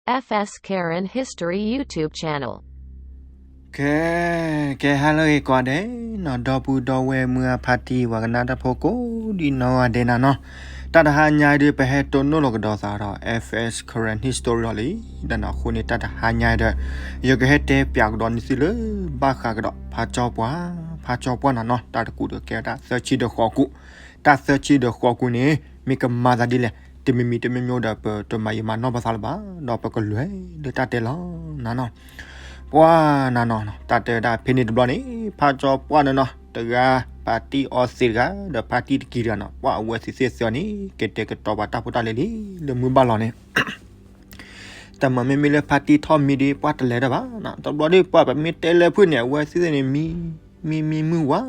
F S Karen History YouTube channel. ကဲ ကဲ ဟါလၢအဂ့ၤကိးဂၤဒဲးနီၤ ဒီပုၢ်ဒီဝဲၢ်မုၢ်အဖါတံၢ် ပှၤကနၣ်တၢ်ဖိကိးဒံနီၢ်ဂၤဒဲးနၤနီၤ, တၢ်တဟါညါအံၤဒုး ပဟဲတိၢ်နီၣ်လီၤကဒီးသးဒီး F S Karen History လီၤလံ, ဒီးနီၤအဃိန့ၣ် တၢ်တဟါညါအံၤဒီး ယကဟဲတဲပၠးကဒီးန့ၢ်သုလၢ ဘၣ်ဃးကဒီး ဖးကၠီပှၢ်, ဖးကၠီပှၢ်နၤနီၤ, တၢ်တကူးဒီးကဲဝဲဒၣ်သၢဆံဒီးဃိးကူး, တၢ်သၢဆံဒီးဃိးကူးန့ၣ် မ့ၢ်ကမၤသးဒ်လဲၣ်, တမံၤမံၤတမံၤမံၤဒီး ပတမၤယံာ်မၤနီၢ်ပသးလၢၤဘၣ်, ဒီးပကလဲၤလၢတၢ်တဲလီၤနၤနီၤ. ပှၢ်နၤနီၤ, တၢ်တဲဝဲဒၣ်ဖဲန့ၣ်တဘျီန့ၣ် ဖးကၠီပှၢ်န့ၣ်နီၤ တဂၤ ဖါတံၢ်အီသံးတဂၤ ဒီးဖါတံၢ်တကံၤတဂၤနီၤ, ပှၢ်အဝဲသ့ၣ်သ့ၣ်သၢန့ၣ် ကတဲာ်ကတီၤပှၤတၢ်ဖိတၢ်လံၤလံ လၢမုၢ်ဘၣ်လီၤန့ၣ် တၢ်မၤမ့မ့ၢ်လၢဖါတံၢ်ထီၣ်မံဒီး ပှၢ်တလဲၤတၢ်ဘၣ်နီၤ, တဘျီဒီး ပှၢ်ပမ့ၢ်တဲလၢဖုၣ်န့ၣ် အဝဲသ့ၣ်သ့ၣ်န့ၣ် မံ မံ မံမုၢ်ဝါ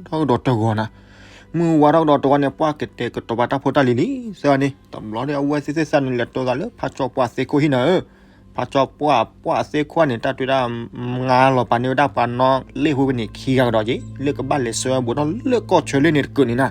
ထီၣ်ကဒီးတဂီၤနၤ, မုၢ်ဝါထီၣ်ကဒီးတဂီၤန့ၣ် ပှၢ်ကတဲာ်ကတီၤပှၤတၢ်ဖိတၢ်လံၤလံ သၢန့ၣ် တဘျီဒီး အဝဲသ့ၣ်သ့ၣ်သၢန့ၣ် လဲၤတိၢ်သးလၢဖးကၠီပှၢ်သ့ၣ်ခိၣ်ဟံၣ်နၤဧၢ, ဖးကၠီပှၢ် ပှၢ်သ့ၣ်ခိၣ်န့ၣ် တၢ်တဲဝဲဒၣ် မါလီၤပာ်န့ၢ်ဝဲဒၣ်ပှၤနီၣ်လ့ၣ်ဖိဖဲန့ၣ် ခံဂၤကဒီးက့ၤ လၢကဘၣ်လဲၤဆှၢဝဲဘူးထီၣ်လၢကီၢ်ဆၢလ့ၣ်န့ၣ်တကၢးန့ၣ်နၤ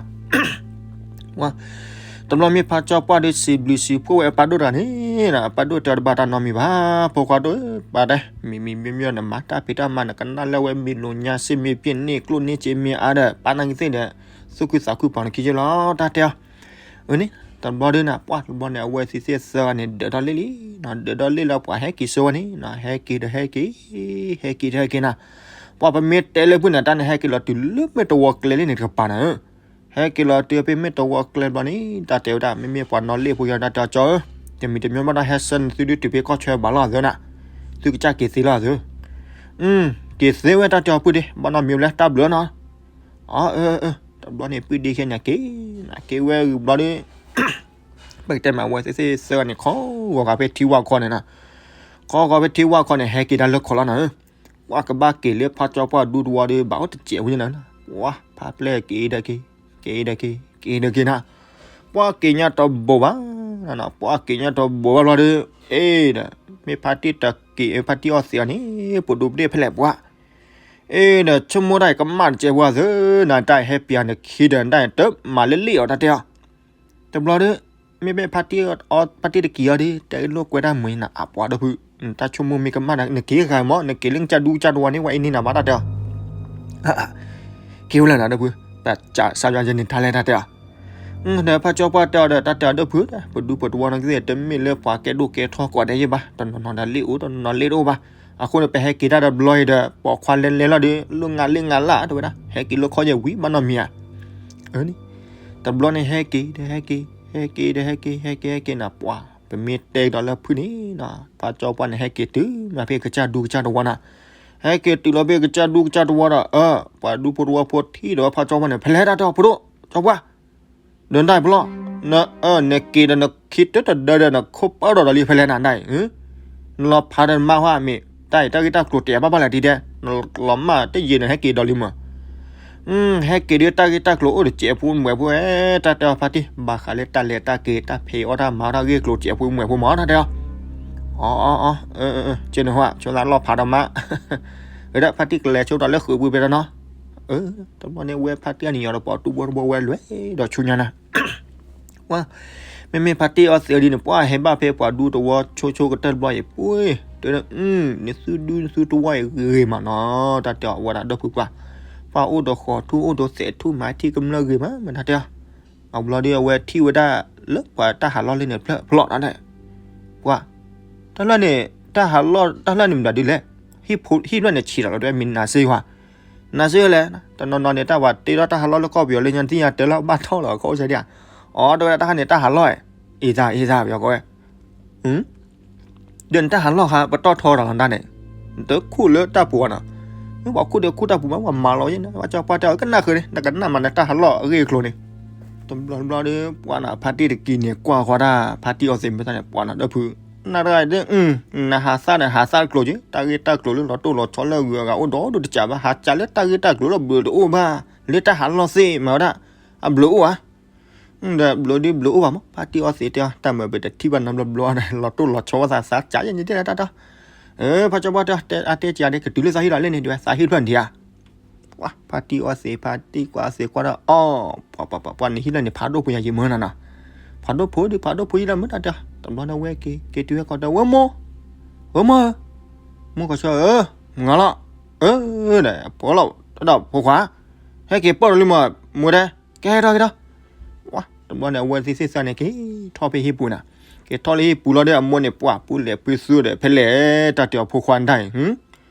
တဘျီမ့ၢ်ဖးကၠီပှၢ်ဒီး စံးဘျုးစံးဖှိၣ်ဝဲအပၢ်ဒိၣ်တဂၤန့ၣ် အပၢ်ဒိၣ်တဲအီၤတဘၣ်တၢ်နီတမံၤဘၣ်, ဖိခွါဒိၣ် ပၢ်တဲ မံၤမံၤမံၤမံၤနမၤတၢ်ဖံးတၢ်မၤ နကနၣ်လၢအဝဲမံၤလိာ်ညါစ့မ့ၢ်ပျဲၢ်န့ၢ်ကျိၣ်န့ၢ်စ့မ့ၢ်အါဒီး ပၢ်နာ်က့ၤသ့ၣ်ဒီး သူၣ်ခုသးခုပှၤနခံက့လီၤ တၢ်တဲအီၤ အန့ၣ် တဘျီဒီးနၤ ပှၢ်တဘျီန့ၣ် အဝဲသ့ၣ်သ့ၣ်သၢဂၤန့ၣ် ဒၢးထီၣ်လ့ၣ်လံနီၤ, ဒၢးထီၣ်လ့ၣ်လၢပှၤဟဲက့ၤဆှၢဝဲန့ၣ်နီၤ, ဟဲက့ၤဒီးဟဲက့ၤ ဟဲက့ၤဒီးဟဲက့ၤနၤ, ပှၢ်ပမ့ၢ်တဲလၢဖုၣ်န့ၣ် တၢ်န့ၣ်ဟဲက့ၤလီၤတုၤလၢမ့ၢ်တဝီကျဲလ့ၣ်န့ၣ်တကပၤနၤဧၢ, ဟဲက့ၤလီၤတုၤဖဲမ့ၢ်တဝီကျဲတဘျီန့ၣ် တၢ်တဲဝဲဒၣ် မ့မ့ၢ်ပှၤနီၣ်လ့ၣ်ဖိယီၤ တၢ်တဲအီၤကၠီဧၢ, တမံၤတမံၤဘၣ်ဒီး ဟဲဆှၢနသုဒုးတုၤဖဲကီၢ်ဆၢဘၣ်လီၤအသုနၤ, သုကစၢ်က့ၤသ့လီၤအသု က့ၤသ့ဝဲတၢ်တဲအီၤပုၢ်ဒ့ ဘၣ်နီတမံၤဘျဲၣ် တၢ်ဘျုးနီၤ, အၢ အၢ တဘျီန့ၣ် ပုၢ်ဒ့ခဲန့ၣ်က့ၤ, က့ၤဝဲဂုာ်ဘျီဒီး ပကတဲမး အဝဲသ့ၣ်သ့ၣ်သၢဂၤန့ၣ် ခီဂီၤဃာ်ဖဲထံဝါခီန့ၣ်နီၤ, ခီဂီၤဖဲထံဝါခီန့ၣ် ဟဲက့ၤတၢ်လၢခီလီၤနၤဧၢ, ပှၢ်ကဘၣ်က့ၤလၢဖးကၠီပှၢ်ဒူတဝီဒီး ဘၣ်အိၣ်တစဲးဝဲန့ၣ်နၤ, ပှၢ်ဖးပျဲၢ်က့ၤဒီးက့ၤ, က့ၤဒီးက့ၤ, က့ၤဒီးက့ၤနၤ, ပှၢ်က့ၤညါတဘိးဘၣ်, ပှၢ်က့ၤညါတဘိးဘၣ်ဘျီဒီး အ့ဒီး မ့ၢ်ဖါတံၢ်တက့ၤ ဖါတံၢ်အီသံးအီၤန့ၣ် ပဒူပဒ့ၣ်ဖဲလဲၣ်ပှၢ် အ့ဒီး ဆိကမိၣ်တၢ်အံၤကမၣ်တစဲးပှၢ်သ့ၣ်နၤ, တၢ်အံၤဟဲပၠးနခံဒီး တၢ်အံၤတမၤလၢလ့ၣ်အီၤ တၢ်တဲအီၤ, တဘျီဒီး မ့မ့ၢ်ဖါတံၢ်အီ ဖါတံၢ်တက့ၤအီၤဒီး တဲလိာ်ကွဲတၢ်မုာ်နၤ အပှၤဒီးဖုး, တၢ်ဆိကမိၣ်မ့ၢ်ကမၣ်နၤ နက့ၤဂၤမး နက့ၤလၢကစၢ်ဒူကစၢ်တဝီန့ၣ် ဝဲအံၤန့ၢ်နၤဘၣ် တၢ်တဲအီၤ, က့ၤဝဲလၢနၤဒီးဖုး, တၢ်စးယွၤယဲန့ၣ် တၢ်လဲၣ် တၢ်တဲအီၤ ဒီးဖးကၠီပှၢ်တဲအီၤဒီး တၢ်တဲအီၤဒီးဖုးဒီး ပဒူပတဝီနီၢ်ကသ့ၣ် တမ့ၢ်လၢပှၤကဲဒိၣ်ကဲထီကိးဂၤဒဲးယဲဘၣ်, တနီၤနီၤဒီးလ့ၣ်အိၣ် တနီၤနီၤလ့ၣ်တအိၣ်ဘၣ်, အဃိန့ၣ် ပဟဲက့ၤတၢ်ဒီးဘျီအံၤဒီး ပိာ်ခွါလဲၤလဲၤလီၤဒီး လၢငါလ့ၣ်ငါလၢ် တဲဝဲဒၣ် ဟဲက့ၤလၢခီယဲၢ်ဝံၤ ဘၣ်နီတမံၤဧါ, အန့ၣ် တဘျီန့ၣ် ဟဲက့ၤဒီးဟဲက့ၤ, ဟဲက့ၤဒီးဟဲက့ၤ ဟဲက့ၤဟဲက့ၤနၤ ပှၢ် ပမ့ၢ်တဲကဒီးလၢဖုၣ်န့ၣ်, ဖးကၠီပှၢ်န့ၣ် ဟဲက့ၤတုၤမးဖဲကစၢ်ဒူကစၢ်တဝီနၤ, ဟဲက့ၤတုၤလီၤဖဲကစၢ်ဒူကစၢ်တဝီဒီး အၢ ပှၤဒူဖိတဝီဖိထံၣ်ဒီးဖးကၠီပှၢ်န့ၣ် ဖဲလဲၣ် တၢ်တဲအီၤ ဖိဒိၣ် ကၠီပှၢ် ဒီးနတၢ်အံၤပလီၢ်, န နက့ၤဒီးနခံတတဒၢဒီး နခိၣ်ပၢဒီးဒီးလံ ဖဲလဲၣ်နၤဒၣ်အံၤ, နလီၤဖးဒီးနမါဟါမ့ၢ် တၢ်အံၤတၢ်ဂ့ၢ်တၢ်ကျိၤတဲာ်ဘၣ်ဘၣ်လဲၣ်ဒ်ဒဲး, နလီၤမၢ်တယံာ်န့ၣ် ဟဲက့ၤဒီးလံမး, ဟဲက့ၤဒီးတၢ်ဂ့ၢ်တၢ်ကျိၤအိၣ်ဒီးစဲးဖိမွဲးဖိဝဲ, တၢ်တဲအီၤဖါတံၢ် ဘၣ်ဃးလၢတၢ်လဲၤတၢ်က့ၤ တၢ်ဖံးအီၣ်တၢ်မၤတၢ်ဂ့ၢ်ကျိၤစဲးဖိမွဲးဖိမး တၢ်တဲအီၤ, အီ အီ အီ ကဲန့ၣ်ဟါ ဆိသးလီၤဖးဒီးမါ ဝဲဒၣ်ဖါတံၢ်ကလဲၤဆိဒီးလၢဃုာ်ပူၤဖဲတနီၤ, တဘျီန့ၣ် ဝဲဖါတံၢ်အနံၤညီဒီး ပိာ်တူၢ်ဘိတဘိဝဲလွဲၢ်ဒီးဆူညါနၤ ဝဲ မ့မ့ၢ်ဖါတံၢ်အီသံးအီၤဒ်န့ၣ် ပှၢ်ဟဲဘၣ်ဖဲပှၤဒူတဝီဆိဆိကတၢၢ်တဘျီအံၤ ပှ့ၤ တဲဒၣ် နသုဒူနသုတဝီအံၤဂ့ၤမးနီၤ တၢ်တဲအီၤဝဲဒၣ်ဒီပုၢ်ပှၢ်, ပှၢ်အိၣ်ဒီးဃီၤထူၣ်အိၣ်ဒီးသဲးထူၣ်မၤထံၣ်ကမျၢၢ်ဂ့ၤမး မ့ၢ်တၢ်တဲအီၤ, အဘျီဒီးအဝဲထံၣ်ဝဲဒၣ်လၢပှၤတၢ်ဟးလီၢ်လၢန့ၣ်ဖျၢၣ်ဖျီၣ်နၤဒဲး, ပှၢ် တၢ်ဖျၢၣ်န့ၣ် တၢ်ဟးလီၢ်တၢ်ဖျၢၣ်န့ၣ်မတၤဒ်လဲၣ်, ဟံၣ်ဖျၢၣ်န့ၣ်ဆံးလီၤလီၤ တဝဲမ့ၢ်နၤစ့ၢ်ကီး နၤစ့ၢ်ကီးလဲၣ်, တနီၤနီၤန့ၣ် တၢ်ပှၤတ့ထီၣ်တၢ်ဟးလီၢ်လၢကီၢ်ပယီၤလၢညါ နသ့ၣ်ညါတၢ်လီၤဘၣ်ထီၣ်လီၤ ကီၢ်စဲဒံးဧါ, အီ တဝဲဒၣ်တၢ်ဟးန့ၣ်တၢ်ဟးလီၢ်, အ့ၣ်သးအ့ၣ်သးပယီၤကီးဝဲ ဒီးနတၢ်ဟးလီၢ်ခါ ပတီၢ်ထီတၢ်လီၤနတၢ်န့ၣ်, နတခူၣ်လၢတၢ်ပူၤအီၤနီၤ, ပှၤခူၣ်ဒီးခူၣ်တၢ်ပူၤမး ပှၤမၤလီၤယဲန့ၣ် ပှၤကၠီပှၢ်တဲအီၤ ကနၣ်ဃုာ်န့ၣ် နကနၣ်မးနတၢ်ဟးလီၢ်အဂ့ၢ်အကျိၤန့ၣ်, တဘျီတဘျီဒီး ပှၤနဖါတံၢ်တကံၤန့ၣ် ကွၢ်ဃီတၢ် ဖါတံၢ်အီသံးမ့ၢ်တၢ်န့ၣ် ပှၤနဒီပုၢ်, နတဂၤဒ် နဟးသၣ်ဒီးဟးသၣ်တကျိၤက့ၤ တၢ်ဂ့ၢ်တၢ်ကျိၤလၢလီၤတိၢ်လီၤဆီလၢအဂုၤအဂၤအိၣ်ဒီးဒိၣ်တစဲးဘၣ် ဟးကးလၢတၢ်ဂ့ၢ်တၢ်ကျိၤလၢဘျုးတအိၣ်ဘၣ်, လၢတၢ်ဟးလီၢ်သ့ၣ်မၤဝဲဒၣ်, အဘျုးအိၣ်ဧါ ဒီးဘျုးဒ်ဘျုးအိၣ်ဘၣ်မး ဖါတံၢ်အီသံးတဲအီၤ တၢ်မၤပတထံၣ်ဘၣ်နီတဘျီဘျီဒီး လီၤတိၢ်လီၤဆီဝဲသးသးကးယဲန့ၣ်တဲဒၣ်တၢ်တီ, ဖါကၠီပှၢ်တဲအီၤ အတဲကးဒ်ကတုၤလၢသးဟံၣ်လီၤလဲၣ်န့ၣ် ဒ်ဝဲသးဟံၣ်ဖျၢၣ်န့ၣ်ဧါ, ပှၤဖါတံၢ်အီသံး ဖါတံၢ်ကွၢ်အီသံးကွၢ်ဒီး အီ ပှၤပှၤပှၤပှၤန့ၣ်ဟံၣ်လီၢ်န့ၣ် ဖးဒိၣ်ဖိယၤယံာ်မၢနၤနီၤ, ဖးဒိၣ်ဖိဒီးဖးဒိၣ်ဖိယံာ်လီၤမၢတၢ်တဲအီၤ တဘျီန့ၣ်ဝဲက့ၤက့ၤတုၤဝဲကီၢ်ဒီး ဝဲမိၢ် အၢမၢ်ဧၢ, မူကီၢ်ဆၢဧၢ, မုၢ်ဂၤလီၤ, အၢ, ဒီးဖိလီၤ, တၢ်ဒီးဖိခွါ, ဟဲက့ၤပၢၢ်ဒီးလံမၢ်, မူတဲ, ကဲထီၣ်က့ၤထီၣ်, တဘျီန့ၣ် အဝဲသ့ၣ်သ့ၣ်သၣ်န့ၣ် က့ၤထီၣ်ဖဲဟံၣ်ပူၤနၤ, က့ၤထီၣ်လၢဟံၣ်ပူၤလီၤဒီး အမိၢ်န့ၣ် ပှၤပူၤလဲၤပူၤသူဒီး ဖဲလဲၣ် တၢ်တဲအီၤဖိခွါဒၣ်အံၤ,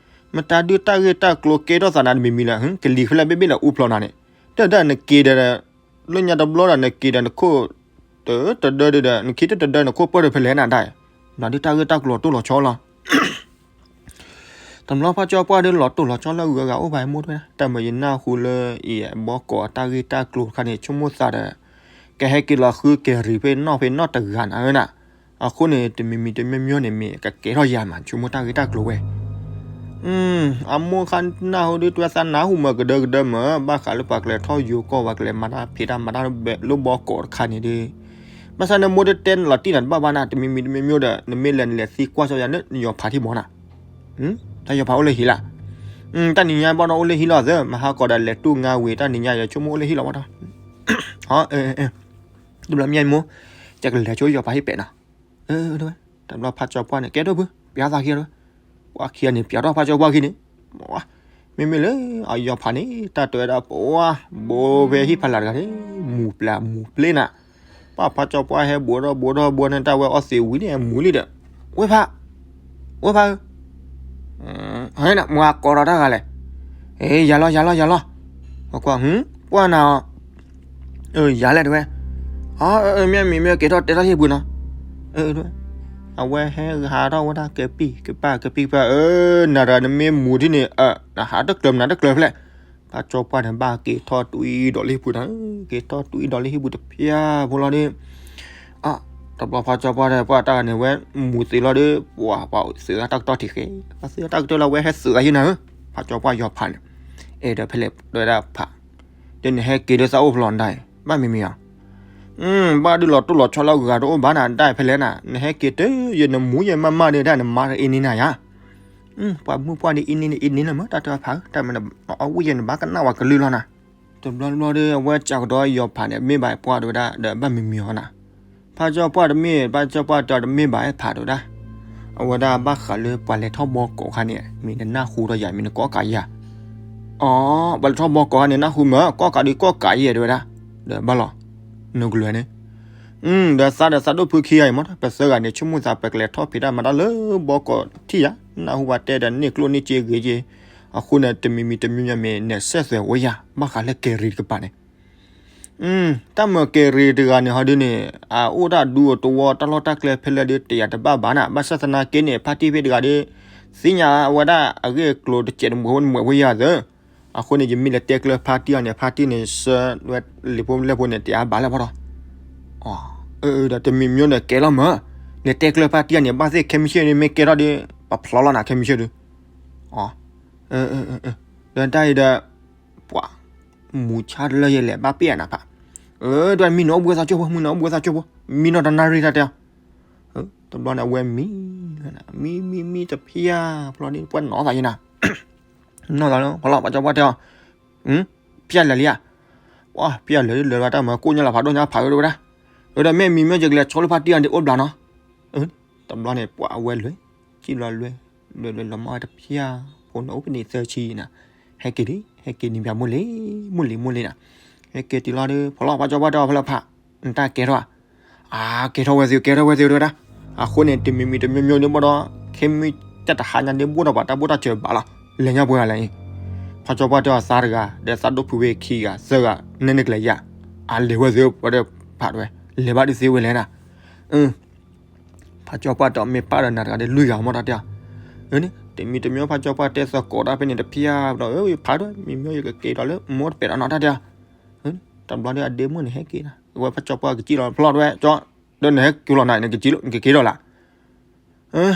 မတၤဒုးတၢ်ဂ့ၢ်တၢ်ကျိၤကဲထီၣ်သးနၤတမံၤမံၤလၢ ကလံၤဖဲလဲၣ်ဘ့ၣ်ဘ့ၣ်လၢအူဖျိနၤန့ၣ်, တၢ်ဒၣ်နက့ၤဒီး လၢညါတဘျီဒီး နက့ၤဒီးနခိၣ် တတဒၢဒီး နခံတတဒၢနခိၣ်ပၢၢ်ဒီးဖဲလဲၣ်နၤဒၣ်အံၤ, နၤဒုးတၢ်ဂ့ၢ်တၢ်ကျိၤတိၢ်လီၤဆီလီၤ တဘျီဖးကၠီပှၢ်ဒီးလီၤတိၢ်လီၤဆီလၢဂုၤဂၤအိၣ်ဘၣ်အမိၢ်တဝဲ, တၢ်မၤယနၢ်ဟူလၢအံၤဘီကီးတၢ်ဂ့ၢ်တၢ်ကျိၤတခါန့ၣ် ဆိကမိၣ်သးဒီး ကဟဲက့ၤလီၤဃုက့ၤရံၣ်ဖဲနီၣ်ဖဲနီၣ်တဂၤနၤဧၢနၤ, အဃိန့ၣ် တမံၤမံၤတမံၤမံၤန့ၣ် မ့ၢ်ကကဲထီၣ်ယၤမး ဆိကမိၣ်တၢ်ဂ့ၢ်တၢ်ကျိၤဝဲ အမိၢ်ခါနၢ်ဟူဒုးတဝဲသးနၢ်ဟူမၢ်ကဒၢကဒၢမၢ် ဘၣ်ဃးလၢပှၤကလဲၤထီၣ်ယိၤကီၢ် ပှၤကလဲၤမၤတၢ်ဖံးတၢ်မၤတၢ်လၢဘီကီးတခါန့ၣ်ဒီး, ဘၣ်ဆၣ်န့ၣ်မိၢ်တတဲနလီၤတံၢ်နၤတဘၣ်ဘၣ်နၤ တမံၤမံၤတမံၤမံၤဒီး နမ့ၢ်လဲၤနလဲၤသံကွၢ်စီယၤန့ၣ် နယီၤဖးထံၣ်မၢ်နၤ, တၢ်ယီၤဖးအိၣ်လၢဟံၣ်လၢ, တၢ်နံၤညါဘၣ်ဒီးအိၣ်လၢဟံၣ်လီၤသၢ မဟါကီးဒီးလဲၤတူၢ်ငါဝံၤ တၢ်နံၤညါယဆိကမိၣ်အိၣ်လၢဟံၣ်လီၤဘၣ်ဒီး, တဘျီမ့ၢ်မိၢ်, ယကလဲၤဆိယီၤဖးဟံၣ်ပဲာ်နၤ, တဘျီဖးကၠီပှၢ်န့ၣ် ကဲထီၣ်ဖု ပျးသးခံဒီး, ပှၤခံဂၤန့ၣ် ပျးထီၣ်ဖးကၠီပှၢ်ခံန့ၣ်, မ့မ့ၢ်လၢအယီၤဖးန့ၣ် တၢ်တဲဝဲဒၣ်ပှၤ, ဘိဖဲဟံၣ်ဖးလာ်တဂၤန့ၣ် မူၤပျးမူၤပျ့နၤ, ပှၤဖးကၠီပှၢ်ဟဲဘူးထီၣ်ဘူးထီၣ်ဘူးန့ၣ် တၢ်ဝဲအီသံးဝံၤန့ၣ် မူၤလံဒီး, ဝဲဖး, ဝဲဖးဧၢ မၤကိးဒီးတၢ်ဂၤလဲၣ်, ယၤလီၤယၤလီၤယၤလီၤ, ကွၢ်, ပှၢ်နၤအီၤ, ယၤလဲၣ်တဝဲ, မ့ၢ်မ့ၢ်မ့ၢ်က့ၤထီၣ်တဲထီၣ်ဟံၣ်ပူၤနီၤ, အဝဲဟဲဟးထီၣ်ဝဲဒၣ်ကပံၢ်ကပၢ်ကပံၢ်ကပၢ်ဧၢ, နၤတဂၤနမ့ၢ်မူၤထံၣ်န့ၣ် နဟးတကျၢၤမနုၤတကျၢၤဖဲလဲၣ်, ဖးကၠီပှၢ်န့ၣ် ဘၣ်က့ၤထီၣ်တွံၢ်ဒီးလၢဟံၣ်ပူၤနၤ, က့ၤထီၣ်တွံၢ်ဒီးလၢဟံၣ်ပူၤတဖၠၣ်ဖိလီၤဒီး တဘျီဖးကၠီပှၢ်ဒီး ပှၤတၢ်ဂၤန့ၣ် ဝဲမူၤသံးလီၤဒီး ပှၤပှၤသုးတၢ်ကတီၢ်ထံးဃဲ, ပှၤသုးတၢ်ကတီၢ်လီၤ ဝဲဟဲသုးအဟံၣ်နၤဧၢ, ဖးကၠီပှၢ်ယီၤဖးန့ၣ်, အဲၣ်ဒိးဖဲလဲၣ်ဒိးဝဲဒၣ်ဖး, ဒီးနဟဲက့ၤလၢသးအိၣ်ဖျိးနဒၣ်အံၤ ဘၣ်မံၤမံၤဧါ, ဘၣ်ဒုးလီၤတိၢ်လီၤဆီလၢအဂၤတအိၣ်ဘၣ်နၤဒၣ်အံၤဖဲလဲၣ်နၤ, နဟဲက့ၤတၢ်ယနမူယမၢ်မၢ်ဒီးဒၣ်နမါအ့န့နၤယါ ပှၤမုၢ်ပှၢ်ဒ်အ့န့န့ၣ်အ့န့လီၤမး တၢ်တဖးဧၢ, တၢ်မနုၤအဝဲယဲၢ်န့ၣ် ဘၣ်ကနၣ်ဝဲကလုၢ်လီၤနၤ, တဘျီတဘျီဒီး အဝဲကးကဒီးယီၤဖးန့ၣ် မ့ၢ်ဘၣ်ပှၢ်တဝဲဒၣ် ဒီးဘၣ်မံၤမံၤအီၤနၤ, ဖးကၠီပှၢ်တမ့ၢ် ဖးကၠီပှၢ်တမ့ၢ်ဘၣ်ဖးတဝဲဒၣ်, အဝဲဒၣ်ဘၣ်ဃးလၢပှၤလဲၤထီၣ်ဘီကီးခါန့ၣ် မ့ၢ်နနၢ်ဟူဒီးယၤ မ့ၢ်နကိးကးယၤ, အိ ပှၤလဲၤထီၣ်ဘီကီးခါန့ၣ် နၢ်ဟူမး ကိးကးဒုးကိးကးယဲၢ်တဝဲဒၣ်, ဒီးဘၣ်လီၤ, နကလုၢ်န့ၣ် ဒီးသးဒီးသးဒိၣ်ဖုခံဂၤအံၤမး ပသၢဂၤန့ၣ် ဆိကမိၣ်သးပကလဲၤထီၣ်ဖံးတၢ်မၤတၢ်လၢဘီကီးထံၣ်ယၤ, နၢ်ဟူပှၤတဲဒီးန့ၢ်ကျိၣ်န့ၢ်စ့ဂ့ၤက့ၤ, အဃိန့ၣ် တမံၤမံၤတမံၤမံၤမ့ၢ်နဆဲးသွဲးအိၣ်ယၤ ဘၣ်ဃးလၢကဲၤရံၤတကပၤန့ၣ် တၢ်မၤကဲၤရံၤတဂၤန့ၣ်ဟီဒုန့ၣ် အအိၣ်တၢ်ဒူအတဝီ တၢ်လီၢ်တၢ်ကျဲဖဲလဲၣ်ဒု တယာ်တဘၣ်ဘၣ်နၤ, ဘၣ်ဆၣ်သနာ်က့န့ၣ် ဖါတံၢ်ဖဲတဂၤဒီး သ့ၣ်ညါဝဲဒၣ်အဂ့ၢ်အကျိၤတစဲးတမှဲးဝဲတမှဲးဝဲယၤသၢ, အဃိန့ၣ် ယမ့ၢ်လဲၤတဲကျၢၤဖါတံၢ်အီၤန့ၣ် ဖါတံၢ်န့ၣ် ဆၢဝဲလံာ်ဖိလဲၢ်ဖိန့ၣ် တယာ်ဘၣ်လၢဖီထီၣ်, ဒီးတမံၤမံၤန့ၣ်ကဲလီၤမး, လဲၤတဲကျၢၤဖါတံၢ်အီၤန့ၣ် ဘၣ်သ့ၣ်ခဲမုၢ်ဆ့ၣ်ဒု မ့ၢ်ကဲထီၣ်ဒီး ပဖျီလီၤနၤခဲမုၢ်ဆ့ၣ်ဒု ဒီးတၢ်အံၤဒီး ပှၤ မူၤဆါတလၢယဲလဲၣ် ဘၣ်ပ့ၢ်အနၤဖး, ဒီးမံနီၤအိၣ်ဘှံးသးကၠိဖိ မံနီၤအိၣ်ဘှံးသးကၠိဖိ မံနီၤတနၣ်ရံၣ်တၢ်တဲအီၤ, တဘျီန့ၣ် အဝဲမံလီၤနၤ မံမံမံတဖျၢၣ်ဖျီန့ၣ် ပှၤနီၤသးယဲနၤ, နီၤသးလီၤ ဖီလီၤ ပှၤကၠီပှၢ်တဲအီၤ, ဖျၢၣ်လဲၤလံဧါ, ပှၤဖျၢၣ်လဲၤလၢလၢၤဘၣ်တၢ်မၤကိၣ်ညါလီၤဖးဒိၣ်ညါဖးဝဲဒၣ်, ဒီးမ့ၢ်မံမ့ၢ်ယကလဲၤဆီလၢဖါတံၢ်အီၤန့ၣ်အိၣ်ဘျးနီၤ, တဘျီန့ၣ် ပှၤအဝဲလွဲၢ် စံၣ်လီၤလွဲၢ် လွဲၢ်လွဲၢ်လီၤမၢ်ဝဲတဖျၢၣ် ဖိန့ၣ်အိၣ်ဖဲန့ၣ်သၢဆံနၤ, ဟဲက့ၤလံ ဟဲက့ၤန့ၣ်ပၠးမိၢ်လံ မိၢ်လံမိၢ်လံနၤ, ဟဲက့ၤတုၤလီၤဒီး ဖီလီၤ ပှၤကၠီပှၢ်တဲအီၤဖဲလၢဖး, နတၢ်ကဲထီၣ်ဧါ, အါ ကဲထီၣ်ဝဲသ့ ကဲထီၣ်ဝဲသ့ဝဲဒၣ်, အဃိန့ၣ် တမံၤမံၤတမံၤမံၤဒုးဘၣ်ဒီး ခဲမုၢ်တၢ်တဟါညါဒုးဘိၣ်ဒီးပှၤတၢ်ဘိၣ်တၢ်စၢၤဘၣ်လီၤ, လဲၤညါပှဲၤဂၤလဲၣ်အံၤ, ဖးကၠီပှၢ်တဲအီၤသးတဂၤ ဒီးသးဒိၣ်ဖုဝဲခံဂၤသၢဂၤ နဲၣ်န့ၢ်ကျဲၤယၤ, အါ လဲၤဝဲသ့ဝဲဒီး ဖးတဝဲ လဲၤဘၣ်ဒုးသ့ဝဲလဲၣ်နၤ ဖးကၠီပှၢ်တဲအီၤမ့ၢ်ပာ်ဒီးနၤတဂၤဒီးလွံၢ်ဂၤမ့ၢ်တၢ်တဲအီၤ, န့ၣ် တမံၤတမံၤဖးကၠီပှၢ်တဲသကိးတၢ်ဖဲန့ၣ်တဖျၢၣ်ဒီး ဖးဒီး မံၤမံၤယကက့ၤဒီးလၢမိၢ်တပဲာ်ဒီးနီၤတၢ်တဲအီၤ, တဘျီဒီးအဒ့မုၣ်န့ၣ်ဟဲက့ၤနၤ အဝဲဖးကၠီပှၢ်ကစံၣ်လီၤဖျီၣ်တဝဲ ကၠီ ဒီးနဟဲက့ၤလီၤနၤ နကက့ၤလီၤ နကက့ၤဒီးလၢ်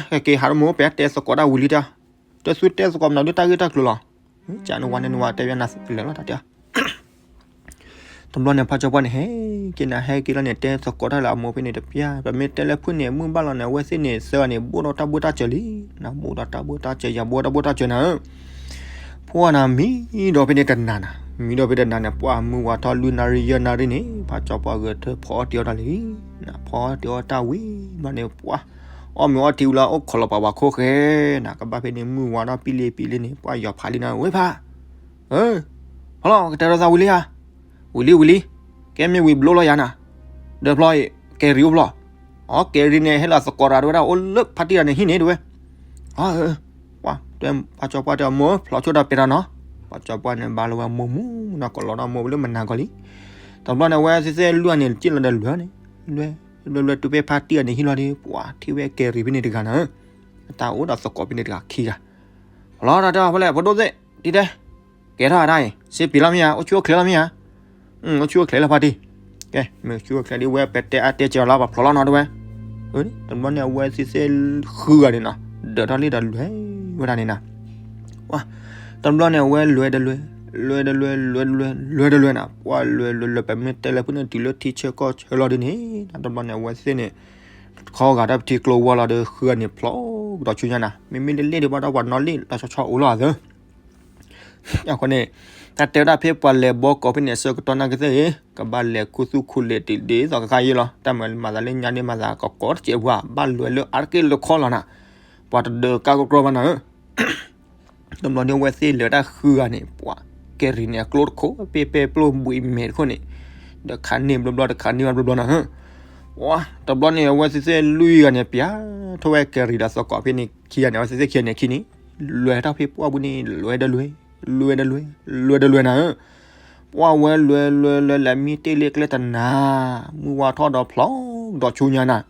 ဟဲက့ၤဟးဒီးမိၢ် ပတဲသကိးတၢ်ဝံၤလံတဲအီၤ, တသုတဲသကိးမနုၤဒုးတၢ်ဂ့ၢ်တၢ်ကျိၤလီၤ, ကနဝါန့ၣ်နဝါတဲဝဲနၤလၢာ်လီၤတၢ်တဲအီၤ တဘျီန့ၣ် ဖးကၠီပှၢ်န့ၣ် ဟဲက့ၤနၤ ဟဲက့ၤလီၤန့ၣ် တဲသကိးတၢ်လၢအမိၢ်ဖဲန့ၣ်တဖျၢၣ်, ပမ့ၢ်တဲလၢဖုၣ်န့ၣ် မုၢ်ဘၣ်လီၤန့ၣ် အဝဲသ့ၣ်န့ၣ် သၢဂၤန့ၣ် ဘိၣ်ဒီးတၢ်ဘိၣ်တၢ်စၢၤလံ, နဘိၣ်ဒီးတၢ်ဘိၣ်တၢ်စၢၤ ယၤဘိၣ်တၢ်ဘိၣ်တၢ်စၢၤနၤဧၢ, ဖှီၣ်နၤမံဒီးဖဲန့ၣ်တနၤနၤ, မံဒီးဖဲတနၤန့ၣ် ပှၤမုၢ်ဝါထီၣ်လွံၢ်နၣ်ရံၣ်ယဲၢ်နၣ်ရံၣ်န့ၣ် ဖးကၠီပှၢ်ဂဲၤထၢၣ်ဖီအီၣ်တ့ၤအီၣ်တၢ်လံ, နဖီအီၣ်တ့ၤအီၣ်တၢ်ဝံၤဘျီန့ၣ် ပှၤ အီၣ်မ့ၤအီထံဝံၤလီၤ အိၣ်ခိးလီၤပှၤဝၤခိၣ်ဃဲနၤ, ကဘၣ်ဖဲန့ၣ်မုၢ်ဝါထီၣ်ပံလံပံလံန့ၣ် ပှၢ်ယီၤဖးလံနၤ ဝဲဖး, ဖီလီၤ ကတဲထီၣ်သးဝံၤလံဧါ, ဝံၤလံဝံၤလံ, ကဲမ့ၢ်ဝံၤဘျိလီၤယၤနၤ, ဒီးဖျီအံၤ ကဲရံအိၣ်ဖျီ, အကဲရံန့ၣ် ဟဲလီၤသကိးတၢ်တဝဲဒၣ် အိၣ်လၢဖါတံၢ်တဂၤန့ၣ်ဟံၣ်န့ၣ်တဝဲ, ပှၤတဲ ပှၤကၠီပှၢ်တဲအီၤ မိၢ်ဖျီဆိဒီးပဲာ်တၢ်နီၤ, ပှၤကၠီပှၢ်န့ၣ် ဘါလီၤဝဲမိၢ်မူနီၤ ကလီၤဒီးမိၢ်လၢမနၤကီၢ်လံ, တဘျီန့ၣ် အဝဲသ့ၣ်သ့ၣ်လွံၢ်ဂၤန့ၣ် စံၣ်လီၤဒီးလွဲၢ်န့ၣ်, လွဲၢ်လွဲၢ်လွဲၢ်တုၤဖဲဖါတံၢ်တဂၤန့ၣ်ဟံၣ်လီၤဒီး ပှၤထံၣ်ဝဲကဲရံဖဲန့ၣ်တဂၤနၤ, အတၢ်အိၣ်ဒီးသကိးဖဲန့ၣ်တဂၤခံဂၤ, ဖီလီၤတၢ်တဲအီၤဖဲလဲၣ် ဖိဒိၣ်သ့ၣ် တံၤတဲ ကဲထီၣ်အတၢ်အံၤ စ့ပံၤလီၤမ့ၢ်ဧါ အိၣ်ဆူၣ်အိၣ်ချ့လီၤမ့ၢ်ဧါ, အိၣ်ဆူၣ်အိၣ်ချ့လီၤဖါတံၢ်, ကဲ မ့ၢ်အိၣ်ဆူၣ်အိၣ်ချ့ဒ်ဝဲ ပတဲအါတဲစၢၤလီၤ ပှၤဖျီလီၤနီၤတဝဲ, တဘျီန့ၣ် အဝဲသ့ၣ်သ့ၣ်ဃုဂၤန့ၣ်နီၤ ဒၢးထီၣ်လံဒီးလွဲၢ်ဝဲဒၣ်န့ၣ်နၤ, တဘျီန့ၣ် အဝဲလွဲၢ်တလွဲၢ်, လွဲၢ်တလွဲၢ် လွဲၢ်တလွဲၢ် လွဲၢ်တလွဲၢ်နၤ, ပှၤလွဲၢ်လွဲၢ်လွဲၢ် ပမ့ၢ်တဲလၢဖုန့ၣ် တုၤလၢထံဆၢကီၢ်ဆၢလီၤဒ်န့ၣ်, တဘျီန့ၣ် အဝဲသ့ၣ်န့ၣ် ခီဂာ်တၢ်ပထံကျိဝါလီၤဒီး ဃုဂၤန့ၣ်ဖျီကဒီးဆူညါနၤ, မ့မ့ၢ်လၢလ့ၣ်ဒံးဘၣ်ဒီးပှၤနီၣ်လ့ၣ်လီၤဆီဆီအိၣ်လီၤအသၢ အဃိန့ၣ် တၢ်တဲဝဲဒၣ်ဖဲပှၤလဲၤဘီကီးဖဲန့ၣ် အဆၢကတီၢ်နာ်က့သ့ၣ်အံၤ ကဘၣ်လဲၤခူသူၣ်ခူလဲၤတံၢ်ဒ်သိးကခါအံၤလီၤ. တၢ်မၤမၤသးလၢညါန့ၣ် မၤသးကကိးတစဲးပှၤ ဘၣ်လွဲၢ်လၢအါတက့ၢ်လၢခီလီၤနၤ, ပှၤတဒၢးကါကကြီဘၣ်နၤဧၢ. တဘျီန့ၣ်အဝဲသ့ၣ်လဲၤဝဲဒၣ်ဃုဂၤန့ၣ် ပှၤကဲရံန့ၣ် အကျိတခိၣ် ပ့ၢ်ပဲပျိၢ်ဘှံးမဲာ်တခိၣ်န့ၣ် ဒီးခးန့ၢ်ဘျီဘျီ တခးန့ၢ်ဘၣ်ဘျီဘျီနၤဧၢ. ဝါ တဘျီန့ၣ် အဝဲသ့ၣ်သ့ၣ်လွံၢ်ဂၤန့ၣ် ပျဲထီၣ်ဝဲကဲရံဒီးသကိးဖဲန့ၣ်ခံဂၤန့ၣ် အဝဲသ့ၣ်သ့ၣ်ခံဂၤန့ၣ်ခံန့ၣ် လွဲၢ်ထီၣ်ဖဲပှၢ်ပူၤန့ၣ် လွဲၢ်တလွဲၢ် လွဲၢ်တလွဲၢ် လွဲၢ်တလွဲၢ်နၤဧၢ. ပှၢ်ဝဲလွဲၢ်လွဲၢ်လွဲၢ်လဲၤမံတ့ၢ်လ့ကျဲတနၤ မုၢ်ဝါထီၣ်ဒီးဖျီဒီးဆူညါနၤ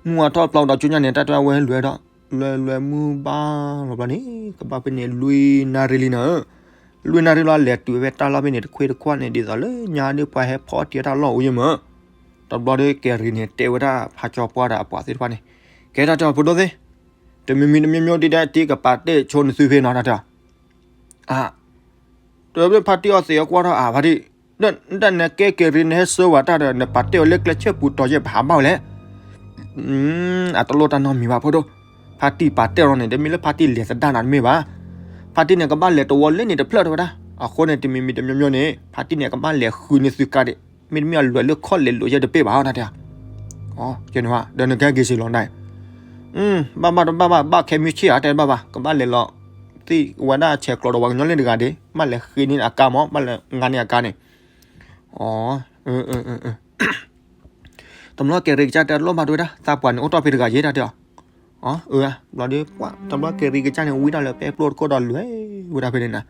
မုၢ်ဝါထီၣ်ဖျီဒီးဆူညါန့ၣ် တၢ်တဲဝဲလွဲၢ်ဒီး လွဲၢ်လွဲၢ်မုၢ်ဘၣ်လီၤဘျီန့ၣ် ကဘၣ်ဖဲန့ၣ်လွံၢ်နၣ်ရံၣ်လံနၤဧၢ. လွံၢ်နၣ်ရံၣ်လီၤ လဲၤတုၤဝဲတၢ်လီၢ်ဖဲန့ၣ်တခွ့တခွါန့ၣ် ဒ်သိးလၢညါဒ်ပှၤဟဲဖီတံၢ်တၢ်လီၢ်အိၣ်ယမၢ. တဘျီဒီးကဲရံန့ၣ် တဲဝဲဒၣ်ဖးကၠီပှၢ်ဒီးအပှၤသ့ၣ်တဖၣ်န့ၣ် ကဲတၢ်တဲအီၤဖိဒိၣ်သ့ၣ် တမံၤမံၤတမံၤမံၤဒ်တၢ်တံၢ်ကပာ်တ့ၢ်ဆိနသုဖဲနီၤတၢ်တဲအီၤ အါ တဘျီဖါတံၢ်အီသံးအကွၢ်ထီၣ်အါဖါတံၢ် တၢ်နကဲကဲရံနဟဲဆှၢဝဲတၢ်ဒီး နပာ်တ့ၢ်အီၤလၢကျဲဆၢပူၤတီၤယဲၢ်ပဟးဘၣ်ဝဲလဲၣ်. အတလိၣ်တၢ်နီတမံၤဘၣ်ဖိဒိၣ်, ဖါတံၢ်ပာ်တ့ၢ်အီၤန့ၣ် တမ့ၢ်လၢဖါတံၢ်လဲၤသဒၣ်နၤတမ့ၢ်ဘၣ်. ဖါတံၢ်န့ၣ်ကဘၣ်လဲၤတဝီလၢန့ၣ်တဖျၢၣ်တဲဝဲဒၣ်. အဃိန့ၣ် တမံၤမံၤတမံၤမံၤန့ၣ် ဖါတံၢ်န့ၣ် ကဘၣ်လဲၤဃုန့ၢ်သုကါဒံး, မ့တမ့ၢ်အလွဲၢ်လၢခီၣ်လဲၤလိာ်ယဲၢ်တပ့ၢ်ဘၣ်တၢ်တဲအီၤ ဒီးနကဲက့ၤစ့ၢ်လီၤနၤ ဘၣ်ဘၣ်တဘၣ်ဘၣ် ဘၣ်ခဲမုၢ်ဆ့ၣ်ဧါ တဲတဘၣ်ဘၣ် ကဘၣ်လဲၤလီၤ သ့ၣ်ဝဲဒၣ်ဆဲးကျိးဒီးပှၤကညီလၢတဂၤဒံး ဘၣ်လဲၤဃ့န့ၢ်အကါမး ဘၣ်လဲၤငါန့ၢ်အကါန့ၣ် အ တဘျီကဲရံကစၢ်တဲလိၣ်ဘၣ်တဝဲဒၣ် သးပှၢ်န့ၣ်အိၣ်တ့ၢ်ဖဲတဂၤယဲတၢ်တဲအီၤ အၢ ဘျီဒီး ပှၢ် တဘျီကဲရံကစၢ်န့ၣ် ဝံတၢ်လၢပဲပျိၢ်တခိၣ်ဒီးလွဲၢ်ဝဲဒၣ်ဖဲန့ၣ်နၤ.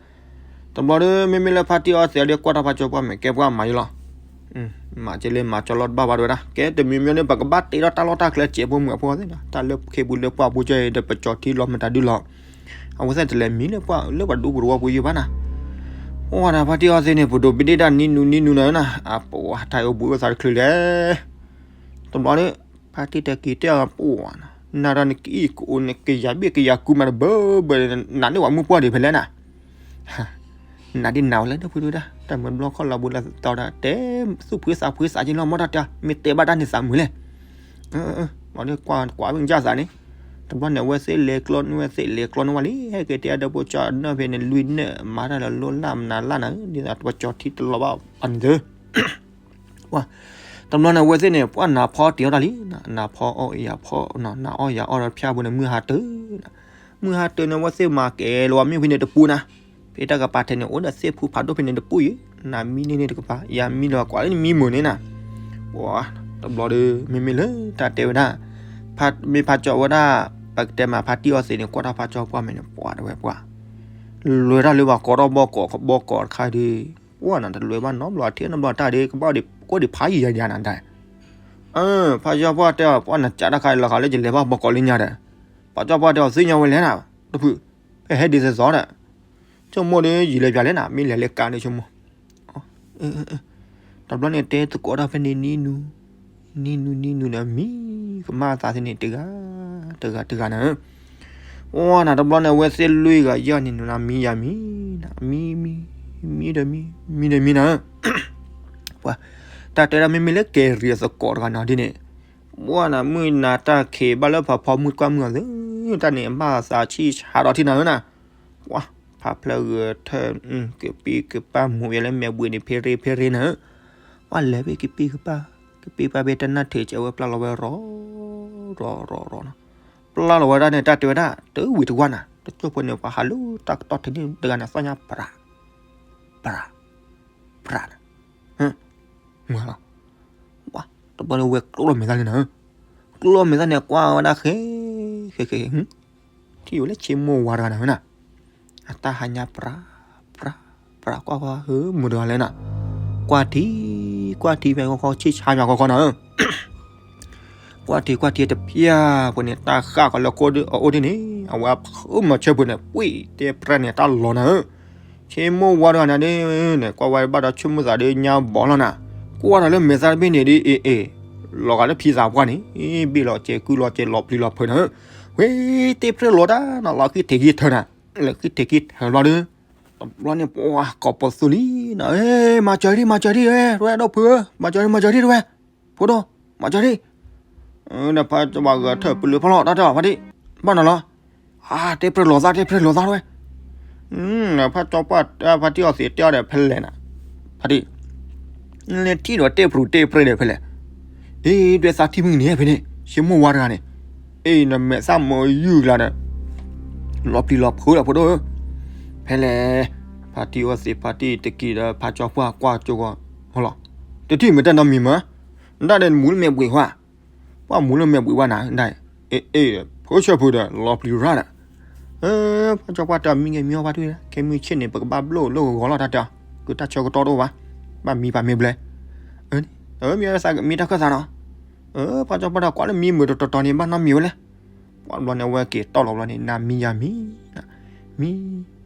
တဘျီဒီး မ့မ့ၢ်လၢဖါတံၢ်အီသံးအီၤဒီး ကွၢ်တၢ်ဖးကၠီပှၢ်မဲာ် ကဲပှၢ်မၤယလီၤ မၤကဲလၢမၤကၠီလီၤတဘၣ်ဘၣ်တဝဲဒၣ် ကဲတမံၤမံၤန့ၣ် ပကဘၣ်တ့ထီၣ်တၢ်လီၢ်တၢ်ကျဲစဲးဖိမုၣ်အဖိသ့ၣ်နၤ တၢ်လၢခ့ပူၤလၢပှၢ်ပူၤကဲဒီး ပကၠီထံလီၤမတၤဒုလီၤ အဝဲသ့ၣ်တလဲၤမံလၢပှၢ်လၢပှၤဒူပူၤတဝီပူၤယံၤဘၣ်နၤ. အိၣ်ဝဲဒၣ်ဖါတံၢ်အီသံးန့ၣ် ပဒိးဘ့ၣ်ဒၣ်နံၤနူနံၤနူနၤနၤ အပှၤတၢ်အိၣ်ဘှံးအိၣ်သါတချုးလဲၣ်. တဘျီန့ၣ် ဖါတံၢ်တက့ၤတဲအီၤပှၢ်နၤ နၤဒီးနကအံၣ်ကအိၣ်န့ၣ် ကယၤဘ့ၣ်ကယၤကူမးတဘၢဘၢ နးန့ၢ်ဝဲမုၢ်ပှၢ်ဒံးဖဲလဲၣ်နၤ နးဒ်နးဝဲလၢဒီပုၢ်ဒၣ် တၢ်မၤဘျီခီၣ်လီၤဘိလၢသီဒၣ် တဲသူၣ်ဖှံသးဖှံသးက့ၤလီၤ မ့ၢ်တၢ်တဲ မ့ၢ်တဲဘၣ်တၢ်န့ၣ်သးမုာ်လဲၣ်. ဘျီဒီးကွၢ်ကွၢ်ဝဲကစၢ်သးန့ၣ် တဘျီန့ၣ် အဝဲသ့ၣ်လဲၤကျီန့ၢ်ဝဲသ့ၣ်လဲၤကျီန့ၢ်ဝဲလံ ဟဲက့ၤတဲအဒီပုၢ်ကၠီနၢ်ဖဲန့ၣ် လွံၢ်နၢ်မၤတၢ်လၢလိၣ်လၢ်မနုၤလၢ်နၤ ဒ်သိးပကၠီထံတလီၤဘၣ်အန့ၣ်သၢ တဘျီန့ၣ် အဝဲသ့ၣ်န့ၣ် ပှၢ်နၤဖီတ့ၢ်အီၣ်တၢ်လံ, နၤဖီအီၣ်ယၤဖီ, နၤအီၣ်ယၤအီၣ်ဒီးဖၠၣ်ပူၤန့ၣ် မုၢ်ဟါတၢၢ်, မုၢ်ဟါတၢၢ်န့ၣ် အဝဲသ့ၣ်မၤကဲလီၤဝဲမ့ၣ်အူဖဲန့ၣ်တပူၤနၤ, ဖဲတၢ်ကပၤထဲန့ၣ် အိၣ်ဒီးသ့ၣ်ဖူဖးဒိၣ်ဖဲန့ၣ်တပူၤအံၤ, နၤမံန့ၢ်န့ၣ်တကပၤ, ယၤမံလီၤကွၢ်လၢနမံမုာ်န့ၣ်နၤ, ပှၢ် တဘျီဒီး မ့မ့ၢ်လၢတၢ်တဲဝဲဒၣ် မ့ၢ်ဖးကၠီဝဲဒၣ် ပကတဲမးဖါတံၢ်အီသံးန့ၣ် ကွၢ်တၢ်ဖးကၠီပှၢ်မဲာ်န့ၣ် ပှၢ်တဝဲပှၢ်, လဲၤတၢ်လၢပှၤကိးထီၣ်ဘီကီး ဘီကီးတခါဒီး ပှၢ်နၤတလဲၤဘၣ်နီတဘျီ ထဲနဘျီတၢ်ဒီး ကဘၣ်အိၣ်ဒံးဖးယံာ်ယၤနၤဒၣ်, ဖးကၠီပှၢ်တဲအီၤ ပှၢ်နၤကးတၢ်ခါလီၤဃာ်လၢယလဲၤဘၣ်ဘီကီးလၢညါဒီး, ဖးကၠီပှၢ်တဲအီၤ သ့ၣ်ညါဝဲလဲၣ်နၤ, တဖု, ဖဲဟဲဒ်သိးသိးဒီး, ဆိကမိၣ်ဒီးယံာ်လဲၤပၠးလဲၣ်နၤ မ့ၢ်လဲၤလၢကါဒီးဆိကမိၣ် တဘျီန့ၣ်တဲသကိးတၢ်ဖဲန့ၣ်နံၤနူၤ, နံၤနူၤနံၤနူၤဒီးမံ, ကမၣ်သးသ့န့ၣ် တဂၤ, တဂၤတဂၤနၤ, အိၣ်နၤတဘျီန့ၣ် အဝဲသ့ၣ်လွံၢ်ဂၤယဲၢ်န့ၣ်နူၤနၤ မံယၤမံ, မံ, မံ, မံဒီးမံ, မံဒီးမံနၤ, ပှၤ, တၢ်တဲဒၣ်မ့မ့ၢ်လၢကဲရံအသကိးတဂၤနီၤဒ်န့ၣ်, ပှၢ်နၤ မုၢ်နၤတၢ်ခံးဘၣ်လၢဖးဖီမုၢ်ကွၢ်မုၢ်အီၤသ့, တၢ်န့ၣ်အဘၣ်သးဆံၣ်ဆါဒီးထံနၤဧၢနၤ, ပှၤ, ဖးဖျၢၣ်ဂၢၢ်ထၢၣ်, ကပံၢ်ကပၢ်မူၤဝဲလၢမဲာ်ဘှံးန့ၣ် ဖ့ရ့ဖ့ရ့နၤဧၢ, ပှၤလဲၤဖဲကပံၢ်ကပၢ်, ကပ့ၢ်ပာ်ဘ့ၣ်တနၢ်ထံးကဲဝဲ ပျၢ်လီၤဝဲရီၤ ရီၤရီၤရီၤနီၤ, ပျၢ်လီၤဝဲဒၣ်န့ၣ် တၢ်တဲဝဲဒၣ် တဝံၤတဝါနၤ, တကၠိဖိန့ၣ် ပှၤဟးလၢတၢ်ကတီၢ်ထံးန့ၣ်တဂၤန့ၣ် သီၣ်ညါပြး ပြး ပြးနၤ, မုၢ်လီၤ, ဝါ တဘျီန့ၣ်ဝဲကျိလီၤမဲာ်သၣ်လံနၤ, ကျိလီၤမဲာ်သၣ်န့ၣ် ကွၢ်ဝဲဒၣ်ဃဲ ဃဲဃဲ ထံၣ်ဝဲလၢဆ့မိၢ်ဝါတဂၤနၤဝဲနၤ, အတၢ်ဟးညါပြး ပြး ပြး ကွၢ်ကွၢ် ဟၢ မုၢ်တဂၤလဲၣ်နၤ, ကွၢ်ထံ ကွၢ်ထံ ဖဲခီခီ ဆ့ၣ်ဆါညါခီခီနၤဧၢ ကွၢ်ထံကွၢ်ထံတဖျၢၣ်ဖိန့ၣ် တၢ်ဃၣ်ကီးလၢအအိၣ်ဒ်န့ၣ် အဝဲဖုမၤဆၢဖုန့ၣ် ပှ့ၢ်တဲပြဲန့ၣ် တၢ်လီၤနၤဧၢ, ဆ့မိၢ်ဝါတဂၤနၤဒ်န့ၣ် ကွၢ်ဝဲဘၣ်ဒီးဆိကမိၣ်သးဒီးညါဘီလီၤနၤ, ကွၢ်ဒီးလၢမဲာ်သၣ်တဘ့ၣ်န့ၣ်ဒ်အ့ၣ်အ့ၣ်, လီၤဂာ်လၢဖံသးပှၢ်န့ၣ် ဘ့ၣ်လီၤစဲၤကုလီၤစဲၤလီၤပျံၤလီၤဖုးနၤဧၢ, ဝဲတဲပြဲလီၤတၢ်နၤ လီၤဃံထံးဃံထၢနၤ, လၢဃံထံးဃံထၢဘျီဒီး တဘျီန့ၣ် ပှၤကိးပသူလံနၤ, မၤစၢၤဒံး မၤစၢၤဒံး ဝဲဒီပုၢ်ဧၢ မၤစၢၤဒံး မၤစၢၤဒံးတဝဲ, ဖိဒိၣ် မၤစၢၤဒံး, ဒီးဖါဘၣ်ဂဲၤထၢၣ်ပလုာ်ဖီလီၤ တၢ်တဲအီၤဖါတံၢ်, ဘၣ်နီၤလီၤ, တဲပြဲလီၤသး တဲပြဲလီၤသးတဝဲ, ဖါကၠီပှၢ်ဖါတံၢ်အီၤသ့ၣ်တဲအီၤဒီးဖဲလဲၣ်နၤ, ဖါတံၢ် လဲၤထံၣ်ဒီးတဲပြူၤတဲပြဲဒီးဖဲလဲၣ်, အ့ ဒွဲသးထံၣ်မုၢ်နံၤဖဲန့ၣ် ဆ့မိၢ်ဝါတဂၤန့ၣ်, အ့ နမဲာ်သၣ်မ့ၢ်ယုၢ်ကျါဒီး လီၤပျံၤလီၤဖုးလီၤဖိဒိၣ်ဧၢ, ဖဲလဲၣ်, ဖါတံၢ်အီၤသ့ၣ်ဖါတံၢ်တက့ၤဒီးဖါကၠီပှၢ်ကွၢ်ကၠိဂီၤ, ဟီလီၤ, တထံၣ်မ့ၢ်တၢ်နီတမံၤမး, ဒၣ်ဒီးမူလၢမဲာ်ဘှံးဝဲ, ပှၢ်မူလၢမဲာ်ဘှံးဝဲနၤ, အ့ အ့ ဖိဆၢဖုဒီး လီၤပျံၤရၣ်ဒီး ဖါကၠီပှၢ်တဲအီၤ မံဂ့ၤမံအီၣ်ဖါတံၢ်, ခဲမုၢ်ဆ့ၣ်န့ၣ် ပကဘၣ်ဘျိၣ်လိာ်ဂီၤလီၤတၢ်တဲအီၤ, ကတၢ်ဆၢကတီၢ်တအိၣ်ဘၣ်, ဘၣ်မံပာ်မ့ၢ်ဘျဲ, မံသးမံတၢ်ခၢၣ်သးနီၤ, ဖါကၠီပှၢ်ဒီးကွၢ်လၢမံမုာ်တတီၤတီၤန့ၣ် ဘၣ်နီတမံၤဝဲလဲၣ်, ပှၢ်ဘျီန့ၣ် အဝဲက့ၤတီၢ်လီၤဘျီန့ၣ် နၤမံယၤမံ, မံ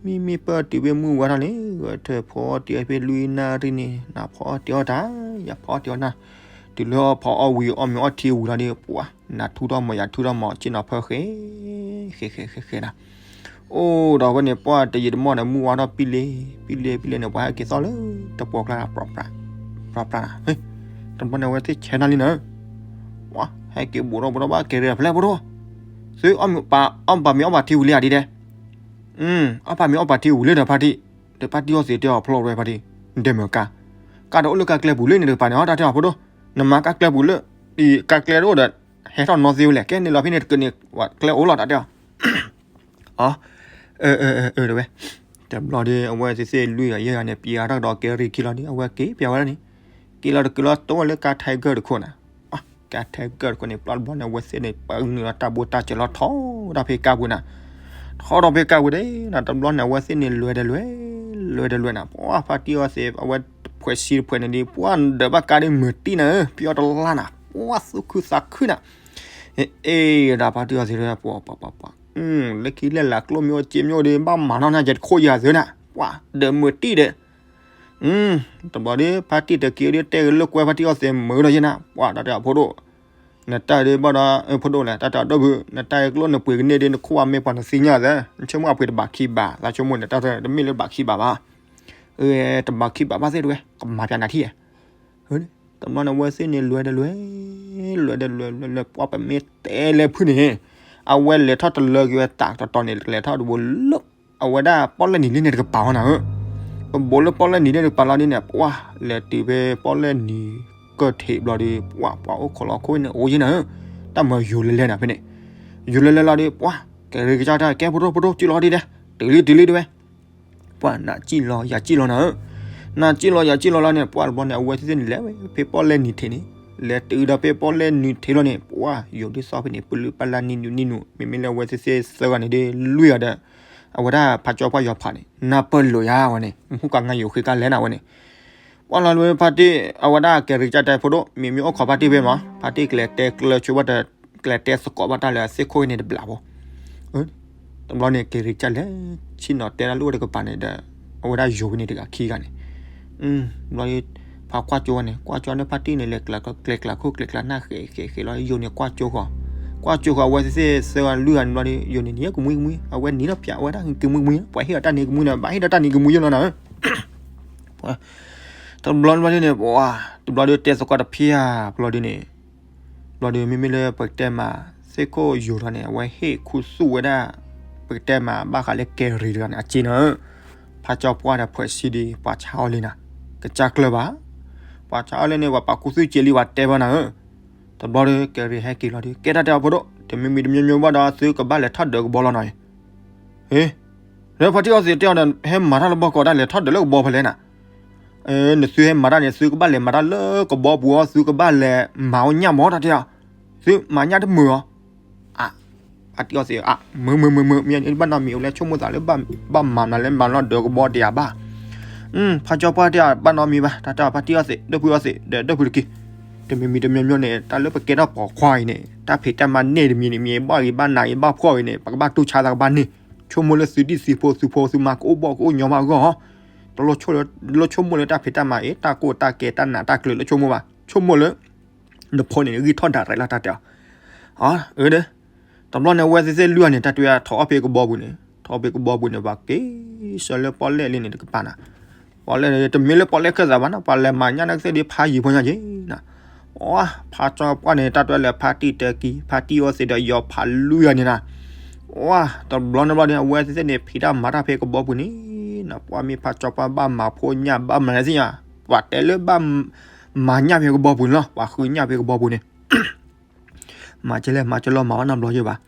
မံမံပၢၢ်တုၤဖဲမုၢ်ဝါထီၣ်န့ၣ် ဂဲၤထၢၣ်ဖီအီၣ်တ့ၢ်ဖဲလွံၢ်နၣ်ရံၣ်န့ၣ် နၤဖီအီၣ်တ့ၢ်အီၣ်တၢ်, ယၤဖီအီၣ်တ့ၢ်အီၣ်နၤ, တုၤလၢဖီအီၣ်ဝံၤအီၣ်မ့ၤအီထံဝံၤလီၤဒီး ပှၢ် နၤထူထီၣ်မီၤ ယၤထူထီၣ်မီၤ ဆ့ၣ်နီၤဖၢဃဲ ဃဲဃဲဃဲဃဲနၤ, အိၣ်ဒီးဖဲန့ၣ် ပှၢ်တယံာ်တမီၢ်န့ၣ် မုၢ်ဝါထီၣ်ပံလ့ ပံလ့ပံလ့န့ၣ် ပှၤဟဲက့ၤသီၣ်လၢတပှီၢ်ကျါ ပြးပြး ပြးပြးနၤ, တဘျီန့ၣ် အဝဲသ့ၣ်ဆဲးနၢ်လံနၤ, ပှၢ် ဟဲက့ၤဘူးထီၣ်ဘူးထီၣ်ဘၣ် ကဲၤရ့ဖဲလဲၣ်ဖိဒိၣ်, သုအီၣ်ပာ်မ့ၤအီၣ်ပာ်ထံဝံၤလံဧါဒ်ဒဲး, အီၣ်ပာ်မ့ၤအီၣ်ပာ်ထံဝံၤလံဒီးဖါတံၢ်, ဒီးဖါတံၢ်အီၣ်သ့ၣ်တဲအီၤဖျီၣ်ဝဲဖါတံၢ်, ဒဲးမုၢ်ကါ, ကါဒီးအိၣ်လၢကါကျဲပူၤလၢန့ၣ်တကပၤန့ၣ် အီၣ်တၢ်တဲအီၤဖိဒိၣ်, နမၤကါကျဲပူၤလၢ, ကါကျဲတအိၣ်ဒီး ဟဲထီၣ်နီသ့ဝဲလဲၣ်, ကဲန့ၣ်လီၤဖဲန့ၣ်တကန့ၣ် ကျဲအိၣ်လီၤတၢ်တဲအီၤ အ တဝဲ, တဘျီဒီးအဝဲသ့ၣ်သ့ၣ်လွံၢ်ဂၤယဲၢ်ဂၤန့ၣ် ပျံၤတၢ်ကဒီးကဲရ့ခံလီၤဒီး အဝဲက့ၤပျံၤဝဲဒၣ်န့ၣ်, က့ၤလီၤတက့ၤလီၤတိၢ်ဝဲလၢကါထဲဂၢၢ်တခိၣ်န့ၣ်, ကါထဲဂၢၢ်တခိၣ်န့ၣ် ပျၢ်တဘျီန့ၣ် အဝဲသ့ၣ်န့ၣ် ပာ်ဂုာ်န့ၢ်ဒီးတၢ်ဘိတၢ်စၢၤလီၤထီၣ်ဒၣ်ဖဲကါပူၤန့ၣ်, ထီၣ်ဒီးဖဲကါပူၤဒၣ်နၤ တဘျီန့ၣ် အဝဲသ့ၣ်န့ၣ် လဲၤဒီးလဲၤ, လဲၤဒီးလဲၤနၤ ပှၢ်ဖါတံၢ်အီၤသ့ၣ် အဝဲတဖှဲးဆံတဖှဲးန့ၣ်ဒီး ပှၢ်ဒၢးဘၣ်ကါဒီးမုာ်တံၢ်နၤဧၢ ပျီတလါနၤ ပှၢ်သူၣ်ခုသးခုနၤ အ့ ဒၣ်ဖါတံၢ်အီၤသ့ၣ် ပှၤပှၤပှၤပှၤ, လၢခံလၢလာ်ကျိၣ်မ့ၢ်အိၣ်စ့မ့ၢ်အိၣ်ဒီး ဘၣ်မၤနီၢ်နၤယဲတခိၣ်ယၤသ့နၤ, ပှၤဒၢးမုာ်တံၢ်ဒီး, တဘျီဒီး ဖါတံၢ်တက့ၤဒီး တဲက့ၤလၢကွဲဖါတံၢ်အီၤသ့ၣ်မုာ်ဒီးယဲနၤ, ပှၤတၢ်တဲအီၤဖိဒိၣ်, နတၢ်ဒ်ဘၣ်ဒီး ဖိဒိၣ်လဲၣ် တၢ်တဲအီၤဒီပုၢ်, နတၢ်အံၤကျိၣ်နပှ့ၤကန့ၢ်ဒီး နခိၣ်ဘၣ်မ့ၢ်ပှၤနသ့ၣ်ညါသ့, နဆိကမိၣ်အပှ့ၤတဘၣ်ခံဘၣ်, သးဆိကမိၣ်န့ၣ် တၢ်တမ့ၢ်လၢဘၣ်ခံဘၣ်ဘၣ် တဘၣ်ခံဘၣ်ဘၣ်သ့ၣ်တဝဲ ကမၤပျးနၤထံၣ်ဧါ. တဘျီန့ၣ် အဝဲသ့ၣ်န့ၣ် လဲၤဒီးလဲၤ, လဲၤဒီးလဲၤလဲၤလဲၤ ပှၢ်ပမ့ၢ်တဲလဲၤဖုၣ်န့ၣ်, အဝဲလဲၤထီၣ်တလၢက့ၤဝဲတၢ်တတီၤန့ၣ် လဲၤထီၣ်တဘိလၢ အဝဲဒၣ်ပီၣ်လဲၣ်နံၤလၢန့ၣ်တကပၤအီၤနၤဧၢ, ကဘိလၢပီၣ်လဲၣ်နံၤလၢန့ၣ်တကပၤလီၤဒ်န့ၣ် ပှၢ်လဲၤတုၤဖဲပီၣ်လဲၣ်နံၤကၢၢ်ထံးဘျီဒီး ပှၢ်ပှၤအိၣ်ခိးလီၤခိၣ်န့ၣ် အိၣ်ယဲနၤဧၢ, တၢ်မၤယိၤလဲၤလဲၤနၤဖဲန့ၣ်, ယိၤလဲၤလဲၤလီၤဒီး ပှၢ်ကဲၤရ့ကစၢ်တၢ် ကဲဖိဒိၣ်ဖိဒိၣ် စံၣ်လီၤဒ်ဒဲး, တုၤလံတုၤလံတဝဲ ပှၢ်နၤစံၣ်လီၤယၤစံၣ်လီၤနၤဧၢ, နၤစံၣ်လီၤယၤစံၣ်လီၤလီၤန့ၣ် ပှၢ်တဘျီန့ၣ် အဝဲသ့ၣ်သ့ၣ်န့ၣ် လဲၤဝဲဖဲပီၣ်လဲၣ်နံၤထံးန့ၣ်, လဲၤတုၤဒီးဖဲပီၣ်လဲၣ်နံၤထံးလီၤန့ၣ် ပှၢ်ယိၤဒ်သိးဖဲန့ၣ် ပလုၢ်ပလၢ်နံၤနုာ်နံၤနုာ် မ့မ့ၢ်လၢအဝဲသ့ၣ်သ့ၣ်သၢဂၤန့ၣ်ဒီး လွံၢ်ဂၤဒီး အဝဲဒၣ်ဖးကၠီပှၢ်ယီၤဖးန့ၣ် နၢ်ပၢၢ်လိာ်ယၤဝဲန့ၣ် မူကၤငါယိၤဃ့ကါလဲၣ်နၤဝဲန့ၣ် ပှၢ်လီၤလၢဖါတံၢ် အဝဲဒၣ်ကဲၤရ့ကစၢ်တၢ်ဖိဒိၣ် မ့မ့ၢ်အိၣ်ခိးဖါတံၢ်ဖဲမး ဖါတံၢ်ကလဲၤတဲကျၢၤဆိဘၣ်တၢ် ကလဲၤတဲသကိးဘၣ်တၢ်လၢသ့ၣ်ခိၣ်န့ၣ်တဘျီဖိ တဘျီန့ၣ် ကဲၤရ့ကစၢ်လဲၤ ဆ့ၣ်နီၤတဲတၢ်လၢအိၣ်တကပၤန့ၣ်ဒီး အဝဲဒၣ်ယိၤဖဲန့ၣ်တဂၤခံဂၤန့ၣ် ဘျီ ဖးကွၢ်ကၠိဝဲန့ၣ် ကွၢ်ကၠိန့ၣ်ဖါတံၢ်န့ၣ် လဲၤကျဲၤကျဲၤကျဲၤခိၣ်ကျဲၤကျဲၤနၢ်ဃဲးဃဲးဃဲးလီၤ ယိၤန့ၣ်ကွၢ်ကၠိဃီၤ ကွၢ်ကၠိဃီၤ အဝဲသ့ၣ်သ့ၣ်သၢဂၤလွံၢ်ဂၤန့ၣ်ဘျီဒီး ယိၤန့ၣ်န့ၣ်ကမှံကမှံ အဝဲန့ၣ်ဒီးဖျါဝဲဒၣ်ကမှံကမှံ ပှၤဟ့ၣ်အီၤတၢ်န့ၣ်ကမှံဒီး ဘၣ်ဟ့ၣ်ဒီးတၢ်န့ၣ်ကမှံလီၤနၤဧၢ တဘျီဘျီဒ်န့ၣ် ပှၤ တဘျီဒီးတဲသကိးတဖျါ ဘျီဒ်န့ၣ် ဘျီဒီးမ့မ့ၢ်လၢပကတဲမး သ့ၣ်ခိၣ်ယိၤထီၣ်န့ၣ် အဝဲဟ့ၣ်ခူသူၣ်ဝဲဒၣ် ပကတဲမး ဘၣ်ဃးလၢကဲၤရ့တဂၤန့ၣ် အစ့နၤဧၢ ဖးကၠီပှၢ်ဒီးဖှဲးဆံဒီး ပှၤဆါအီၤလံနၤ ကစၢ်ကျၢၤဘၣ် ပှၤဆါအီၣ်လဲၣ်န့ၣ် ပှၤပာ်ခူသူၣ်စ့လံ ပှၤတဲဘၣ်နၤဧၢ. တဘျီဒီး ကဲရ့ဟဲက့ၤလီၤဒီး ကဲတၢ်တဲအီၤဖိဒိၣ် တမံၤမံၤတမံၤမံၤဘၣ်ဒီး သုကဘၣ်လဲၤထီၣ်ဒၢးကဘီလီၤနီၤအံၤ. ဟ့ လၢဖါတံၢ်အီသံးတဲအီၤဒီး ဟဲမၤတၢ်လၢဘီကီး တၢ်လဲၤထီၣ်ဒၢးလၢကဘီဖဲလဲၣ်နၤ. နသုဟဲမၤတၢ်န့ၣ် သုကဘၣ်လဲၤမၤတၢ်လၢကဘီပူၤအီၤ သုကဘၣ်လဲၤမၤအီၣ်ညၣ်မၢ် တၢ်တဲအီၤ. သုမၤညၣ်တမုာ်အီၤ. ဖါတံၢ်အီသံး မုာ်မုာ်မုာ်မုာ် မ့ၢ်ဘၣ်နီတမံၤ အိၣ်လၢဆိကမိၣ်သးလၢ ဘၣ်မၤမနုၤလဲၣ် မၤလီၤဒၢးကဘီတယၤဘၣ်. ဖါကၠီပှၢ်တဲအီၤ ဘၣ်နီတမံၤဘၣ် တၢ်တဲအီၤ ဖါတံၢ်အီသံး ဒီပုၢ်အီသံး ဒီးဒီပုၢ်တက့ၢ်. တမံၤမံၤတမံၤမံၤန့ၣ် တၢ်လၢပကဲထီၣ်ပိာ်ခွါအံၤန့ၣ် တၢ်ဖံးတၢ်မၤန့ၢ်တမံၤန့ၣ် မ့ၢ်ဘၣ်ဂ့ၤဘၣ်နးဂ့ၤဘၣ်ဖှီၣ်ဂ့ၤန့ၣ် ပကဘၣ်တူၢ်ဆါသးကဘၣ်န့ၢ်. ဆိကမိၣ်လၢသုဒံၣ်သုဖိ သုဖိသုမါ ကအိၣ်ဘီၣ်ကအိၣ်ညီမးအဂီၢ်, တလိၣ်ဆိကမိၣ်လၢတၢ်ဖံးတၢ်မၤအံၤ တၢ်ကိၢ်တၢ်ကဲ တၢ်နးတၢ်ကျၢၤ တလိၣ်ဆိကမိၣ်ဘၣ်. ဆိကမိၣ်လၢ နဖိန့ၣ် ဂံၢ်ထီၣ်ဒၣ်ရဲၣ်လီၤ တၢ်တဲအီၤ. အၢ ဒီး တဘျီန့ၣ် အဝဲသ့ၣ်သ့ၣ်လွံၢ်ဂၤန့ၣ် တၢ်တဲဝဲဒၣ် ထီၣ်အီၣ်ဖဲကဘီပူၤန့ၣ် ထီၣ်အီၣ်ဖဲကဘီပူၤန့ၣ် ပှၤက့ၤဆၢလၢပီၣ်လဲၣ်လံန့ၣ် တကပၤနၤ. ပီၣ်လဲၣ်န့ၣ် တမ့ၢ်လၢပီၣ်လဲၣ်ခၢၣ်သးဘၣ်နီၤ ပှၤလဲၤမၤညၣ်န့ၣ်ကသ့ၣ်ဒ်ဖးယံၤဖိညါက့ၤနၤ. အၢ ဖါကၠီပှၢ်န့ၣ် တၢ်တဲဝဲလၢဖါတံၢ်တကံၢ် ဖါတံၢ်အီသံးဒီးယီၤဖးလွံၢ်ဂၤန့ၣ်နၤ. အၢ တဘျီန့ၣ်ဘျီန့ၣ် အဝဲသ့ၣ်သ့ၣ်န့ၣ် ဖံးတၢ်မၤတၢ်ဖဲကဘီပူၤန့ၣ်နၤ ပှၤမ့ၢ်ဖါကၠီပှၢ်ဘၣ်မၤဖိညၣ်ဘၣ်မၤလဲၣ်သ့ၣ်ညါ ပှၤတဲလၢဘၣ် မၤညၣ်ဖဲကဘီပူၤန့ၣ်လီၤ ပှၤဃုညၣ်ဖဲကဘီပူၤန့ၣ် မၤကဲလဲၣ် မၤကဲလီၤ မၤဘၣ်နီတဘျီယဲဘၣ်.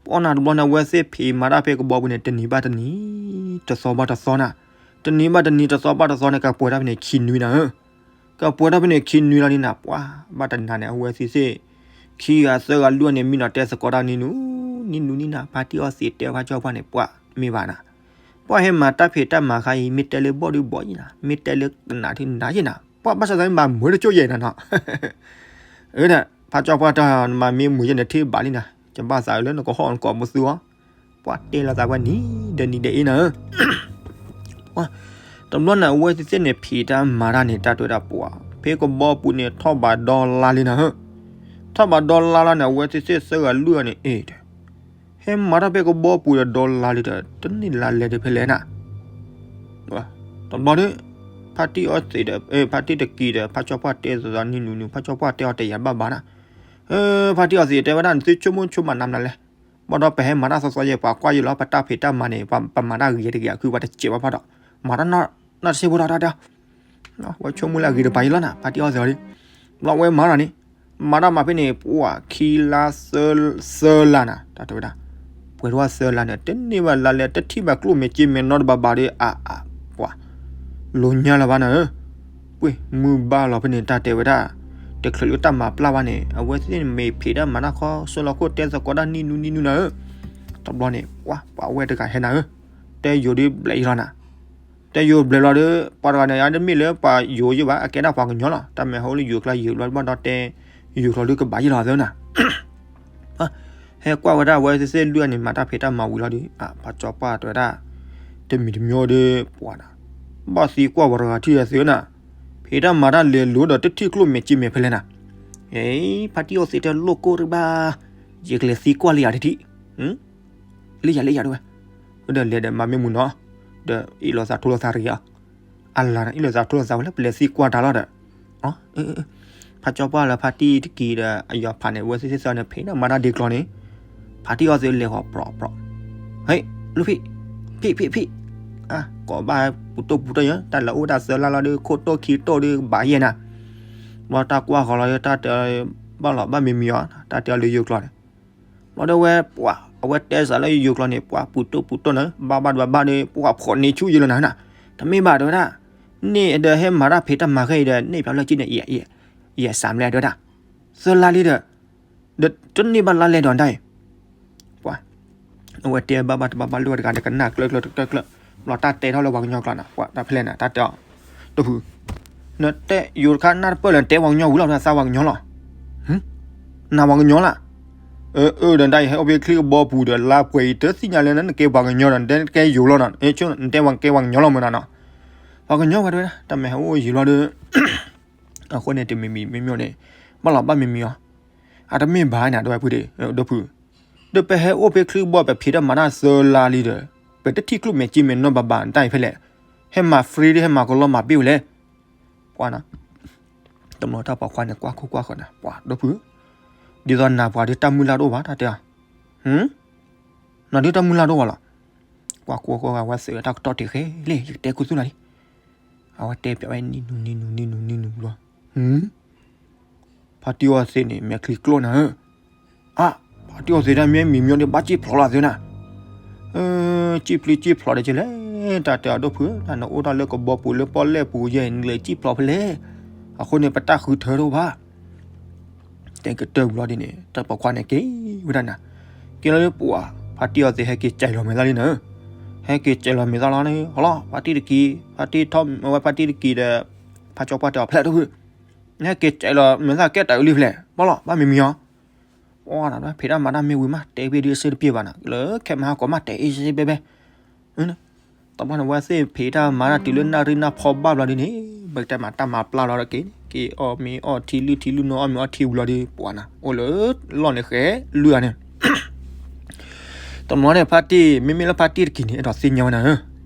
ပှၤနၤတဘျီန့ၣ် အဝဲသ့ၣ်ဖံးမၤတၢ်ဖဲကဘီပူၤန့ၣ် တနံၤဘၣ်တနံၤ တသီဘၣ်တသီနၤ. တနံၤဘၣ်တနံၤ တသီဘၣ်တသီန့ၣ် ကပှဲၤတၢ်ဖဲန့ၣ် ခံနွံနၤဧၢ. ကပှဲၤတၢ်ဖဲန့ၣ် ခံနွံလီၤန့ၣ်နၤ ပှၤဘၣ်တနၤန့ၣ် အဝဲသ့ၣ်သ့ၣ် ခံဂၤသၢဂၤလွံၢ်ဂၤန့ၣ် မံနီၤတဲသကိးတၢ်နံၤနံၤ နံၤနံၤနံၤနၤ ဖါတံၢ်အီသံးတဲဖါကၠီပှၢ်န့ၣ် ပှၤမ့ၢ်ဘၣ်နၤ ပှၤဟဲမၤတၢ်ဖံးတၢ်မၤခါအံၤ မ့ၢ်တဲလၢဘီၣ်ဒုးဘီၣ်ယဲနၤ မ့ၢ်တဲလၢနးဒုးနးယဲနၤ ပှၤဘၣ်ဆၣ်သးမၤမုာ်တကၠိၢ်ယဲနၤနီၤ. အၢ ဖါကၠီပှၢ်တဲ နမၤမ့ၢ်မုာ်ယဲန့ၣ် ထံၣ်ဘၣ်လံနၤ ယဘၣ်သးလၢနကဟီၣ်နကိးပသူအီၤ. ပှၤတဲလီၤသးပှၤနံၤဒီးနံၤဒီးအ့နၤဧၢ. တဘျီန့ၣ် အဝဲသ့ၣ်သ့ၣ်န့ၣ် ဖံးတၢ်မၤတၢ်န့ၣ် တၢ်တဲဝဲဒၣ်ပှၤ ဖဲကဘီပူၤန့ၣ် ထီၣ်ဘးဒီလါလံနၤဧၢ. ထီၣ်ဘးဒီလါလီၤန့ၣ် အဝဲသ့ၣ်သ့ၣ်သၢဂၤလွံၢ်ဂၤန့ၣ် အ့ၣ် ဟဲမၤတၢ်ဖဲကဘီပူၤဒီးဒီလါလံဒီး တန့ၢ်လါလဲၤဒံးဖဲလဲၣ်နၤ. တဘျီဒီး ဖါတံၢ်အီသံးဒီး ဖါတံၢ်တကံၢ်ဒီး ဖါကၠီပှၢ်တဲသးနံၤနံၤနံၤ ဖါကၠီပှၢ်တဲအီၤတယာ်ဘၣ်ဘၣ်နၤ. ဖါတံၢ်အီသံးတဲဝဲဒၣ် နသုဆိကမိၣ်ဆိကမးနၤမနုၤလဲၣ်. ဘၣ်ဒီးပဟဲမၤတၢ်သီသီယဲ ပှၤကွၢ်ယဲလီၤ ပတၢ်ဖံးတၢ်မၤန့ၣ် ပမၤတၢ်ဂ့ၤတဂ့ၤ အခုပှၤတစဲးဘၣ်ဖးဒီး မၤတၢ်နီၢ်တစဲးဖိဒီးတၢ်တဲ ဝဲဆိကမိၣ်လၢအဂ့ၤတပၤယဲလီၤနၤ ဖါတံၢ်အီသံးအီၤလံ. ဘျီဝဲမၤတၢ်န့ၣ် မၤတၢ်မၤဖဲန့ၣ် ပှၤခံလါ သၢလါနၤ တၢ်တဲဝဲဒၣ် ပှဲၤထီၣ်သၢလါန့ၣ် တန့ၢ်ဘၣ်လါလဲၤ တထံၣ်ဘၣ်ကျိၣ်မဲာ်စ့မဲာ်နီတဘၣ်ဘၣ်ဒီး အါအါ ပှၤ လိၤညါလၢၤဘၣ်နၤဧၢ. ပှ့ၢ်မုၢ်ဘၣ်လီၤဖဲန့ၣ် တၢ်တဲဝဲဒၣ် တချုးလၢတၢ်မၤပျၢ်ဘၣ်န့ၣ် အဝဲသ့ၣ်န့ၣ်မ့ၢ်ဖံးတၢ်မၤတၢ်ခီ ဆၢလီၤခိၣ်တဲသကိးတၢ်နံၤနူနံၤနူနၤဧၢ. တဘျီန့ၣ် ပှၤ ပှၤဝဲတဂၤဟဲနၤဧၢ. တဲယိၤဒ်ဘျဲးယံၤလီၤနၤ. တဲယိၤဘျဲးလီၤဒီး ပှၤတဂၤန့ၣ် အတမ့ၢ်လၢပှၤယိၤယဲဘၣ် အကဲဒၣ်ပှၤကညီလီၤ. တၢ်မ့ၢ်ဟဲအိၣ်လၢယိၤကျါယိၤဘျီဘၣ်ဒီးတဲ ယိၤကျိာ်ဒ်ကဘၣ်ယဲလီၤသၢနၤ ဟဲကွၢ်ဝဲဒၣ်အဝဲသ့ၣ်သ့ၣ်လွံၢ်ဂၤန့ၣ် မၤတၢ်ဖံးတၢ်မၤဝံၤလီၤဒီး ဖါကၠီပှၢ်တဲဝဲဒၣ် တမံၤတမံၤဒီး ပှၤနၤ ဘၣ်သံကွၢ်ပှၤတဂၤထံၣ်သၢနၤ ဖံးတၢ်မၤတၢ်လဲၤလိၤဒီးတထံၣ်ကျိၣ်မဲာ်စ့မဲာ်ဖဲလဲၣ်နၤ. ဖါတံၢ်အီသံးတဲလိၣ်ကိၢ်တဘၣ် ယကလဲၤသံကွၢ်လၢယၤတထံၣ် လၢယၤလၢယၤတဝဲ ဒီးလဲၤဒီးမၤမ့ၢ်မုာ်နီၤ ဒီးအ့ၣ်လိာ်သးထိလိာ်သးတဂ့ၤအီၤ အလၤနၤ အ့ၣ်လိာ်သးထိလိာ်သးဝဲလၢပလဲၤသံကွၢ်တၢ်လီၤဒီး ဖါကၠီပှၢ်လၢဖါတံၢ်တကံၢ်ဒီး အယီၤဖးန့ၣ် အဝဲသ့ၣ်သ့ၣ်သၢန့ၣ် ဖံးတၢ်မၤတၢ်ဒ်ကျီၤန့ၣ် ဖါတံၢ်အီသံးလဲၤဃီၤပြီပြီ ဟ့ၣ် လူဖံး ဖံးဖံးဖံး ကိးဘၣ်ပူၤတိၢ်ပူၤတိၢ်ယါ တၢ်လၢအိၣ်တၢ်သၢလါလီၤဒီး ခိၣ်တိၢ်ခံတိၢ်ဒီးဘၣ်ယဲၢ်နၤ ဘျီတၢ်ကွၢ်ဃီၤလီၤဒီး တၢ်တဲဘၣ်လီၤဘၣ်မံၤမံၤအီၤ တၢ်တဲအီၤလၢယိၤကျိာ်န့ၣ် ဘျီဒီးဝဲ ပှၤ အဝဲတဲစးလၢယိၤကျိာ်န့ၣ် ပှၤပူၤတိၢ်ပူၤတိၢ်န့ၣ် ဘၣ်ဘၣ်ဒိဘၣ်ဘၣ်ဒီး ပှၤဖိးန့ၢ်ဆူၣ်ယဲလီၤနၤနၤ တမ့ၢ်ဘၣ်တဲဝဲဒၣ် န့ၣ်ဒီးဟဲမၤတၢ်ဖံးတၢ်မၤခဲအံၤဒီး န့ၢ်ဖျါလၢက့န့ၣ် ယဲစးမလဲၣ်တဲဝဲဒၣ် သၢလါလံဒီး ဒီးတန့ၢ်ဘၣ်လါလဲဒီးဒၣ်အံၤ ပှၤ အဝဲတဲဘၣ်ဘၣ်တဘၣ်ဘၣ်လိၣ်တဂၤဒီး ကနၣ်ကျၢၢ်ကျၢၢ်တကျၢၢ်ကျၢၢ် ဘျီတၢ်တဲထီၣ်လၢပှၤကညီကျိာ်နၤ ပှၤတၢ်ဖဲလဲၣ်နၤ တၢ်တဲအီၤ တဖု နတဲယိၤတခါနၢ်တပၢၢ်လၢနတဲပှၤကညီဝံၤလီၤ သးပှၤကညီလီၤ နၤပှၤကညီလီၤ အၢ အၢ ဒီးဒၣ်အံၤ ဟဲအိၣ်ဖဲချံကဘီပူၤဒီး လါပှဲၤအံၤ တသ့ၣ်ညါလၢနကဲပှၤကညီဒီး နတဲကဲယိၤလီၤနီၤ နတဲပှၤကဲပှၤကညီလီၤမ့ၢ်နၤနီၤ ပှၤကညီဝဲတဲဝဲဒၣ် တၢ်မ့ၢ်ဟဲအိၣ်ယံၤလီၤဒီး အဃိန့ၣ် တမံၤမံၤမ့ၢ်မ့ၢ်န့ၣ် ဘၣ်လီၤဘၣ်မံၤမံၤအီၤ အတမ့ၢ်ဘၣ်နၤ ဒီပုၢ်ဒီး ဒီပုၢ် ဒီးပဟဲအိၣ်ဖဲချံကဘီ ပဖံးတၢ်မၤတၢ်သၢလါလံဒီး ပတထံၣ်ကျိၣ်မဲာ်စ့မဲာ်နီၢ်ဘၣ်ဘၣ် တၢ်အံၤဖဲလဲၣ် ဟဲမၤ free ဒီး ဟဲမၤကလီမၤဘ့ၣ်ဝဲလဲၣ် ပှၤနီၤ တဘျီတၢ်ပိာ်ခွါန့ၣ် ကွၢ်ခိၣ်ကွၢ်ဃၢၤနၤ ပှၤ ဒီပုၢ် ဒ်သိးနၤပှၤဒ်တၢ်မုၢ်လၢ်တအိၣ်ဘၣ် တၢ်တဲအီၤ နၤဒ်တၢ်မုၢ်လၢ်တအိၣ်ဘၣ်လီၤ ကွၢ်ခိၣ်ကွၢ်ဃၢၤ ဝဲသ့ၣ်တၢ်ကတီၢ်တ့ၢ်ဃဲလဲၣ် ယကတဲခူသူၣ်နၤလံ အဝဲတဲပျးဝဲနံၤနူၤနံၤနူၤနံၤနူၤနံၤနူၤဘျီ ဖါတံၢ်အီသံးန့ၣ် မဲာ်ချံကျိနၤဧၢ, အါ, ဖါတံၢ်အီသံးတၢ်မ့ၢ်မံၤမၠိဒီး ဘၣ်စံၣ်ဖျိးလီၤသ့နၤ, စံၣ်ဖျိးစံၣ်ဖျိးဒီးကလဲၣ်, တၢ်တဲအီၤဒိၣ်ဖုဧၢ, နအိၣ်တၢ်လၢကဘီပူၤလၢပီၣ်လဲၣ်ပူၤယဲၢ် နလဲၤစံၣ်ဖျိးဖဲလဲၣ်, အဃိန့ၣ် ပတၢ်ဃုထၢတအိၣ်ဘၣ် တဲကတၢၢ်ဘျီဒ်န့ၣ် တၢ်ပိာ်ခွါန့ၣ်က့ၤဝဲဒၣ်နၤ, က့ၤလီၤလၢပှၤ, ဖါတံၢ်အီသံးဟဲက့ၤစဲးလီၤမဲာ်သၣ်လံနၤ, ဟဲက့ၤစဲးလီၤမဲာ်သၣ်လီၤန့ၣ် ဟီလီၤ ဖါတံၢ်တက့ၤ, ဖါတံၢ်ထီၣ်ဝဲဖါတံၢ်တက့ၤဒီး, ဖါကၠီပှၢ်တဲအီၤဖျဲးဒိၣ်ဖု, နဟဲက့ၤစဲးလီၤမဲာ်သၣ်ကဲတၢ်အုးလံဖဲလဲၣ်, ဘၣ်လီၤ ဘၣ်မံၤမံၤအီၤ, ပှၤနၤဖံးတၢ်မၤတၢ်မ့ၢ်ဝံၤမး တဲဘ့ၣ်ဒုးအစ့တပျ့ၤဘၣ်နၤ လၢခဲမဟါကီးမး တဲအ့ၣ်စ့ဘဲဘဲ တဘျီန့ၣ် ဝဲသ့ၣ်ဖံးတၢ်မၤတၢ်တုၤလၢနၣ်ရံၣ်နၣ်ဖီဘၣ်ဘျီဒ်န့ၣ်, ပကတဲမၤတၢ်မၤပျၢ်လီၤဒီးက့ၤ, က့ၤအီၣ်မ့ၤအီထံ လုၢ်ထံလုၢ်နိအီၣ်မ့ၤအီထံဝံၤလီၤဒီး ပှၤနၤ အိၣ်လၢလီၢ်န့ၣ်ဃဲလွံၢ်ဂၤန့ၣ်, တဘျီန့ၣ် ဖါတံၢ် မ့မ့ၢ်လၢဖါတံၢ်တက့ၤန့ၣ် အဲၣ်ဒိးသ့ၣ်ညါဝဲနၤဧ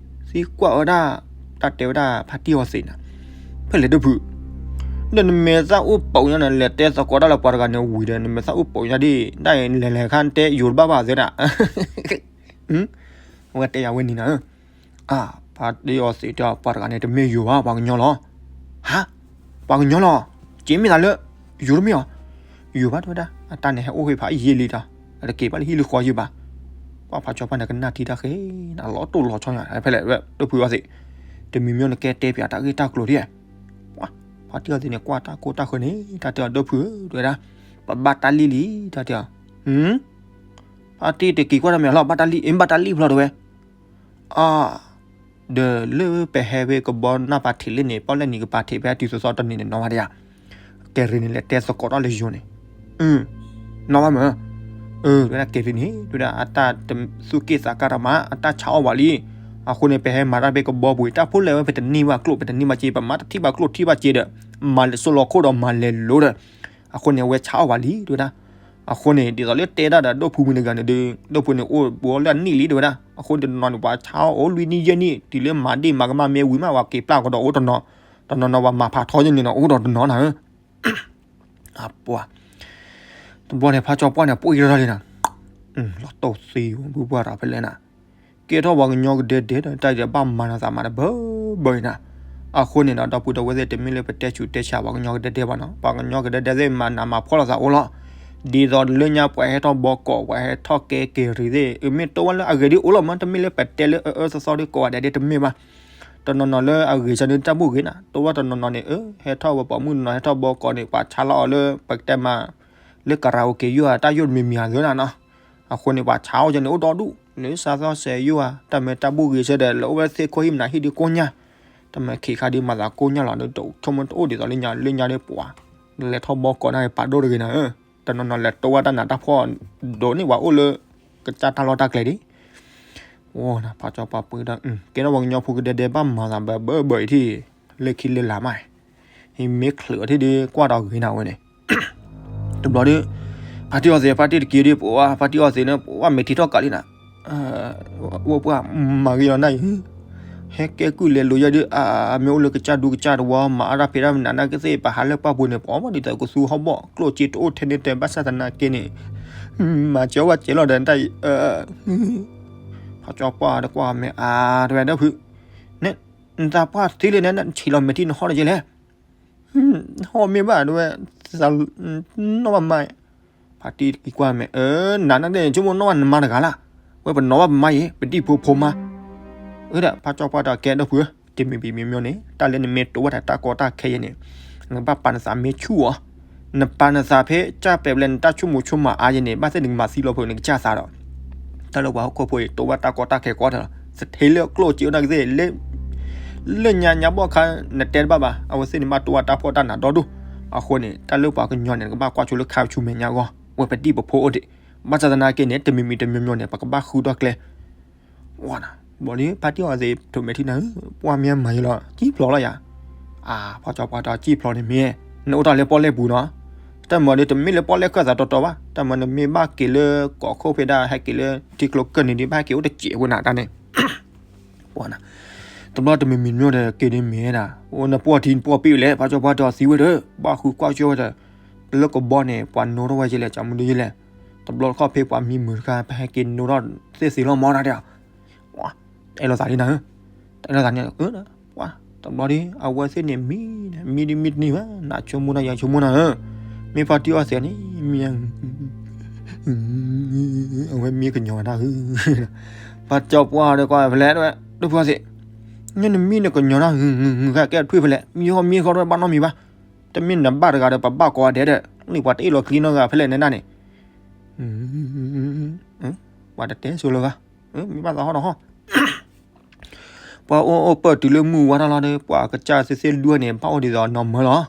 ၢ, သံကွၢ်ဝဲဒၣ်, တၢ်တဲဝဲဒၣ်ဖါတံၢ်အီသံးနၤ, ဖဲလဲၣ်ဒိၣ်ဖု, ဒီးနမဲာ်သၣ်အိၣ်ပိာ်ညါန့ၣ် လဲၤတဲသကိးတၢ်လၢပှၤတဂၤန့ၣ်ဝံၤဒီး နမဲာ်သၣ်အိၣ်ပိာ်ညါဒ်, ဒ်လဲၤလဲၤခါတဲယိၤတဘၣ်ဘၣ်သ့ဒၣ် အဝဲတဲယၤဝဲန့ၣ်နၤဧၢ, အါ, ဖါတံၢ်အီသံးတဲအီၤ ပှၤတဂၤန့ၣ်တမ့ၢ်ယိၤဘၣ် ပှၤကညီလီၤ, ဟါ, ပှၤကညီလီၤ, က့မ့ၢ်သးလၢ, ယိၤတမ့ၢ်အီၤ, ယိၤဘၣ်တဲဝဲဒၣ် အတၢ်န့ၣ်ဟဲအိၣ်ဃ့ဖးယံာ်လံဒီး, အတက့ၤဘၣ်လၢဟံၣ်လၢဃီယံာ်ဘၣ်, ပှၤဖါကၠီပှၢ်န့ၣ်ကနၣ်ထံတၢ်ဃ့နၤ လီၤတိၢ်လီၤဆီညါ ဖဲလဲၣ်ဝဲဒိၣ်ဖုအီသံး, တမံၤမံၤန့ၣ်ကဲတဲပၠးတၢ်ဂ့ၢ်တၢ်ကျိၤဒ်, ပှၤဖါတံၢ်အီသံးန့ၣ် ကွၢ်တၢ်ကိၢ်တၢ်ဃၢၤန့ၣ် တၢ်တဲအီၤဒိၣ်ဖုဧၢ တဲဝဲဒၣ်, ပဘၣ်တၢ်လံၣ်လံ တၢ်တဲအီၤ, ဖါတံၢ်တက့ၤကွၢ်တၢ်မ့ၢ်အလီၢ် ဘၣ်တၢ်လံၣ် အ့ ဘၣ်တၢ်လံၣ်ဖျီတဲဝဲ, အါ, ဒီးလၢပဟဲဖဲကဘီနၢ်ပၤထံးလၢန့ၣ် ပီၣ်လဲၣ်နံၤကပၤထံးဖဲအတုၤသီသီတနံၤန့ၣ် နီၢ်ဘၣ်ဒံးဧါ, ကဲရ့န့ၣ် လဲၤတဲသကိးတၢ်လၢယိၤန့ၣ်, နီၢ်ဘၣ်မၢ်, အၢ တဲဝဲဒၣ်ကဲရ့န့ၣ် တဲဝဲဒၣ်အတၢ်သူၣ်က့ၣ်သးကါတၢ်မး အတၢ်ဆါအီၣ်ဝဲလံ, အဃိန့ၣ် ပဟဲမၤတၢ်ဖဲကဘီပူၤ တၢ်ဖိလဲၣ်ဝဲ ပတန့ၢ်ဘၣ်ကျိၣ် ပတန့ၢ်ဘၣ်စ့ ပမၤတထံၣ်ဘၣ်ကျိၣ်ထံၣ်ဘၣ်စ့ဒီး, မၤလဲၤစိလီၤခိၣ်ဒီးမၤလဲၤလိၤဒီး, အဃိန့ၣ် အဝဲဆါအီၣ်ဝဲလံ တဲဝဲဒၣ်, အဃိန့ၣ် ဒ်သိးလၢတဲတၢ်ဒီးဒိၣ်ဖုမုၢ်တဂၤန့ၣ်ဒီး ဒိၣ်ဖုန့ၣ်အိၣ်ဘူးလၢအနံၣ်လံ တဲဝဲဒၣ်, အဃိန့ၣ်တနီၤန့ၣ် ပှၤဆါအီၣ်အိၣ်လွံၢ်နံၣ်ယဲၢ်နံၣ် တုၤလၢမၤဒ့ၣ်မၤကမၣ်မ့ၢ်ဝံၤမး ပှၤက့ၤပျၢ်ကဒီးအိၣ်တနီၤ, တနီၤနီၤပှၤမၤဖးထီယဲၢ်န့ၣ်နီၤ အိၣ်ဒီးတနီၤနၤဧၢ အပှၤ, တဘျီန့ၣ် ဖါကၠီပှၢ်န့ၣ် ပှ့ၤထီၣ်လံနၤ, လီၤတိၢ်သံ ပှၤတၢ်ဖဲလဲၣ်နၤ, ကဲထီၣ်ပှၤကညီကဒဲဒဲဒီး တၢ်ဒ်ဘၣ်မၤနၤသးမၤတဘၢဘၢအံၤနၤ, အဃိန့ၣ်ဒီး ဒီပုၢ်ဒီဝဲၢ်သ့ၣ် တမ့ၢ်လၢပတဲဆူးတဲဆါပှၤကညီကဒဲဒဲဘၣ်နီၤ, ပှၤကညီကဒဲဒဲသ့ၣ်မၤနးမၤဖှီၣ်လိာ်သးအိၣ်လီၤ, ဒ်သိးလၢညါပှၤဟဲထီၣ်ဘီကီး ပှၤဟဲထီၣ်ကဲက့ၤရ့သ့ၣ် အမ့ၢ်တိဝဲလၢအဂ့ၤဒ်အိၣ်လီၤမး တမ့ၢ်လၢပတဲလၢအအၢသီသီဒီးကိးဂၤဒဲးဒ်တမ့ၢ်ဘၣ် တနီၤနီၤလၢအဂ့ၤဆၢဒ်တၢ်ဘူၣ်ဂ့ၤနၤ တိဝဲတနီၤနီၤန့ၣ် အၢ ဟဲထီၣ်ဝဲပိာ်မုၣ်တနီၤ ဟဲထီၣ်ဘီကီးန့ၣ် ပှၤဆါလီၤအီၤလၢ ပကတဲမး လၢကရၤအိၣ်က့ၤယိၣ်ဧါ တၢ်ယိၣ်တမံၤမံၤဧါသ့နၤနီၤ, အဃိန့ၣ် ပှၤဆါအီၣ်ကဲန့ၣ် အိၣ်ဒီဒူၣ် လၢစးသီစဲးယိၣ်ဧါ တၢ်မၤတၢ်ဘူၣ်ဂ့ၤဆၢဒီး လၢအိၣ်ဝဲသ့ၣ်ခိၣ်ဟံၣ်မနၤဟံၣ်ဒ်ကိၣ်ညါ, တၢ်မၤခံခါဒ်မၤသးကိၣ်ညါလီၤ ဒီးဆိကမိၣ်တအိၣ်ဒ်သိးလၢညါ လၢညါဒ်ပှၤ လဲၤထီၣ်ဘီကီးန့ၣ် ပာ်ဒိၣ်တဂ့ၤနၤဧၢ, တနီၤနီၤလဲၤတိဝဲတၢ်နးတၢ်ဖှီၣ် ဒိးန့ၢ်ပှၤအိၣ်လၢ ကစၢ်တၢ်လီၢ်တၢ်ကျဲဒ် ဝဲနၤ ဖါကၠီပှၢ်ပှ့ၤဒီး ကဲထီၣ်ပှၤကညီဖိကဒဲဒဲဘၣ်မၤသးဘၢဘၢဘၢအံၤထံၣ် လၢခံလၢလာ်မး, ဟံးမ့ၢ်ချုးအီၤထံၣ်ဒ်ကွၢ်ဒီးဂ့ၤနၤဝဲန့ၣ်, တဘျီဒီး ဖါတံၢ်အီသံး ဖါတံၢ်တက့ၤဒ် ပှၤ ဖါတံၢ်အီသံးန့ၣ် ပှၤမဲာ်ထံထီၣ်ကးလံနၤ, ဝဲပှၤမၤဂ့ၤလီၤနၤအံၤ ဟဲကဲကုၢ်လဲၤလိာ်ယဲဒ် အမ့ၢ်အိၣ်လၢကစၢ်ဒူကစၢ်တဝီ မၤအါတၢ်ဖံးတၢ်မနုၤနာ်က့သ့ၣ် ပဟးလၢပှၢ်ပူၤန့ၣ် ပအီၣ်ဘၣ်ဒ်သိးကသူဟီၣ်ဘီၣ် ကျိၣ်စ့တအိၣ်ထဲန့ၣ်တဲ ဘၣ်ဆၣ်သနာ်က့န့ၣ် မၤစၢၤဝဲစဲးလီၤဒီးတၢ်အံၤ, ဖါကၠီပှၢ်တကွၢ်မဲာ်အါ တဲဝဲဒီးဖု, နသးပှၢ်သံလံန့ၣ် နဆံးလီၤမဲာ်ထံနဟီၣ်တက့ၢ်လဲၣ် ဟီၣ်မ့ၢ်ဘၣ်တဲဝဲ, နီၢ်ဘၣ်မါ, ဖါတံၢ်တက့ၤကွၢ်မဲာ် အၢ နၤနၤန့ၣ် ဆိကမိၣ်နီၢ်ဘၣ်နမါတဂၤလၢ်, ဝဲပနီၣ်ဘၣ်ပမါအံၤ ပဒံၣ်ဖိဖိမါ, အၢ ဒီးဖါကၠီပှၢ်တၢ်ကဲဒီးဖု, တမံၤမံၤမံၤမံၤန့ၣ် တၢ်လၢနမ့ၢ်တိဝဲဒၣ်တၢ်ကီတၢ်ခဲယဲန့ၣ်, နကဘၣ်ပာ်နသးမ့ၢ်ဆူၣ်အီၤ, နပာ်နသးဖဲကၢ်ပဲာ်ဘျဲၣ်နတၢ်ဆိကမိၣ်ဆိကမးအါယဲန့ၣ် ဘၣ်သ့ၣ်နကမၤသံလီၤဖုးနကစၢ်သးဒီး, တၢ်လၢပှၤဟီၣ်ခိၣ်ဖိအံၤ တိဝဲတၢ်ကီတၢ်ခဲကီတၢ်လီၤ, သထ့လၢကျိၣ်စ့အိၣ်နာ်က့သ့ၣ် လၢညါညါဘီၣ်ခါ နတဲတဘၣ်ဘၣ် အဝဲသ့ၣ်န့ၣ်ဘၣ်တိဝဲတၢ်ဖှီၣ်တၢ်နးဒီဒူၣ်, အဃိန့ၣ် တၢ်လၢပှၤကညီန့ၣ် နကဘၣ်ကွၢ်ဆိလၢခါဆူမဲာ်ညါအဂီၢ်, ဝဲပဒံၣ်ပဖိအိၣ်ဒံး, ဘၣ်ဆၣ်သနာ်က့န့ၣ် တမံၤမံၤတမံၤမံၤန့ၣ် ပကဘၣ်ဃုထီၣ်ကျဲ ဝဲနၤ, ဘၣ်ဒီး ဖါတံၢ်အီသံး ထိးမဲာ်ထံနၤဧၢ, ပှၢ်မ့ၢ်မၤယံၤလီၤ စံၣ်ဖျိးလီၤယၤ, အါ ဖါကၠီပှၢ်တၢ်စံၣ်ဖျိးန့ၣ်မ့ၢ်, နအိၣ်တၢ်လၢပီၣ်လဲၣ်ပူၤနီၤ, တၢ်မၤဒီး တမ့ၢ်လၢပီၣ်လဲၣ်ခၢၣ်သးတီတီဘၣ်, တၢ်မၤနမ့ၢ်ဘၣ်က့ၤလၢကီၢ်ခိၣ်ဖဲဒၣ် ဟဲက့ၤလၢထံကျိကၢၢ်နံၤဒီး ဘၣ်ဟဲက့ၤအိၣ်တစဲးဝဲနၤတၢ်န့ၣ် ပှၢ်နၤ, တဘျီတမံၤမံၤမ့ၢ်ဒီး က့ၤဒ်မ့ၢ်ဒၣ်, အိၣ်နပှၢ်ထံနပှၢ်ပ့ၢ်လဲၣ်, ဖါကၠီပှၢ်တၢ်သံဝဲဒီး ဘၣ်ဃုကွၢ်ကၠိဝဲဒီး, လၢကဘီန့ၣ် ပှၤနိထီၣ်ဝဲယဲလဲၣ်, ကမူဒယဲလဲၣ်, တဘျီတခီၣ်ဖဲပှၤမံမုာ်တခါ ပဟဲက့ၤနိထီၣ်သ့ၣ်သ့ၣ်လီၤမီၢ်တၢ်ဒီး, အဲၣ်လိာ်သးလံနၤဧၢ, အဲၣ်လိာ်သးန့ၣ်, ပှၢ် တဘျီဒီး အဝဲသ့ၣ်န့ၣ်မံ, မံဒ်မံတန့ၢ်ဘၣ်, နးဆိကမိၣ်တၢ်ယၤဆိကမိၣ်နၤဧၢ, မ့ၢ်ဖါတံၢ်အီၣ်သဲးန့ၣ် မံ, အဝဲမံကညီၤတၢ်ဧၢ, ဖါကၠီပှၢ်ဒီးကွၢ်ဖဲလဲၣ်, ဒိၣ်ဖုအီၣ်သဲး, ညၣ်နမံနကညီၤတၢ်ဧၢ, ဃဲကဲထွံၣ်ဖဲလဲၣ်, မံဃီမံဃီတဝဲဘၣ်နီတမံၤဘၣ်, တမ့ၢ်နဘၣ်တဂၤဒီး ပဘၣ်ကိးဂၤဒဲးဒီး လံပှၤတအ့ၣ်လီၤချံနီတဂၤဖဲလဲၣ်နဲဒၣ်န့ၣ်, ပှၤတတဲဆိလၢၤဘၣ်, မ့ၢ်ဘၣ်သးဟီၣ်ဒီးဟီၣ် ပှၤအိၣ်အိၣ်ပၢၢ်တုၤလၢမုၢ်ဝါတၢ်လီၤဒီး ပှၤကစၢ်သ့ၣ်သ့ၣ်လွံၢ်န့ၣ် ဘၣ်အိၣ်ဒ်သိးနီၢ်မၢလီၤ.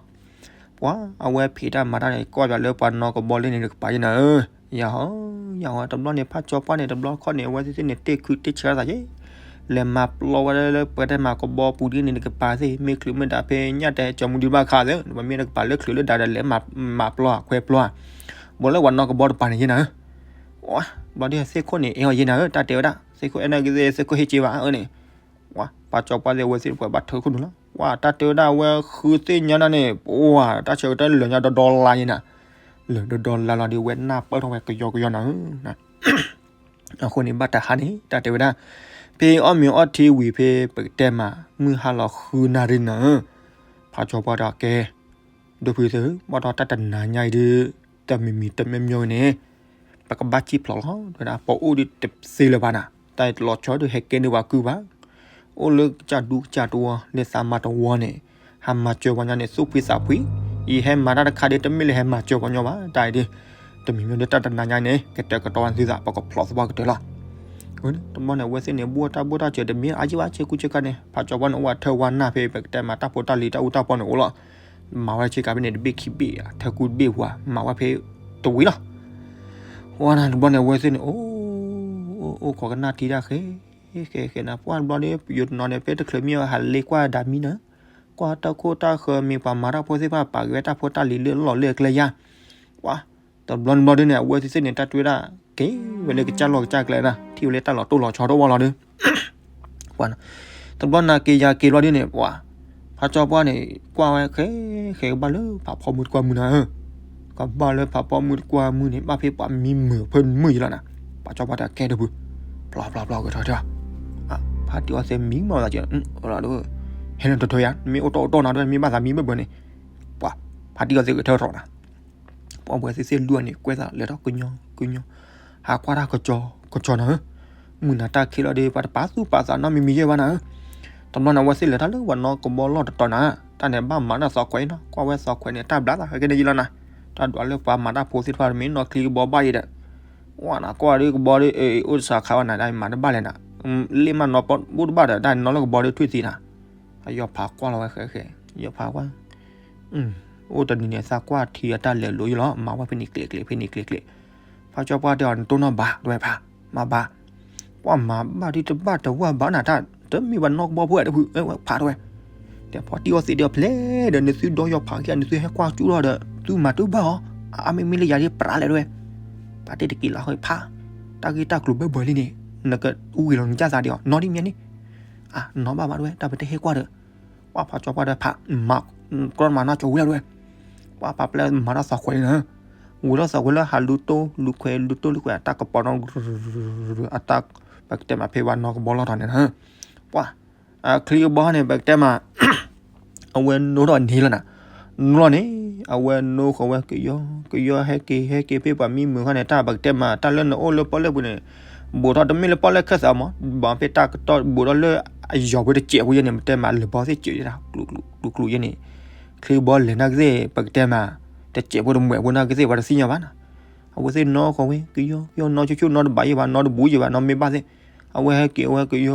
ပှၤအဝဲဖံးတၢ်မၤတၢ်န့ၣ် ကွၢ်ပၠးလၢပှၤနီၢ်ကဘီလၢန့ၣ်တကပၤယဲနၤဧၢ, ယၤဟီ, ယၤဟီ, တဘျီန့ၣ် ဖးကၠီပှၢ်န့ၣ် တဘျီခီၣ်န့ၣ် အဝဲသ့ၣ်သ့ၣ်န့ၣ် တ့ၢ်ခုတ့ၢ်ဆါသးယဲ, လဲၤမၤပျီဝဲလၢပှၤတဲမၤကဘီပူၤဒ်န့ၣ်တကပၤသ့ၣ် မ့ၢ်ချုးမ့ၢ်ဒၣ်ဖဲညၣ်တဲကၠီမူဒံးဘၣ်ခါသ့ၣ် ပမ့ၢ်တကပၤလၢချုးလၢဒၣ်ဒီး လဲၤမၤပျီခွဲပျီ, ဘီလၢပှၤနီၢ်ကဘီတပၤန့ၣ်ယဲနၤဧၢ, ဘျီဒ်သ့ၣ်ခိၣ်န့ၣ် အဲၣ်အီၤယဲနၤဧၢ တၢ်တဲဝဲဒၣ် သ့ၣ်ခိၣ်အဲၣ်နၤက့သ့ၣ် သ့ၣ်ခိၣ်ဟ့ၣ်က့ဘၣ်အၢန့ၣ်, ပှၤကၠီပှၢ်သ့ၣ်အဝဲသ့ၣ်တပှၤဘၣ်ထုးခိၣ်နူာ်လီၤ, ပှၤတၢ်တဲဝဲဒၣ်အဝဲဃုသ့ၣ်ညါဒၣ်န့ၣ် ပှၤတၢ်ဆၢကတၢၢ်လၢာ်ညါဒီဒီလါယဲနၤ, လၢာ်ဒီဒီလါလီၤဒီး ဝဲနၢ်ပၢၢ်ထီၣ်ဝဲကယီကယီနၤဧၢ, အဃိန့ၣ်ဘၣ်တဟါန့ၣ် တၢ်တဲဝဲဒၣ်, ဖဲအီၣ်မ့ၤအီထံဝံၤဖဲပကတဲမး မုၢ်ဟါလီၤဃုနၣ်ရံၣ်နၤဧၢ, ဖးကၠီပှၢ်ဒီးကဲ ဒိၣ်ဖုသ့ၣ်ဧၢ, ဘၣ်ဒီးတၢ်တနၤညါအံၤဒီး တမံၤမံၤတမံၤမံၤန့ၣ် ပကဘၣ်စံၣ်ဖျိးလီၤ, တဲဝဲဒၣ် ပအိၣ်ဒီးတသ့လၢၤဘၣ်နၤ, တၢ်လီၤဆီဒီးဟဲကဲန့ၢ်ပှၤကုၢ်ဘၣ်, အိၣ်လၢကစၢ်ဒူကစၢ်တဝီ လၢသးမၤတဝီန့ၣ် ဟးမၤစၢၤပှၤညီန့ၣ် သူၣ်ဖှံသးဖှံ, ယဟဲမၤတၢ်တခါဒီး တမ့ၢ်လၢဟဲမၤစၢၤပှၤညီဘၣ်, တၢ်အံၤဒီး တမံၤမံၤဒီးတၢ်တနၤညါန့ၣ် ကတဲာ်ကတီၤဝဲသုသး ပကဖျိးသပှၢ်ကတၢၢ်လီၤ. တဘျီန့ၣ် အဝဲသ့ၣ်န့ၣ် ဘိၣ်တၢ်ဘိၣ်တၢ်စၢၤတမ့ၢ်အါယံၣ်ဘၣ် ဆ့ကူဆ့ကၤန့ၣ် ဖးကၠီပှၢ်န့ၣ် အိၣ်ဝဲထၢဝါနၢ်ဖဲ ပကတဲမး တၢ်ဖိတၢ်လံၤတၢ်အူတၢ်ပီန့ၣ်အိၣ်လီၤ, မၤဝဲဆ့ကၤဖဲန့ၣ် တဘ့ၣ်ခံဘ့ၣ် ထၢကူတဘ့ၣ်ပှၤ မၤဝဲဖဲတဝံၤလီၤ. ဝဲနၤတဘျီန့ၣ် အဝဲသ့ၣ်န့ၣ် အိၣ် အိၣ်ခိးကနၣ်ထံတၢ်ဃဲ ဃဲဃဲနၤ ပှၢ်တဘျီဒီး ပယိၤတနီၤန့ၣ် ဖဲတချုးမံဟးလ့ကွၢ်ဒၣ်မံနၤ, ကွၢ်တၢ်ခိၣ်တၢ်ဃၢမ့ၢ်ပှၤမၤတၢ်ဖိသ့ၣ်တဖၣ် ပာ်က့ၤဝဲတၢ်ဖိတၢ်လံၤလၢလီၢ်လၢကျဲယါ, ပှၤ တဘျီတဘျီဒ်န့ၣ် အဝဲသ့ၣ်သ့ၣ်န့ၣ် တၢ်တဲဝဲဒၣ် ကဲဝဲလၢကစၢ်လီၢ်ကစၢ်ကျဲနၤ ထံၣ်ဝဲလၢတၢ်လီၤတိၢ်လီၤဆီတအိၣ်ဘၣ်လီၤဒီး ပှၤ တဘျီနၤက့ၤယၤက့ၤဘျီဒ်န့ၣ် ပှၤ ဖးကၠီပှၢ်န့ၣ် ကွၢ်ဝဲဃဲ ဃဲကဘၣ်လၢဖးဖီမုၢ်တကွၢ်မုၢ်နၤဧၢ, ကဘၣ်လၢဖးဖီမုၢ်တကွၢ်မုၢ်န့ၣ် ဘၣ်ဖဲပှၤမံမုာ်ဖၢမုၢ်ယံၤလီၤနၤ, ဖးကၠီပှၢ်တဲကဲဒိၣ်ဖု ဖျိးဖျိးဖျိးကထီထီ ဖးတံၢ်အီၣ်သဲးမံမီၢ်သးကဲ ဟဲလၢထီထီယါ မ့ၢ်အိၣ်တီၢ်အိၣ်တီၢ်နၤဒ်မ့ၢ်ဘၣ်သးမံဘၢၣ်ဘၢၣ်န့ၣ်, ပှၤ ဖးတံၢ်အီၣ်သဲးကထီထီနၤ ပှၤဝဲသ့ၣ်သ့ၣ်လွံၢ်န့ၣ် ကွဲးသးလဲၤထီၣ်ကညီကညီ, ဟးကွၢ်တၢ်ကစီၤကစီၤနၤဧၢ, မုၢ်နၤတၢ်ခံးလီၤဒီး ပှၤတပာ်သူၣ်ပာ်သးနီတမံၤမံၤယဲၢ်ဘၣ်နၤဧၢ, တဘျီန့ၣ် အဝဲသ့ၣ်လဲၤတၢ်လၢပှၤနီၢ်ကဘီလီၢ်တတီၤနၤ, တၢ်န့ၣ်ဘၣ်မၤတၢ်သီခွဲးအံၤနီၤ, ကွၢ်ဝဲသီခွဲးန့ၣ် တၢ်ဘျးသးခဲကနံၣ်ယံလီၤနၤ, တၢ်ဒွးလၢပှၤမၤတၢ်ဖိသ့ၣ်တဖၣ်တမ့ၢ်နီၢ်ချံကဘီဘၣ်ယဲဒီး, ဝဲနၤကွၢ်ဒီးကဘီဒီး အိၣ်တစးခါဘၣ်နၤ တၢ်မၤတဘၣ်လဲၣ်နၤ, လ့ၣ်မးနီၢ်ပီၢ်တဘၣ်ဒီး တၢ်နီၢ်လၢကဘီဒီးထွံၣ်သံနၤ, အယီၤဖးကွၢ်လီၤဝဲဃဲဃဲ, ယီၤဖးကွၢ် အိၣ်တနံၤန့ၣ် သးကွၢ်ထံအတၢ်လဲၤလိၤယလီၤ, မၤဝဲဖဲန့ၣ်ကျဲၤကျဲၤ ဖဲန့ၣ်ကျဲၤကျဲၤ, ဖးကၠီပှၢ်တဲအီၤ နတိၢ်နီၣ်ဘၣ် တဲဝဲဖး, မၤဘၣ်, ကွၢ်မၤဘၣ်ဒ်တဘၣ်တဝၢ်ဘၣ်နၤတၢ်, တမ့ၢ်ပှၤနီၢ်ကဘီဖိတဖု ဖးတဲဝဲ, ဒီးဖးတံၢ်အီၣ်သဲးဒီးဖဲလဲၣ်ဒီး နသုဒီယီၤဖးက့ၤ နသုဟဲကွၢ်ကၠူၣ်ထီၣ်ဒီး သုမၤတဘၣ်အီၤ, အါမ့မ့ၢ်လၢယၤဒ်ပြးလဲၣ်တဲဝဲ, ပာ်တ့ၢ်တက့ၤလၢဟီဖး, တၢ်ဂ့ၢ်တၢ်ကျိၤဘၢၣ်ဘၢၣ်လံန့ၣ် နကဝံၤလီၤနကစၢ်သးဒံးအီၤ နီၢ်ဒ်မ့ၢ်န့ၣ်, အနီၢ်ဘၣ်ဘၣ်တဲဝဲ တၢ်ပတဲဟဲကွၢ်ဒီး ပှၤဖးကၠီပှၢ်ဒီးဖး, မၤ, ကြၢးမၤနီၢ်ကၠီဝံၤလီၤတဲဝဲ, ပှၤဖးပျဲမၤတၢ်သီခွဲးန့ၣ်, ဝံၤလီၤသီခွဲးလၢဟးလူတိၢ်လူခွဲးလူတိၢ်လူခွဲး အတၢ်ကပီၤနီၤ, အတၢ်, ပကတဲမးဖဲဝဲနီၢ်ကဘီလီၢ်ထီၣ်န့ၣ်နၤ, ပှၤ, အချံကဘီန့ၣ် ပကတဲမး အဝဲနိထီၣ်န့ၣ်လီၤနၤ, နလီၤန့ၣ်, အဝဲနိဃီၤဝဲကယီကယီဟဲက့ၤဟဲက့ၤဖဲပှၤမံမုာ်ခါန့ၣ် တၢ်ပကတဲမး တၢ်လၢနအိၣ်လၢပီၣ်လဲၣ်ပူၤန့ၣ်, ဘူးထီၣ်တမ့ၢ်လၢပီၣ်လဲၣ်ခၢၣ်သးမး ဘၣ်ဖဲတၢ်ကတီၢ်ဘူးထီၣ်လၢအယီၤပူၤတစဲးဖိယဲန့ၣ် ပတဲမးလၢၤဘီသ့ၣ်စဲးယဲဒၣ် ကျူၤကျူၤယဲန့ၣ်, ချံကဘီလဲၤနၤကသ့ၣ် ပကတဲမး တစဲးဖိတမှဲးဖိနၤကသ့ၣ် ပှၤတသ့ၣ်ညါဘၣ်နၤ, အဝဲသ့ၣ်နိဃီၤဝဲ ကယီကယီ နီၢ်ဆိဆိ နီၢ်တဘၣ်ယဲဘၣ် နီၢ်တဘူးယဲဘၣ် နီၢ်မ့ၢ်ဘၣ်သ့ၣ်, အဝဲဟဲက့ၤ အဝဲကယီ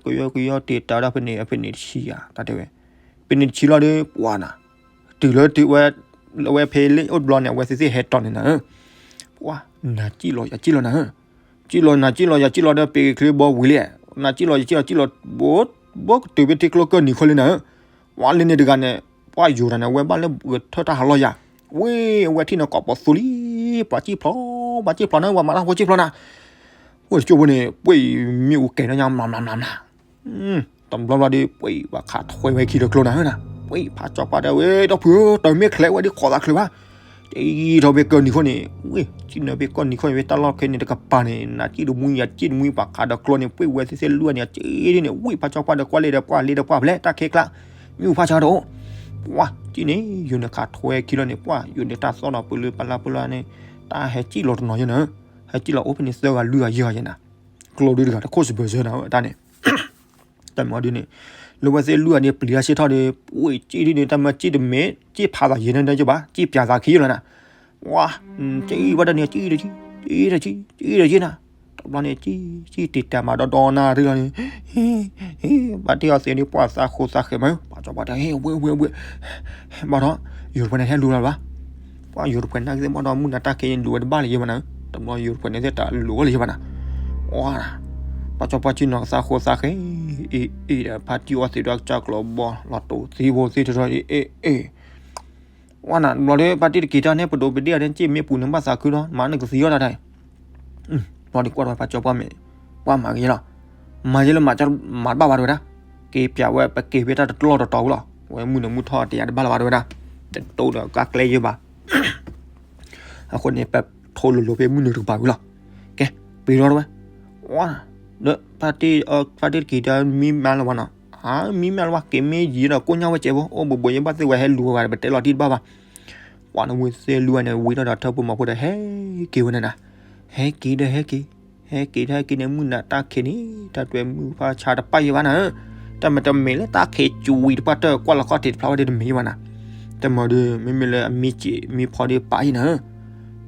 ကယီကယီ တ့ၢ်တၢ်ဝဲဒၣ်ဖဲန့ၣ် အဖဲန့ၣ်တဆံယါ တၢ်တဲဝဲ, ဖဲန့ၣ်တဆံလီၤဒီး ပှၤနၤ, တုၤလၢတုၤဝဲ, လၢဝဲဖဲလၢအိၣ်တဘျီန့ၣ် အဝဲသ့ၣ်သ့ၣ်ဟဲတီၢ်န့ၣ်နၤဧၢ, ပှၤ, နၤစံၣ်လီၤယၤစံၣ်လီၤနၤဧၢ, စံၣ်လီၤနၤစံၣ်လီၤယၤစံၣ်လီၤဒီး ပ့ၤချံဘီဝံၤလံ, နၤစံၣ်လီၤယၤစံၣ်လီၤစံၣ်လီၤ, ဘီကတုၤဖဲထံကျိကၢၢ်နံၤခိၣ်လံနၤဧၢ, ပှၤလၢန့ၣ်တဂၤန့ၣ်, ပှၤယိၤတၢ်န့ၣ် အဝဲဘၣ်လၢဂဲၤထၢၣ်တၢ်ဟးလီၤယၤ, ဝဲ, အဝဲထံၣ်န့ၣ်ကိးပသူလံ, ပှၤစံၣ်ဖျိး, ပှၤစံၣ်ဖျိးနၤ ပှၤမၤတၢ်ဖိစံၣ်ဖျိးနၤ, ဝဲတကၠိဖိန့ၣ် ပှၤအံၤမ့ၣ်အူကဲၤနီၢ်ညါမျးမျးမျးမျး တဘျီဘျီဒီး ပှၤအံၤပှၤခးထွဲဝဲခံတကျိနၤဧၢနၤ, ပှၤအံၤဖးကၠီပှၢ်တဲဝဲ ဒီပုၢ်ဧၢ တမ့ၢ်ချဲးဝဲဒ်ခိးသးချုးဘၣ်, တအံၤထီၣ်ဖဲကၢၢ်နံၤခိၣ်န့ၣ် ဝဲ, စံၣ်နၢၤဖဲကၢၢ်နံၤခိၣ်န့ၣ် ဖဲတၢ်လီၢ်ခဲန့ၣ်တကပၤန့ၣ် နၤစံၣ်တမှံယၤစံၣ်တမှံ ပှၤခးဒီးကျိန့ၣ် ပှၤအံၤဝဲသ့ၣ်သ့ၣ်လွံၢ်န့ၣ် အစ့ဒ်န့ၣ် ဝဲဖးကၠီပှၢ်ဒီးကွၢ်လ့ဒီးပှၢ်လ့ဒီးပှၢ်ဖဲလဲၣ် တၢ်ခဲကျါ, မ့ၣ်အူဖးဆါတအိၣ်. ပှၤ ကံၣ်န့ၣ် ယိၤန့ၣ်ခးထွဲခံလီၤန့ၣ် ပှၤ ယိၤန့ၣ်တၢ်သီၣ်ဒီးပလုၢ်ပလၢ်ပလုၢ်န့ၣ် တၢ်ဟဲကံၣ်လီၤတနီၤယဲၢ်န့ၣ်, ဟဲကံၣ်လီၤအိၣ်ဖဲန့ၣ်သၢဂၤလွံၢ်ဂၤယဲၢ်ဂၤယဲၢ်နၤ, ကျိဒုတဂၤတခိၣ်စဘၢၣ်စၢၤနၤတၢ်န့ၣ် တၢ်မၤဒ်န့ၣ်, လၢဝဲသ့ၣ်လွံၢ်ဂၤန့ၣ် ပျံၤတၢ်ဆ့ၣ်ထီၣ်ဒီး ပှ့ၤကံၣ်ဒ်န့ၣ် တၢ်မၤကံၣ်တမ့ၢ် ကံၣ်ဖးသးယဲၢ်န့ၣ်ဒၣ်ယဲၢ်ဘၣ် ကံၣ်ပျးသးခံလီၤနၤ, ဝါ, ကံၣ်ဘၣ်တၢ်န့ၣ် ကံၣ်တကံၣ် ကံၣ်တကံၣ် ကံၣ်တကံၣ်နၤ, တဘျီန့ၣ် ကံၣ် ကံၣ်တံာ်တၢ်မၤဒီဒီနၤရံလီၤန့ၣ်, ဘၣ်တ့ၢ်အီၤသ့ၣ်န့ၣ် ပှၤသးဃိသးဃဲမး ပှၤကၠီပှၤတဲ ဟ့ၣ်ဝ့ၣ်ဝ့ၣ်ဝ့ၣ်, ဘၣ်ဒီး ယိၤတဖှဲးန့ၣ်ဟဲလူၤလီၤဘၣ်, ပှၤယိၤတဖှဲးန့ၣ်ကသ့ၣ်ဘၣ်ဒီး မုၢ်နၤတၢ်ခဲအံၤလူၤဝဲတဘၣ်လၢၤယဲၢ်ဘၣ်နၤ, တဘျီယိၤတဖှဲးန့ၣ်သ့ၣ်တၢ်လူၤဝဲလၢၤယဲၢ်ဘၣ်နၤ, ဝါ, ပှၤကၠီပှၤကံၣ်နီၤကသးဃိသးဃဲ, အ့ၣ်အ့ၣ်ဒီး ဖါတံၢ်အီၣ်သ့ၣ်ဒီးကစၢ်ကျီဘီ လီၤတိာ်သ့ဘိသ့ၣ်တထီၣ်အ့ၣ်အ့ၣ် ဝါနၤ တဘျီဒီး ဖါတံၢ်တက့ၤတၢ်န့ၣ် ပဒိးပဒ့ၣ်အီၤန့ၣ် က့ၢ်မ့ၢ်ပူၤန့ၣ်ဘၣ်သးခုဒီး မၤနကသံအီၣ်တၢ်တၢ်အံၤ, ဘျီဒီးကွၢ်ဒီးပှၤကၠီပှၤမ့ၢ် ပှၤမၤက့ၤလီၤ, မၤယဲလၢမၤ မၤတဘၣ်ဘၣ်တဝဲဒၣ်, က့ၤပျးဝဲပက့ၤဖဲတၢ်တကျီၢ်တတီၤဝံၤလီၤ, ဝဲမုၢ်နုာ်မုၢ်ထီၣ်တယၤတဘၣ်လၢၤဘၣ်တဝဲဒၣ်, တတိဒီးကါကျဲယဲၢ်ဘၣ် အဃိန့ၣ် ပထိလိၤလိၤဖဲမုၢ်နုာ်တကပၤဝံၤလီၤ, ကဲ, ပ့ၤထီၣ်တဝဲ, ဝါ, ဒီး ဖါတံၢ်တက့ၤတၢ်မံမါလၢၤဝဲနီၤ, မံမါလၢၤဝဲ က့ၤမ့ၢ်ယံၤဒီးကိၣ်ညါဝဲကဲးဖိ အိၣ်ဘူးဘူးယဲၢ်ဘၣ်သ့ၣ်ဝဲဟဲလူၤဝဲဂၤဒီး ပတဲလီၤတံၢ်တဘၣ်ဘၣ်, ပှၤနဝဲသ့ၣ်လွံၢ်ဂၤန့ၣ် ဝံထီၣ်ဒီးထၢပူၤမီၤဖိဒီး ဟဲက့ၤဝဲန့ၣ်နၤ, ဟဲက့ၤဒီးဟဲက့ၤ, ဟဲက့ၤဒီးဟဲက့ၤန့ၣ် မုၢ်နၤတၢ်ခဲန့ၣ် တၢ်တွဲမုၢ်ဖါဆါတပၣ်ယဲၢ်ဘၣ်နၤ, တၢ်မ့ၢ်တမ့ၢ်လၢတၢ်ခဲစူၤဝံၤတပၣ်တၢၢ်ကွၢ်လီၤခီၣ်ထံးတဖျါဝဲဒီးတမ့ၢ်ယဲၢ်ဘၣ်နၤ, တမၤဒီး မ့မ့ၢ်လၢအမံစံးမံဖီဒီးပာ်ယဲၢ်နၤ,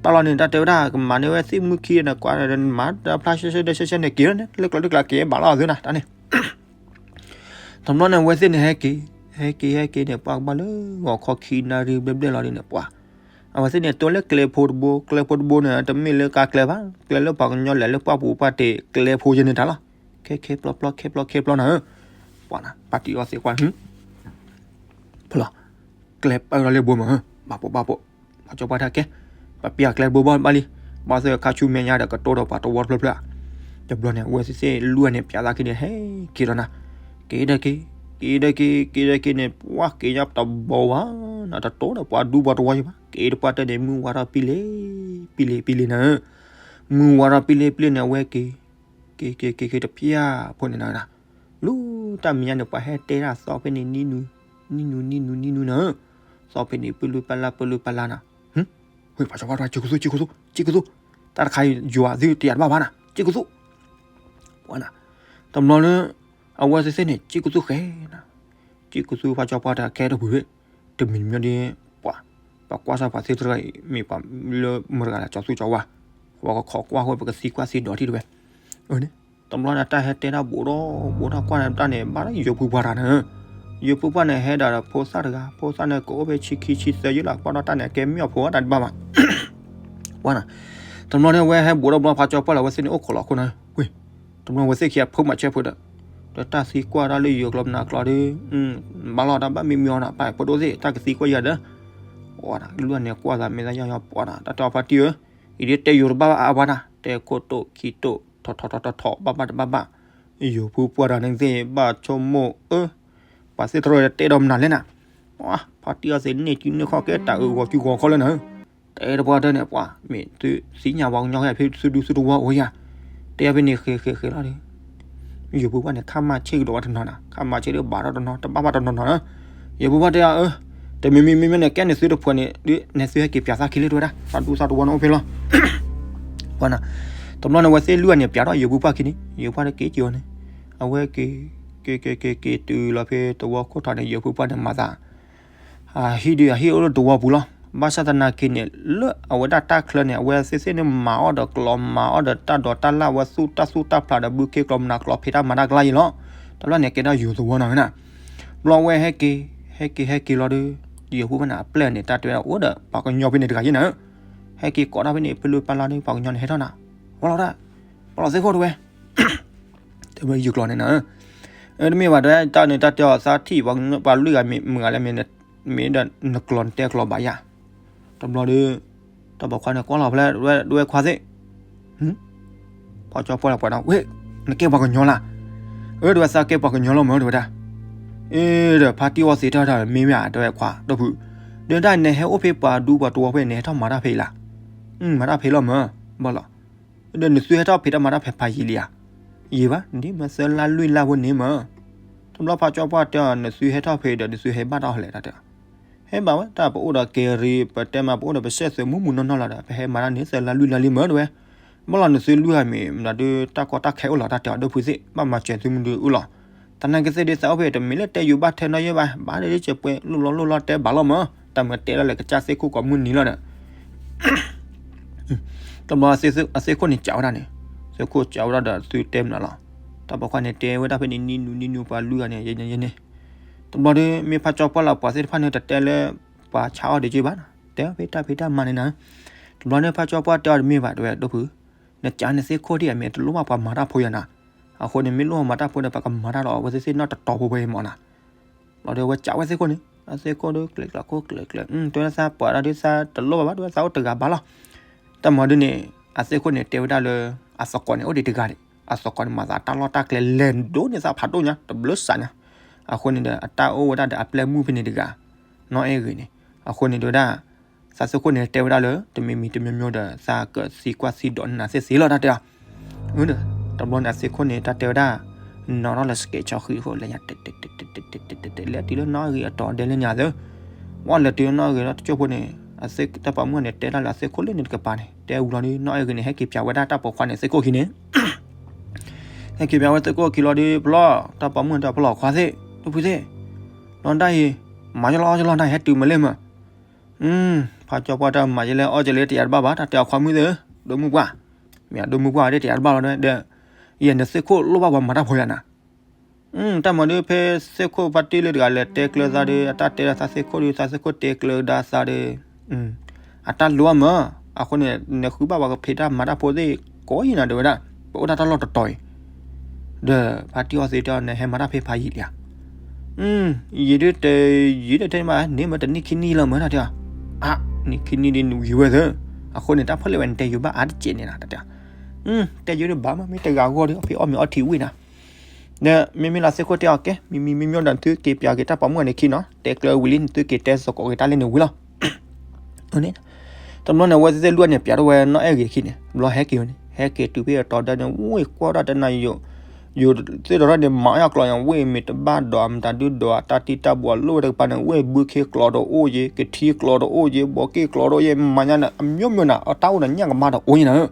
တၢ်လီၤန့ၣ် တၢ်တဲဝဲဒၣ် ကမၤန့ၢ်ဝဲသ့ၣ်မုၢ်ခံန့ၣ် ကွၢ်ဒီးမၤတၢ်ဖျါရှဲရှဲဒီး ရှဲရှဲန့ၣ်က့ၤလၢကျိၤတကျါက့ၤဘၣ်လီၤသုနၤ တၢ်န့ၣ် တဘျီန့ၣ် အဝဲသ့ၣ်န့ၣ်ဟဲက့ၤ, ဟဲက့ၤ ဟဲက့ၤန့ၣ် ပှၤကဘၣ်လၢဂီၤခီခံနၣ်ရံၣ်ဘျဲၣ်ဘျဲၣ်လီၤဒ်န့ၣ် ပှၤ, အဝဲသ့ၣ်န့ၣ် တိလၢကျဲဖိတဘိ, ကျဲဖိတဘိန့ၣ် တမ့ၢ်လၢကါကျဲဘၣ်, ကျဲလၢပှၤကညီလဲၤလၢပှၢ်ပူၤပှၢ်တ့ၢ် ကျဲဖိယဲၢ်န့ၣ်တၢ်လီၤ, ခဲခဲပျီပျီ ခဲပျီခဲပျီနၤဧၢ, ပှၤနၤ ဖါတံၢ်အီၣ်သ့ၣ်ကွၢ် ဖဲလီၤ ကျဲပၢလီၤလၢဘိမး, ဘၣ်ပိာ်ဘၣ်ပိာ်, ပှၤကၠီပှၤတၢ်ကဲ, ပပျၢ်ကျဲတဘိဘၣ်ဘၣ်လံ, ဘၣ်သ့ၣ်ခါဆူမဲာ်ညါဒီးကတိၤဒီးပှၤတဝီတဖျၢၣ်ဖျၢၣ်, တဘျီန့ၣ် အဝဲသ့ၣ်သ့ၣ်လွံၢ်ဂၤန့ၣ် ပျးသးခံန့ၣ် ဟဲက့ၤဒီးနၤ, က့ၤဒီးက့ၤ, က့ၤဒီးက့ၤ က့ၤဒီးက့ၤန့ၣ် ပှၤက့ၤညါတဘီဝါ, နတတိၤဒီးပှၤဒူပှၤတဝီယဲၢ်ဘၣ်, က့ၤတပှၢ်တၢၢ်န့ၣ် မုၢ်ဝါထီၣ်ပံလ့ၤ, ပံလ့ၤပံလ့ၤနၤဧၢ, မုၢ်ဝါထီၣ်ပံလ့ၤပံလ့ၤန့ၣ် အဝဲက့ၤ က့ၤက့ၤက့ၤက့ၤတပျၢ်ဖိန့ၣ်နၤ, လူတၢ်မဲာ်ညါန့ၣ် ပှၤဟဲတဲတၢ်သီၣ်ဖဲန့ၣ် နံနူ, နံနူ နံနူ နံနူနၤ, သီၣ်ဖဲန့ၣ် ပလုၢ်ပလၢ် ပလုၢ်ပလၢ်နၤ, ဟ့ၣ် ပှၤကၠီပှၤတၢ် က့ၤကသူ က့ၤကသူ က့ၤကသူ, တၢ်တခါအံၤယွၤသုတယၤတဘၣ်ဘၣ်နၤ က့ၤကသူ, ပှၤနၤ, တဘျီလၢ အဝဲသ့ၣ်သ့ၣ်န့ၣ် က့ၤကသူဃဲနၤ, က့ၤကသူ ပှၤကၠီပှၤတၢ်ကဲတပူၤ, တမံၤမံၤဒီး ပှၤ, ပှၤကွၢ်စၢ်ပှၤသ့ၣ်တရၢအံၤ မ့ၢ်ပှၤလၢမတၤတဂၤလဲၣ် ကၠီသူကၠီဝါ, ပှၤကခိးကွၢ်ဃိ ပကသံကွၢ်သံဒိးထံၣ်တဝဲ, အန့ၣ် တဘျီန့ၣ် တၢ်ဟဲတဲတၢ်ဘူးဒီးဘူးတၢ်ကွၢ်န့ၣ်တၢ်န့ၣ် ဘၣ်ယိၤပူၤပှၢ်တၢ်န့ၣ်, ယိၤပူၤပှၢ်န့ၣ် ဟဲဒၣ်ဒီးဖိသၣ်တဂၤ, ဖိသၣ်န့ၣ် ကအိၣ်ဖဲဆံခံဆံသၢယဲၢ်လီၤ, ကွၢ်ဒီးတၢ်န့ၣ် ကဲမ့ၢ်အဖိတၢ်တဘၣ်ဘၣ်, ပှၤနၤ, တဘျီန့ၣ် အဝဲဟဲဘူးဒီးဘျီ ပှၤကၠီပှၤလၢအဝဲသ့ၣ်န့ၣ် အိၣ်ခိးလီၤခိၣ်နၤ, ဝ့ၢ်, တဘျီအဝဲသ့ၣ်ခံဂၤဖိမၤဆဲးဖိဒီး, ဒီးတၢ်သံကွၢ်တၢ်လၢယိၤကျိာ်မနၤကျိာ်ဒီး, ဘၣ်လီၤတၢ်ဘၣ်မံမံအီၤနၤ ပၢ်ဖိဒိၣ်သ့ၣ် တၢ်ကသံကွၢ်ယၤဒီး, ပှၤနၤလွံၢ်ဂၤန့ၣ်ကွၢ်သးမဲာ်ညါယီၤယီၤ ပှၤနၤ တၢ်တဲအီၤဖါတံၢ်ဧၢ, အံၤဒ်တဲယိၤတဘၣ်ဘၣ်အါပှၤနၤ တဲခိၣ်တိၣ်ခံတိၣ် ထီၣ်ထီၣ်ထီၣ်ထီၣ်ထီၣ် ဘၣ်ဘၣ်တဘၣ်ဘၣ်, ယိၤဖိပှၢ်တၢ်န့ၣ်သ့ၣ် ဘၣ်ဆိကမိၣ်အၢ, ပှၤသ့ၣ်တရၢတဲဒီးမနုၤလဲၣ်နၤ, ဖါတံၢ်အီၤသ့ၣ်န့ၣ် စုန့ၢ်ခီၣ်ကဲတၢ်အုးဂီၤစုဂီၤခီလၢနၤဧၢ, တဲတပှၢ်တၢၢ်န့ၣ် ပှၤမ့ၢ်သုသ့ၣ်ညါပှၤကညီဟဲဖဲသုဒူသုတဝီအိၣ်ယၤ, တဲဖဲန့ၣ်ဃဲဃဲဃဲလီၤဒီး ယိၤဖိပှၢ်န့ၣ် ခါမၤဆ့ၣ်ကဒီးဝဲတနီၤနၤ, ခါမၤဆ့ၣ်ဒီးဘၣ်ထီၣ်တနီၤ တဘၣ်ဘၣ်တနီၤနီၤနၤ, ယိၤဖိပှၢ်တဲအီၤအၢ, တမံၤမံၤမံၤမံၤန့ၣ် ကဲန့ၣ်သုတဖှဲးန့ၣ် ဒ်န့ၣ်သုဟဲက့ၤပျးသးခံလၢတဝဲဒၣ် သးဒူသးတဝီန့ၣ်အိၣ်ဖဲလီၤ, ပှၤနၤ, တဘျီန့ၣ် အဝဲသ့ၣ်လွံၢ်ဂၤန့ၣ် ပျးထီၣ်ယိၤဖိပှၢ်ခံန့ၣ် ယိၤဖိပှၢ်တက့ၤက့ၤအီၤန့ၣ်, အဝဲက့ၤ, က့ၤက့ၤက့ၤက့ၤတုၤလီၤဖဲတဝီခိၣ်ထီၣ်န့ၣ် ယိၤဖိပှၢ်န့ၣ်မၤသး အဟံၣ်ဒီးအဟံၣ်အိၣ်လၢတဝီပူၤလီၤ. ဘၣ်ဆၣ်သနာ်က့န့ၣ် လၢအဝဲဒၣ်တၢ်ချၢန့ၣ် အဝဲသ့ၣ်သ့ၣ်န့ၣ်မၤအီၣ်ဒီးကျီ မၤအီၣ်ဒီးတၢ်ဒိးတၢ်လၣ် အဝဲသူၣ်တၢ်သူၣ်တၢ်ဖျးဒီးဘုခ့ကျိာ်မနၤကျိာ် ဖံးတၢ်မၤတၢ်ကျါယံၤလီၤ. တဘျီန့ၣ် ကဲဒၣ်ယိၤသဝီနီၤနၤ. ဘျီဝဲဟဲက့ၤ ဟဲက့ၤဟဲက့ၤလီၤဒီး ယိၤဖိဘၣ်န့ၣ် အပျဲၢ်န့ၣ် တၢ်တဲဝဲဒၣ်အိၣ်ဒီး ပှၤကညီဖဲန့ၣ်တဂၤယဲၢ်နၤ. ဟဲက့ၤကိးတၢ်ဖဲန့ၣ် ဖဲလၢပၢ်လါဒီး ပှၤကညီန့ၣ်ဟဲထီၣ်နၤ. ဝဲလီၤဒၣ် ပှၤလီၤသ့ၣ်ခိၣ်တဝဲ တဲဝဲယုၢ်ကျီၢ်န့ၣ်နၤ, တမ့ၢ်ဘၣ်တဲတၢ်န့ၣ် တၢ်တဲအီၤသးထံၣ် ပှၤလွံၢ်ဂၤမ့ၢ်မုၢ်ဂၤလၢ မ့ၢ်ဒီးနကျီၢ်နတဲကျီၢ်ဘၣ်ယၤ, တဘျီဒီး တၢ်ပိာ်ခွါန့ၣ်ကွၢ်လီၤဖဲလဲၣ် ဒဝဲခွါသ့ၣ်, ပှၤကၠီပှၢ်လၢပှၤဒီး ဝ့ၢ် နကဲပှၤကညီလၢ်, အၢ ဒဝဲသးကဲပှၤကညီလီၤမး တဝဲဒၣ်, အ့ ဒီးဖါတံၢ်အီၣ်သ့ၣ်တၢ်တၢ်မ့ၢ်မ့ၢ်ဧါ တဝဲခွါ ဒီပုၢ်, ဒီးတၢ်နဟဲအိၣ်ဖဲပှၤဒူပှၤတဝီဖဲန့ၣ် နဟဲထီၣ်မၤတၢ်ဖဲအံၤလၢ်, မၤတၢ်ဖဲလီၤမး, ဘၣ်လီၤ ဒီးနသုဟဲထီၣ်ဖံးတၢ်မၤတၢ်ဖဲဖးယံာ်လံဧါ, ယံာ်ဘၣ် ဒ်မ့ၢ်သၢလါလွံၢ်လါဖိန့ၣ်မး, တ တဘျီဖးကၠီပှၢ်တဲအီၤ နသုဟဲထီၣ်ဖဲဒီး နသုဟဲဘၣ်တၢ်အီၤလဲၣ် တၢ်တဲအီၤ. ဟဲဘၣ်ဝဲ တၢ်ပအိၣ်ဒီးကဲရံ ပတဲမး ပအိၣ်ဒီးပစဲးသွဲးမူးမူးနီၢ်နီၢ်လီၤဒီး ပဟဲမၤတၢ်န့ၣ် သၢလါလွံၢ်လါလံမ့ၢ်တဲဝဲ. ဘၣ်လီၤနသုလွံၢ်ဂၤမ့ၢ် မနုၤဒုးတၢ်ကီတၢ်ခဲအိၣ်လီၤ တၢ်တဲအီၤ ဒိၣ်ဖုသ့ၣ် ဘၣ်မၤစၢၤသုမနုၤဒုးအုၣ်လီၤ. သနာ်က့သ့ၣ်ဒုး သးအိၣ်ဖဲတမ့ၢ်လၢတဲယိၤဘၣ်ထဲနီၣ်ယဲၢ်ဘၣ် ဘၣ်ဒ်စဲးပှဲၤလိၣ်ဘျီလိၣ်လီၤတဲဘၣ်လီၤမး တၢ်မၤတဲလီၤလဲၣ် ကစၢ်သ့ၣ်ခိၣ်ကိးမုၢ်နံၤလီၤဒီး တဘျီအသ့ၣ်ခိၣ်န့ၣ်ကးဝဲဒၣ်န့ၣ်, သ့ၣ်ခိၣ်ကးဝဲဒၣ်ဒီးသုတဲမနုၤလီၤ. တၢ်ပိာ်ခွါန့ၣ်တဲဝဲဒၣ်ဖဲန့ၣ် နံၤနူၤနံၤနူၤ ပှၤလွံၢ်ဂၤန့ၣ် ယဲန့ၣ်, တဘျီဒီး မ့ၢ်ဖးကၠီပှၢ်လၢပှၤသ့ၣ်တဖၣ်န့ၣ် တတဲလၢ ပှၤဆါအီၣ်ဒံးက့ဘၣ်နီၤ, တဲဖဲတၢ်ဖံးတၢ်မၤန့ၣ်နၤ. တဘျီန့ၣ် ဖးကၠီပှၢ်တဲအီၤတမ့ၢ်ဘၣ် တဲဝဲ ဒိၣ်ဖု, နကးန့ၣ်သ့ၣ်ခိၣ်ဒ်အမ့ၢ်တလိၣ်ဘၣ်ပှၤမၤတၢ်ဖိယၤနၤ, အဃိန့ၣ် မ့ၢ်လိၣ်မၤတၢ်ဖိဒီး ပကမၤတၢ်ဒီးအဝဲသ့ၣ်သ့ၣ်နီၣ်တတီၤဖိဝဲမၢ်နၤ. ဘျီဒီးအဝဲကးဝဲသ့ၣ်ခိၣ်န့ၣ် အသ့ၣ်ခိၣ်ဒီးကျဲးကျဲးခိၣ်ကျဲးကျဲး တဲဝဲဒၣ်သးပှၢ်ဒၣ်ဒုးသးတလိၣ်ဘၣ်ဘၣ် တဲဝဲသးအိၣ်တဂၤဘၣ်လီၤ. တၢ်မၤဒုးန့ၣ် အသ့ၣ်ခိၣ်န့ၣ်တဲဝဲဒၣ်လၢ အသကိးန့ၣ်အိၣ်ဒံးတဂၤန့ၣ် အသကိးန့ၣ်မၤသးတၢ်လီၢ်တၢ်ကျဲလဲၤဒိးန့ၢ်သးဖးဒိၣ်ညါ တဘျုးစးညါ. အဃိန့ၣ်ဒီး အတၢ်အိၣ်ဝဲဒၣ်ဒီးအပျဲၢ်မုၣ်ဖဲန့ၣ်တဂၤ နီၢ်အဲၣ်ဂ့ၤန့ၣ်. အဃိန့ၣ်တဲဝဲဒၣ် သးသ့ၣ်ခိၣ်န့ၣ်တဲဝဲဒၣ်လၢ တမံၤမံၤတမံၤမံၤဒီး သးကသံကွၢ်သံဒိးန့ၢ်နၤသ့ၣ်သ့လီၤ တၢ်တဲအီၤ. တဘျီန့ၣ် အသ့ၣ်ခိၣ်န့ၣ် တၢ်တဲဝဲဒၣ် နီၣ်ထီၣ်လၢစကဲးဆီဃံအဃိ လဲၤညါ တဲတဲတဲတဲတဲတဲတဲ လဲၤတုၤလၢနီၢ်အဲၣ်ဂ့ၤအတီၤဒဲလၢညါသၢ ဝံၤလဲၤတုၤလၢနီၢ်အဲၣ်ဂ့ၤဒီးတကၠိၢ်ဖိန့ၣ် အသ့ၣ်တၢ်ပိာ်မုၣ်န့ၣ် တဲဒၣ်လၢအသ့ၣ်ခိၣ်လၢန့ၣ်တကပၤန့ၣ် တဲဝံၤလီၤဒီး နီၢ်အဲၣ်ဂ့ၤန့ၣ် ဟဲက့ၤပၠးဝဲဒၣ်တၢ်ပိာ်ခွါန့ၣ်သ့ၣ်ခိၣ်ခံန့ၣ် ဟဲက့ၤပၠးဝဲသ့ၣ်ခိၣ်ခံလီၤဒီး ပလီၢ် တၢ်ပိာ်မုၣ်ဒီးပလီၢ်ခွါသ့ၣ် ဒိၣ်ဖုသ့ၣ် လီၤဒၣ်အံၤ မၤယလီၤအီၣ်ယလီၤနၤ ဟဲတုၤမ့ၢ်လၢမး ဖးကၠီပှၢ်တၢ်မၤယလဲၣ်အီၣ်ယလဲၣ်တယာ်တဘၣ်ဘၣ် တၢ်တဲအီၤခွါမုၣ်သ့ၣ်ဧၢ ဒိၣ်မုၣ်ပှၢ် မ့ၢ်ဒိၣ်မုၣ်ပှၢ်ဒ်တယာ်တဘၣ်လီၤဒီး ယဲနသ့ၣ်ခိၣ်လိၣ်ဘၣ်ပှၤမၤတၢ်ဖိယၤနၤ တၢ်မၤဒုးဖဲသ့ၣ်ခိၣ်ဖါတံၢ်လၢတဂၤလဲၤတဲကျၢၤသးဒီး အတၢ်တဲလၢသးသ့ၣ်ခိၣ်ဒီး သးသ့ၣ်ခိၣ်တဲကျၢၤကဒါသးဒီး အတၢ်လိၣ်အမၢ အဃိန့ၣ် နဃုဘၣ်ပှၤကဖံးတၢ်မၤတၢ်ဖိသ့ၣ်ကိးယံၤနၤ တဲဝဲဒၣ် ပအိၣ်တၢ်တၢ်လီၢ်တတီၤအံၤ ဒီးဖါတံၢ်အီသံးတဲအီၤ နဟဲမၤတၢ်ဖဲဖးယံာ်လံဧါ ယံာ်ဒုးတဲ ယံာ်ဒုးတဲမး န့ၢ်မၢတနံၣ်ခံနံၣ်လီၤမၢ တၢ်တဲအီၤ အါ နံၣ်ခံနံၣ်ဒ်နံၣ်ဝံၤဝဲသၢ အဃိန့ၣ် တၢ်ဖီၣ်လဲၣ်ဝဲနတဲယိၤဘၣ်အါတကဲးန့ၣ်နၤ တၢ်တဲအီၤ တဲယိၤဒုးဘၣ်မး မ့ၢ်တဂၤဂီၢ်ဒီး အဖံးအီၣ်မ့ၤအီထံဝံၣ်နၤ ဒီးမ့မ့ၢ်လၢသ့ၣ်ခိၣ်တဲအီၤ ကဲ မံမံမ့မ့ၢ်ဒီး သုက့ၤပၠးက့ၤတၢ်ပိာ်မုၣ်န့ၣ်ခံနီၤ တဲကျၢၤဝံၤလံ သုက့ၤတဲသကိးက့ၤတၢ်လၢန့ၣ်ဝံၤလီၤ တဘျီန့ၣ် အဝဲသ့ၣ်လွံၢ်ဂၤန့ၣ် ပၠးထီၣ်ဝဲနီၢ်အဲၣ်ဂ့ၤခံန့ၣ် ဘျီဟဲက့ၤန့ၣ် ဟဲက့ၤတုၤဖဲအတီၤဒၢန့ၣ် ဝ့ၢ်ကွၢ်တၢ်တနၤယိာ် ယိၤသ့ၣ်ဒီးထီၣ်န့ၣ် မၤအီၣ်ကျီယၤ ဝ့ၢ်မ့ၢ်တဘၣ်ဒီး မတၤဒုဒီး တၢ်တံၢ်တၢ်ဘှီးလိၣ်ဝဲတကပၤန့ၣ် ဝ့ၢ်ဘုခ့ကျီဒီးအိၣ်ယ့ၤ ကထံကျီဒီးအိၣ်ယ့ၤ ဘီက့ၣ်ကျီဒီးယ့ၤ မၤညါန့ၣ် အမျိုးမျိုးနၤ အတၢ်အိၣ်ဒီးညၣ်ကမါဒီးအိၣ်ယ့ၤနၤ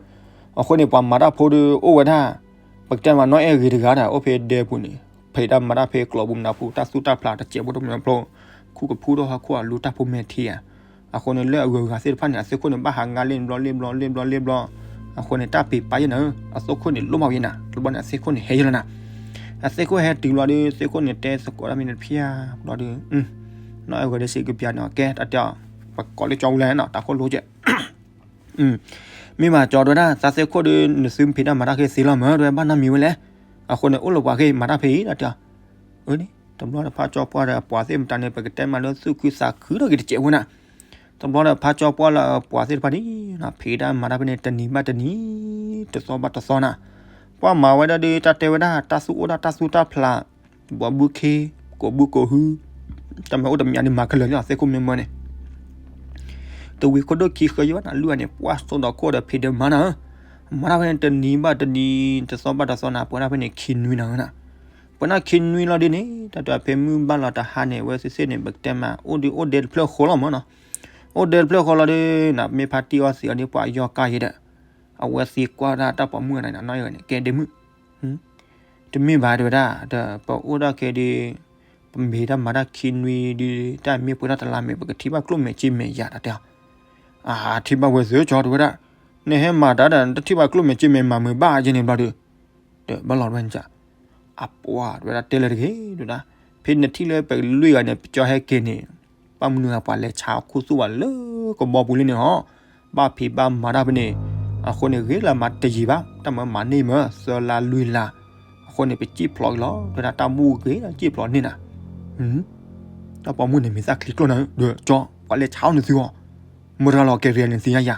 အဃိန့ၣ် ပှၤမၤတၢ်ဖိဒီးအိၣ်ဝဲဒၣ် ပကတဲမးနီၢ်အဲၣ်ဂ့ၤတဂၤဒီး အိၣ်ဖဲဒဲပူၤန့ၣ် ဖံးတၢ်မၤတၢ်ဖဲကျီပူၤမနၤပူၤ တၢ်သူၣ်တၢ်ဖျးတစဲးဖိတမံၤဖျိ ခူၣ်ကဖူထီၣ်ဟီၣ်ခိၣ်အလူတၢ်ဖိမဲာ်ထံဧါ အဃိန့ၣ်လၢအဂုၤအဂၤသ့ၣ်တဖၣ်န့ၣ် အသ့ၣ်ခိၣ်န့ၣ် ဘၣ်ဟးငါလ့ၢ်ဘျီလ့ၢ်ဘျီလ့ၢ်ဘျီလ့ၢ်ဘျီ အဃိန့ၣ် တၢ်ပ့ၤပာ်ယဲၢ်နၤဧၢ အသ့ၣ်ခိၣ်န့ၣ်လိၣ်ဘၣ်ဝဲနၤ တဘျီန့ၣ် အသ့ၣ်ခိၣ်န့ၣ်ဟဲယဲၢ်လီၤနၤ အသ့ၣ်ခိၣ်ဟဲတုၤလီၤဒီး သ့ၣ်ခိၣ်န့ၣ်တဲသကိးတၢ်မ့ၢ်န့ၣ်တဖျၢၣ်ဘျီဒီး နီၢ်အဲၣ်ဂ့ၤဒီးစံးကပျးန့ၣ် ကဲတၢ်တဲအီၤ ပကိးလၢကၠီဝူလၢနီၤ တၢ်ခိၣ်လိကဲး မ့ၢ်ဘၣ်ကၠီတဲဝဲဒၣ် သးသ့ၣ်ခိၣ်ဒီး နသုမ့ၢ်ဖံးတၢ်မၤတၢ်ဃ့သ့လီၤမၢ တဲဝဲဘၣ်နီတမံၤဝဲလဲၣ် အဃိန့ၣ် အိၣ်လၢပှၤဃ့မၤတၢ်ဖဲအံၤ တၢ်တဲအီၤ အန့ၣ် တဘျီဒီးဖးကၠီပှၢ်ဒီးအပှၤသ့ၣ်မတၤန့ၣ် ပကတဲမးလၢသူၣ်ခုသးခုထီၣ်က့ၤတစဲးဖိနၤ တဘျီဒီးဖးကၠီပှၢ်လၢအပှၤသ့ၣ်တဖၣ်န့ၣ် ဖံးတၢ်မၤတၢ်ဖဲန့ၣ် တနံၤဘၣ်တနံၤ တသီဘၣ်တသီနၤ ပှၤမၤဝဲဒၣ်ဒီး တၢ်တဲဝဲဒၣ် တၢ်သူၣ်အိၣ်ဒၣ်တၢ်သူၣ်တၢ်ဖျး ဘီဘုခ့ ကိးဘုကိးဟု တၢ်မၤအိၣ်တမံၤန့ၣ် မၤခဲလၢာ်လံ အသ့ၣ်ခိၣ်မ့ၢ်မၢန့ၣ် တဝံၤခိၣ်ဒိၣ်ခံဃၢယိဝဲနၤ လွံၢ်ဂၤန့ၣ် ပှၢ်စိဒီးခိၣ်ဒီးဖံးဒီးမၤနၤဧၢ မၤတၢ်ဖဲန့ၣ် တနံၤဘၣ်တနံၤ တသီဘၣ်တသီနၤ ပှဲၤဒၣ်ဖဲန့ၣ်ခံနွံနၤဧၢနၤ ပှဲၤဒၣ်ခံနွံလီၤဒ်န့ၣ် တၢ်တဲဖဲမုၢ်ဘၣ်လီၤတဟါန့ၣ် အဝဲသ့ၣ်သ့ၣ်န့ၣ် ပကတဲမး အိၣ်ဒုးအိၣ်ဒဲတဖျၢၣ်ဃီလီၤမၢနီၤ အိၣ်ဒဲတဖျၢၣ်ဃီလီၤဒ်နၤ မ့ၢ်ဖါတံၢ်အီသံးအီၤဒ်ပှၤယီၢ်ကါယဲဒီး အဝဲသံကွၢ်ဒၣ်တၢ်ပိာ်မုၣ်နၤ နီၢ်အဲၣ်ဂ့ၤန့ၣ် ကဲဒ့မုၣ် တမ့ၢ်ဘၣ်တဲဝဲဒၣ် ဒီးပအိၣ်ဒၣ်ခဲဒုး ပမ့ၢ်တၢ်မၤတၢ်ခံနွံဒုး တၢ်မ့ၢ်ပှဲၤထီၣ်တလါမ့ၢ် ပကထံၣ်ဘၣ်ကျိၣ်မဲာ်စ့မဲာ်ယၤတၢ်တဲအီၤ အထံၣ်ဘၣ်ဝဲသ့ၣ်ကၠီတဲဝဲဒၣ် နဟဲမၤတၢ်ဒီး နတထံၣ်ဘၣ်ကျိၣ်မဲာ်စ့မဲာ်မၤမုာ်ဘၣ်က့န့ၣ်ဘျီဒုး ဒီးဘၣ်လီၤဝဲန့ၣ် အပှၤတဲဝဲဒၣ်တဲလၢတဂ့ၤတဲဝဲဒၣ် ဖဲနထံၣ်လၢပလွံၢ်ဂၤန့ၣ် ပကၠီဟဲက့ၤန့ၣ် ဘၣ်မနုၤပှၤလဲၤဆါခူသူၣ်ဘၣ်လၢကဘီပူၤလံန့ၣ်ဟီ ဘၣ်ဖံးဘၣ်မၤတၢ်ဖဲန့ၣ် အဃိန့ၣ် ဂ့ၤလၢမၤတယံာ်ဘၣ် တၢ်မၤမၤန့ၢ်မၢ သၢလါလွံၢ်လါ အဃိန့ၣ် ပစံၣ်ဖျိးက့ၤလီၤ တဲဝဲဒၣ်တၢ်မူဂ့ၤဒီးစံၣ်ဖျိးန့ၢ်နၤ တၢ်ပိာ်မုၣ်န့ၣ်မ့ၢ်သၣ်ချံကျိၣ်နၤ ဒီးကၠီ ပှၤလဲၤဆါအီၣ်နသုအီၤ မုၢ်တဂၤလီၤကဲရံန့ၣ်သ့ၣ်ညါယၤ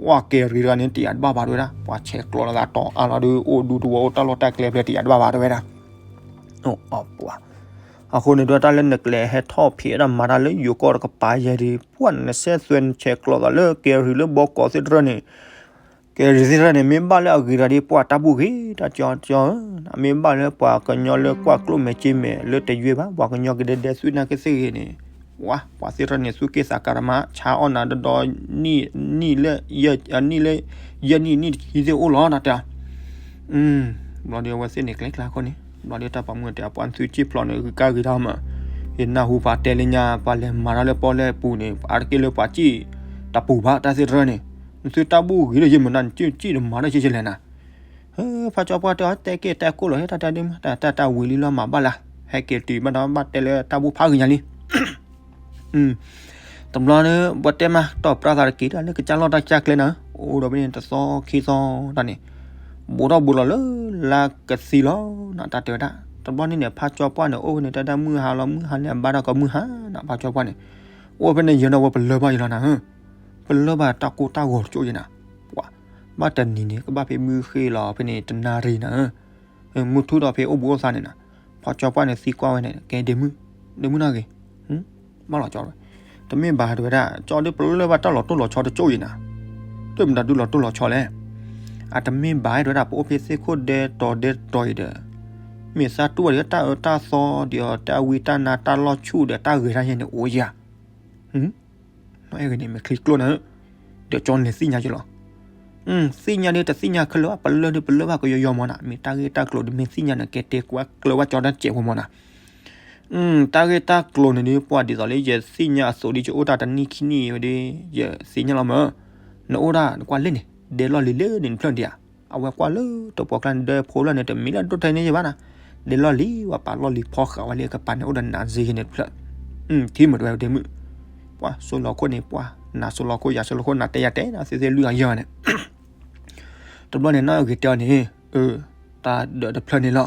ပှၤကဲရံတဂၤန့ၣ် တယာ်တဘၣ်ဘၣ်တဲဝဲဒၣ် ပှၤဆဲးကျိးလီၤသးတီအါလီၤဒုး အိၣ်ဒူတဝီအိၣ်တၢ်လီၢ်တၢ်ကျဲဖျဲးတယာ်တဘၣ်ဘၣ်တဲဝဲဒၣ် အပှၤ အဃိန့ၣ်ဒီးတၢ်လၢနကလဲၤဟဲထီၣ်ဖံးဝဲဒၣ်မၤတၢ်လၢယိၤကီၢ်တကပၤယဲဒုး ပှၤနစဲးသွဲးနဆဲးကျိးသးလၢကဲရံလၢဘီကီးသ့ၣ်တဖၣ်န့ၣ် ကဲ ရသ့ၣ်တဖၣ်န့ၣ် မ့ၢ်ဘၣ်လၢအဂ့ၤတဂၤဒီး ပှၤတၢ်ဘူၣ်ဂ့ၤတၢ်ကၠီကၠီဧၢ, မ့ၢ်ဘၣ်လၢပှၤကညီလၢကွၢ်ကျိၣ်မဲာ်စ့မဲာ်လၢတယွဲဘၣ်, ပှၤကညီကဒဲဒဲသွံၣ်နာ်က့သ့ၣ်ဂ့ၤန့ၣ်, ဝါ ပှၤသ့ၣ်တဖၣ်န့ၣ် သူၣ်က့ၣ်သးကါတမး ဆါအီၣ်နၤဒီဒီ နံၣ်လၢ နံၣ်လၢ ယဲၢ်နံၣ်နံၣ်တဆံသ့ၣ်အိၣ်လီၤ တၢ်တဲအီၤ. ဘျီဒီးအဝဲသ့ၣ်န့ၣ် ကျဲကျါအဃိန့ၣ် ဘျီဒီးတၢ်ပိာ်မုၣ်တဲ ပှၤသုစံၣ်ဖျိးန့ၣ် ဂုၤကါဂ့ၤထီၣ်မး, ယနၢ်ဟူပှၤတဲလၢညါ ပှၤလဲၤမၤတၢ်လၢပီၣ်လဲၣ်ပူၤန့ၣ် အါတက့ၢ်လၢပှၤစံၣ်တပူၤဘၣ် တၢ်သ့ၣ်တဖၣ်န့ၣ်, နသုတၢ်ဘူၣ်ဂ့ၤဒီးယမၤနၤ နစံၣ်စံၣ်တမၤတၢ်ဆံဆံလဲၣ်နၤ. ဖါကၠီပှၢ်တဲအီၤ တဲက့ၤတဲကိၣ်လီၤ ဟဲတၢ်တဲဒ့မုၣ် တၢ်တၢ်ဝံၤလံလီၤ မၤဘၣ်လၢ်, ဟဲက့ၤတုၤဘၣ်ဒီးဘၣ်တဲလၢတၢ်ဘူၣ်ဖးဂ့ၤညါလံ. တဘျီန့ၣ် ပှၤတဲမး တီၢ်ပြၢသးတက့ၢ်တၢ်လၢကစၢ်လီၢ်တၢ်ကစၢ်ကျဲနၤ, အိၣ်ဒီးဖဲန့ၣ်တသီခံသီတၢ်န့ၣ်, ဘူးထီၣ်ဘူးလီၤလၢလါကသံလီၤနၤ တၢ်တဲဝဲဒၣ်. တဘျီန့ၣ်န့ၣ် ဖါကၠီပှၢ်န့ၣ် အိၣ်ဖဲန့ၣ် တၢ်ဒၣ်မုၢ်ဟါလီၤ မုၢ်ဟါန့ၣ် အဘါထီၣ်ကမုၢ်ဟါနၤ ဖါကၠီပှၢ်န့ၣ်, အိၣ်ဖဲန့ၣ် ယဲၢ်ဒီးဝဲပလၢၢ်ဘၣ်ယလီၤနၤဧၢ, ပလၢၢ်ဘၣ်တၢ်ကိၢ်တၢ်ဂီၤတကၠိၣ်ယဲနၤ, ပှၤ ဘၣ်တနံၤန့ၣ် ကဘၣ်ဖဲမုၢ်ဃ့လီၤဖဲန့ၣ် တနၣ်ရံၣ်နၤဧၢ မုၢ်ထူၣ်ဒီးဖဲအိၣ်ဘူးအိၣ်သါန့ၣ်နၤ, ဖါကၠီပှၢ်န့ၣ်သံကွၢ်ဝဲန့ၣ် ကဲဒ့မုၣ်, ဒ့မုၣ်နီၢ်ဂ့ၤ, ဘၣ်လီၤကၠီဝဲ, တမ့ၢ်ဘၣ်တဲဝဲဒၣ် ကၠီဒုပလၢၢ်ဘၣ်တၢ်လီၤတိၢ်လီၤဆီတကၠိၣ်အံၤနၤ, တမ့ၢ်တၢ်ဒုလီၤတိၢ်လီၤဆီလဲၣ်, အတမ့ၢ်ဘၣ်တဲဝဲဒၣ် ပအိၣ်ဖဲသ့ၣ်ခိၣ်ဒဲတီၤဒဲတီၤအံၤဒီး, မ့ၢ်သးတူၢ်ဘၣ်ဒီးတၢ်အၢတၢ်သီဒီး တၢ်ဝံတၢ်နါတၢ်လီၢ်ဆူၣ်ဒီးတၢ်ဂဲၤတၢ်ယဲၢ်န့ၣ်အိၣ်ယၤ နီၢ်အဲၣ်ဂ့ၤန့ၣ် မ့ၢ်ချံကျိၣ်နၤဧၢ, ဒီးကၠီန့ၣ်သ့ၣ်ညါယလီၤ. သ့ၣ်ညါဒီးတသ့ၣ်ညါခဲလၢာ်ဘၣ် ပလၢၢ်ဒီးပလၢၢ်ဘၣ်ကယီယီမၢ်နၤ, မ့ၢ်တၢ်ဂ့ၢ်တၢ်ကျိၤဒီးမ့ၢ်သ့ၣ်ညါန့ၣ် ကဲတဲကွၢ်ကျၢၤဝဲကၠီတၢ်စဲးဖိမၢ်နၤ. တၢ်ဂ့ၢ်တၢ်ကျိၤန့ၣ်ဒီး ပှၤဒ်သိးလၢယသ့ၣ်ညါအသိးဒီး ယအိၣ်တၢ်တနံၣ်ခံနံၣ်ဝဲဒီး ယသ့ၣ်ညါလီၤမၢ်, နအိၣ်ဒၣ်နကွၢ်လၢန့ၣ် ဒဲလီၢ်လံၤလၢန့ၣ်တဖျၢၣ်ဒံးဧါ, အဝဲကွၢ်လၢတပှီၢ်ကျါန့ၣ် ဒဲဖိလၢန့ၣ် တမ့ၢ်လၢဒိၣ်ထဲန့ၣ်ယဘၣ်နၤ, ဒဲလီၢ်လံၤ ပှၤပာ်လီၢ်လံၤဖီဃာ်ဝဲလၢကပၤန့ၣ် အိၣ်ဒီးနးစ့ဂ့ၤန့ၣ်တဖျၢၣ်, ထံမုၢ်တဝဲဒ့မုၣ်, ပှၤစိလီၤခိၣ်န့ၣ် ပှၤနၤစိလီၤခိၣ် ယၤစိလီၤခိၣ် နၤတဲယၤတဲနၤ သ့သ့လွံၢ်အယီၤန့ၣ် တဘျီန့ၣ်နီၢ်ဂ့ၤတဲအီၤန့ၣ်, တၢ်ဒၢးတဖျၢၣ်န့ၣ်လီၤ.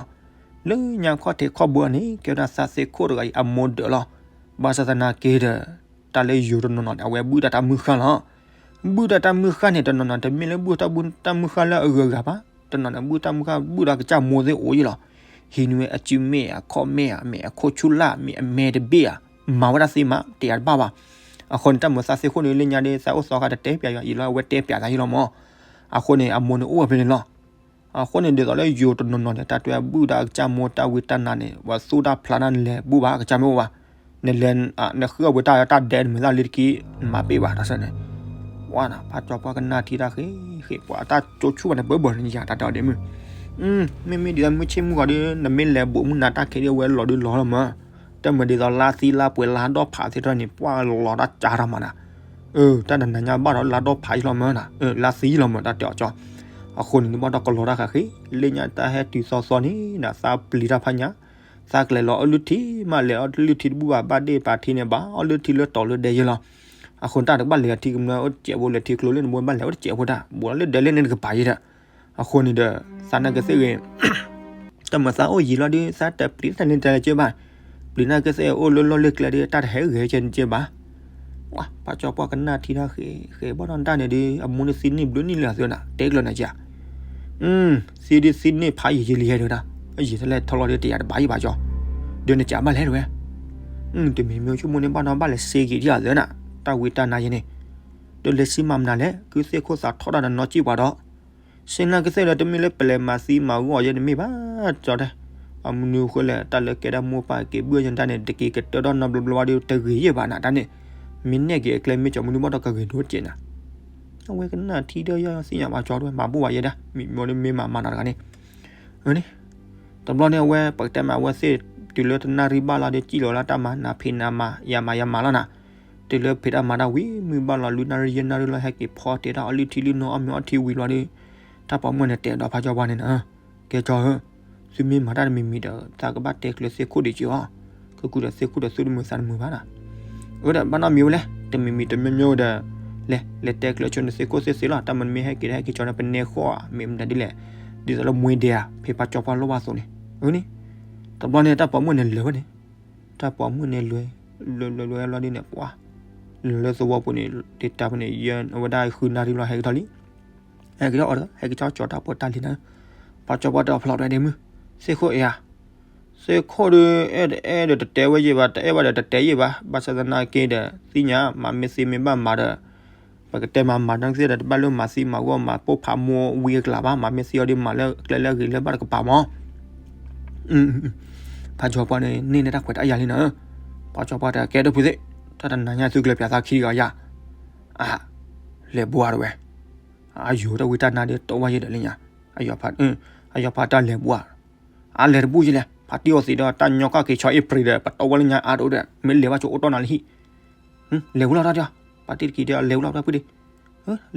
လၢညါခီၣ်ထံးခီၣ်ဘိန့ၣ် ကဲဝဲဒၣ်သးသ့ၣ်ခိၣ်တဂၤအံၤအမိၢ်ဒၢးလီၤ. ဘၣ်ဆၣ်သနာ်က့ဒီး တၢ်လၢယိၤတနီၤနီၤန့ၣ် အဝဲဘုၣ်တၢ်တၢ်မုၢ်ဃၢ်လီၤ. ဘုၣ်တၢ်တၢ်မုၢ်ဃၢ်န့ၣ် တနီၤနီၤတမ့ၢ်လၢဘုၣ်တၢ်ဘုၣ်တၢ်မုၢ်ဃၢ်လၢအဂုၤအဂၤဘၣ်. တနီၤန့ၣ် ဘုၣ်တၢ်မုၢ်ဃၢ်ဘုၣ်ဒီးကစၢ်မိၢ်သ့ၣ်အိၣ်ယံၤလီၤ. ဟံးန့ၢ်ဝဲအစုမ့ၣ်အခီၣ်မ့ၣ်ဧါ မ့ၢ်အခိၣ်ဆူၣ်လၢ် မ့ၢ်အမဲတဘ့ၣ်ဧါ, မၤဝဲဒၣ်သ့မး တယာ်တဘၣ်ဘၣ်. အဃိန့ၣ် တၢ်မၤသးသ့ၣ်ခိၣ်န့ၣ် လၢညါဒီး သးအိၣ်သီခါတတဲပၠးယၤအံၤလီၤ အဝဲတဲပၠးသးယံၤလီၤမၢ်. အဃိန့ၣ် အမိၢ်န့ၣ်အိၣ်ဝဲဖဲန့ၣ်လီၤ. အဃိန့ၣ် ဒ်သိးလၢယိၤတနီၤနီၤန့ၣ် တၢ်တွဲအဘုၣ်ဒီးအကစၢ်မိၢ်တၢ်ဝံတၢ်နါန့ၣ် ပှၤသူၣ်တၢ်ဖျးတၢ်နလဲၤဘူၣ်ဘၣ် အကစၢ်မ့ၢ်အိၣ်ဘၣ်. နလဲၤ နဃုအဝဲတၢ်တၢ်ဒဲးနမုာ်သၣ်လံတက့ၢ် နမၤပ့ၢ်ဘၣ်တၢ်ဆၢန့ၣ်. ဝါနၤ ဖါကၠီပှၢ်ကနၣ်ထံတၢ်ဃ့ဃ့ ပှၤတၢ်ကၠိဆူၣ်ဘၣ်န့ၣ် ဘၢဘၢန့ၣ်ယၤ တၢ်တဲအီၤဒ့မုၣ်. မ့မ့ၢ်ဒ်သိးမုၢ်ဆ့ၣ်မုၢ်ဂီၤဒီး နမ့ၢ်လဲၤဘိးမုၢ်နၤတၢ်ခဲဒ်အဝဲလီၤဒုးလီၤလီၤမၢ်. တၢ်မၤဒ်သိးလါသံလါပှဲၤလါဒီဖးသ့ၣ်တဖၣ်န့ၣ် ပှၤလီၤတၢ်ကၢ်တၢ်မၤနၤ. တၢ်တနၤညါဘၣ်ဒီးလါဒီဖးယံၤလီၤမၢ်နၤ လါသံယံၤလီၤမၢ် တၢ်တဲအီၤကၠီ. အဃိန့ၣ် နဘၣ်ဒီးကလီၤတၢ်ဃာ်ဃ့ လၢညါတၢ်ဟဲတုၤသီသီန့ၣ် နသးပျံၤတၢ်ဖးညါ သးကလဲၤလီၤအီၣ်လုၢ်ထံ မ့ၢ်လဲၤအီၣ်လုၢ်ထံတဘူၣ်ဘၣ် ဘၣ်ဒ့ၣ်ပာ်ထံန့ၣ် ဘၣ်အီၣ်လုၢ်ထံလၢတီၤလၢဒဲယဲလီၤ. အဃိန့ၣ် တၢ်တဘၣ်လဲၤထံကမျၢၢ်အိၣ်တစဲးဖိ လဲၤထံကျိလၢနဘိဘၣ်လဲၤအိၣ်တစဲးဖိတၢ် ဘူးလီၤလၢဒဲလၢန့ၣ်တကပၤယဲဒီး. အဃိန့ၣ်ဒီး သးနာ်က့သ့ၣ်ဂ့ၤ တၢ်မၤသးအိၣ်ယံၤလီၤဒီး သးတပျံၤတၢ်န့ၣ်တလဲၤက့ဘၣ်. ပျံၤနာ်က့သ့ၣ်ဂ့ၤ အိၣ်လၢလီၢ်လၢကျဲဒီး တၢ်တဟဲဂ့ၤကဲန့ၣ်က့ဘၣ်. ဝါ ဖါကၠီပှၢ်ကနၣ်ထံတၢ်ဃ့ဃ့ ဘၣ်ဒီးတၢ်န့ၣ်ဒီး အမိၢ်န့ၣ်သံန့ၢ်ဘျုးန့ၢ်လၢအသုနၤ တဲကျၢၤနၤကၠီ. သံဒုးသံန့ၢ်ဖးယံၤယံၤလံဟဲဒၣ် ယံၤတလဲၤထီလီၤဒီးတယာ်တဘၣ်ယံၤဘၣ်ကၠီ. ဒီးနကးဘၣ်လဲၣ်တဝဲ တမံၤမံၤအိၣ်ဆိကမိၣ်န့ၣ် ဘၣ်ဒီးဘၣ်လဲၤစ့က့ၤဒ်အသုနၤ တၢ်ဝံတၢ်နါယဲန့ၣ် ဒီးလဲၤစံမၤမနုၤလဲၣ် ကုသ့ၣ်ခိၣ်သးထီၣ်တၢ်ဒီးနီၢ်ကံၣ်ပှၤဒီး စ့နာ်က့သ့ၣ်ဒီး တမ့ၢ်လၢပလဲၤမၤသံမၤဂီၢ်ယဲန့ၣ်မ့ၢ်ဘၣ် ကၠီတဲ. အမနုၤဃိလဲၣ် တၢ်လၢကဲဒၣ်မိၢ်ပၢ်က့ၤဘုၣ်ယဲန့ၣ်တၢ်န့ၣ် တက့ၤကတၢၢ်ထီၣ်နီတဘျီဘျီဘၣ်ဒီး တဂ့ၤယဲၢ်ဘၣ်နၤ တၢ်န့ၣ် မ့ၢ်နဲၣ်က့ၤအကျဲမ့ၢ်ကၠီမနုၤဘၣ်ဒီးကဂ့ၤဒိၣ်ကဲနၤ. အဝဲကနၣ်ထံဒီးယဲသ့ၣ်ညါဘၣ်ကၠီတဲ မၤဘူၣ်ဘၣ်ယဲဒၣ် မ့ၢ်မ့ၢ်မၤမၤနၤတဂၤန့ၣ် န့ၣ် တဘျီန့ၣ်အဝဲ ပကတဲမးအဝဲသ့ၣ် တုၤလၢတနၣ်ရံၣ်ဘၣ်လီၤဒီး စံၣ်လီၤလၢတၢ်မၤ နၤဖံးနၤမၤ ယၤမၤယၤမၤလီၤနၤ. တုၤလၢဖံးတၢ်မၤတၢ်ဝံၤ မုၢ်ဘၣ်လီၤ လွံၢ်နၣ်ရံၣ်ယဲၢ်နၣ်ရံၣ်လီၤ ဟဲက့ၤဖီတဲတၢ်အီၣ်လုၢ်ထံလုၢ်နိအီၣ်မ့ၤအီထံဝံၤလီၤဒီး တၢ်ပိာ်မုၣ်န့ၣ်တဲဒီးဖါကၠီပှၢ်န့ၣ်နၤ ကဲကၠီဧၢ, သုမ့ၢ်မၤတၢ်တမံၤမံၤဒီး သးကဘၣ်တဲကျၢၤသ့ၣ်ခိၣ်ဒံးကၠီဧါ. ကကူဒီးသ့ၣ်ခိၣ်ဒီးသုတမုာ်သးတမုာ်ဘၣ်နၤ. အၢဒီးဘၣ်နီတမံၤဝဲလဲၣ် တမံၤမံၤတမံၤမံၤဒီး လဲၤ လဲၤတဲကျၢၤဆိန့ၣ်သ့ၣ်ခိၣ်သ့ၣ်သ့ၣ်လီၤ တၢ်မနုၤမ့ၢ်ဟဲက့ၤတဟဲက့ၤကၠီန့ၣ် ပနဲဃီၣ်ဧါ မ့ၢ်မတၤဒ်လဲၣ် ဒ်သိးလၢမွ့ဒဲဧါ ဖဲဖါကၠီပှၢ်လိၣ်ဘၣ်သိးန့ၣ် အၢန့ၣ် တဘျီန့ၣ် တၢ်ပိာ်မုၣ်န့ၣ်လဲၤဝဲန့ၣ် တၢ်ပိာ်မုၣ်န့ၣ်လဲၤ လဲၤလဲၤလဲၤလီၤဒ်န့ၣ် ပှၤ လဲၤလၢသဝီပူၤန့ၣ် တတၢ်ပူၤန့ၣ် ယဲၢ်ဝဲဒၣ်ဃုနၣ်ရံၣ်လီၤ ဟဲက့ၤထီၣ်လံ ဟဲက့ၤထီၣ်အီၤဒီး ဟဲက့ၤထီၣ်ကၠီတၢ်ဖိတၢ်လံၤနၤ. ဖါကၠီပှၢ်တဲအီၤဖျိးတဝဲဒ့မုၣ် သ့ၣ်ခိၣ်အံၤဧါ သ့ၣ်ခိၣ်ဒီး အဲၣ်ဒီးအဲၣ်ဒီးတတဲဝဲယံာ်ဘၣ် တအဲၣ်ဘၣ်ဒီးတတဲယံာ်ဘၣ် ဘၣ်ဆၣ်သနာ်က့ဒီး သ့ၣ်ညါ မၤမ့ၢ်သ့မ့ၢ်ဘၣ်မၤဒီး ပကတဲမၤမၤနီၢ်ကသ့ၣ်ဒီး တဘၣ်လၢမၤသံမၤဂီၢ်မၤပိၢ်ဖးမိၢ်ဝံအကလးဘၣ်, မၤမ့ၢ်သံအီၤဒီး မၤလၢကျဲလၢအဂ့ၤလၢဘၣ်တကပၤမး. ဖးကၠီပှၢ်န့ၣ် န့ၢ်န့ၢ်တၢ်ခွဲးတၢ်ယာ်လံနီၤ. ဖးကၠီပှၢ်တဲ ကဲဒိၣ်ဖုသ့ၣ်, တၢ်တနၤညါသုကျဲၤပၠးသးခံဂၤယၤ, အါ, လဲၤဘှါတဝဲ, အယိၤတၢ်ဝံတၢ်နါဒီး တအိၣ်ဘၣ်ယဲဒီးလၢညါ, အယီၤဖးတၢ်လဲၤဘှါ, အလဲၤတဘူၣ်ယလဲၣ်, ဖးတံၢ်အီသံးဒီး တၢ်ညီကၣ်က့ၤဆီအ့ဖြ့ဒီး ပတီၢ်ဝဲလၢညါအါတအိၣ်ဒီး မ့ၢ်လဲၤဘၣ်ဆိအိၣ်တီၢ်နၤလၢဟံၣ် လဲၤဝံၤလီၤတၢ်, ဖးတံၢ်တက့ၤဒီး လဲၤဝံၤလီၤတၢ်ဖုဒ့,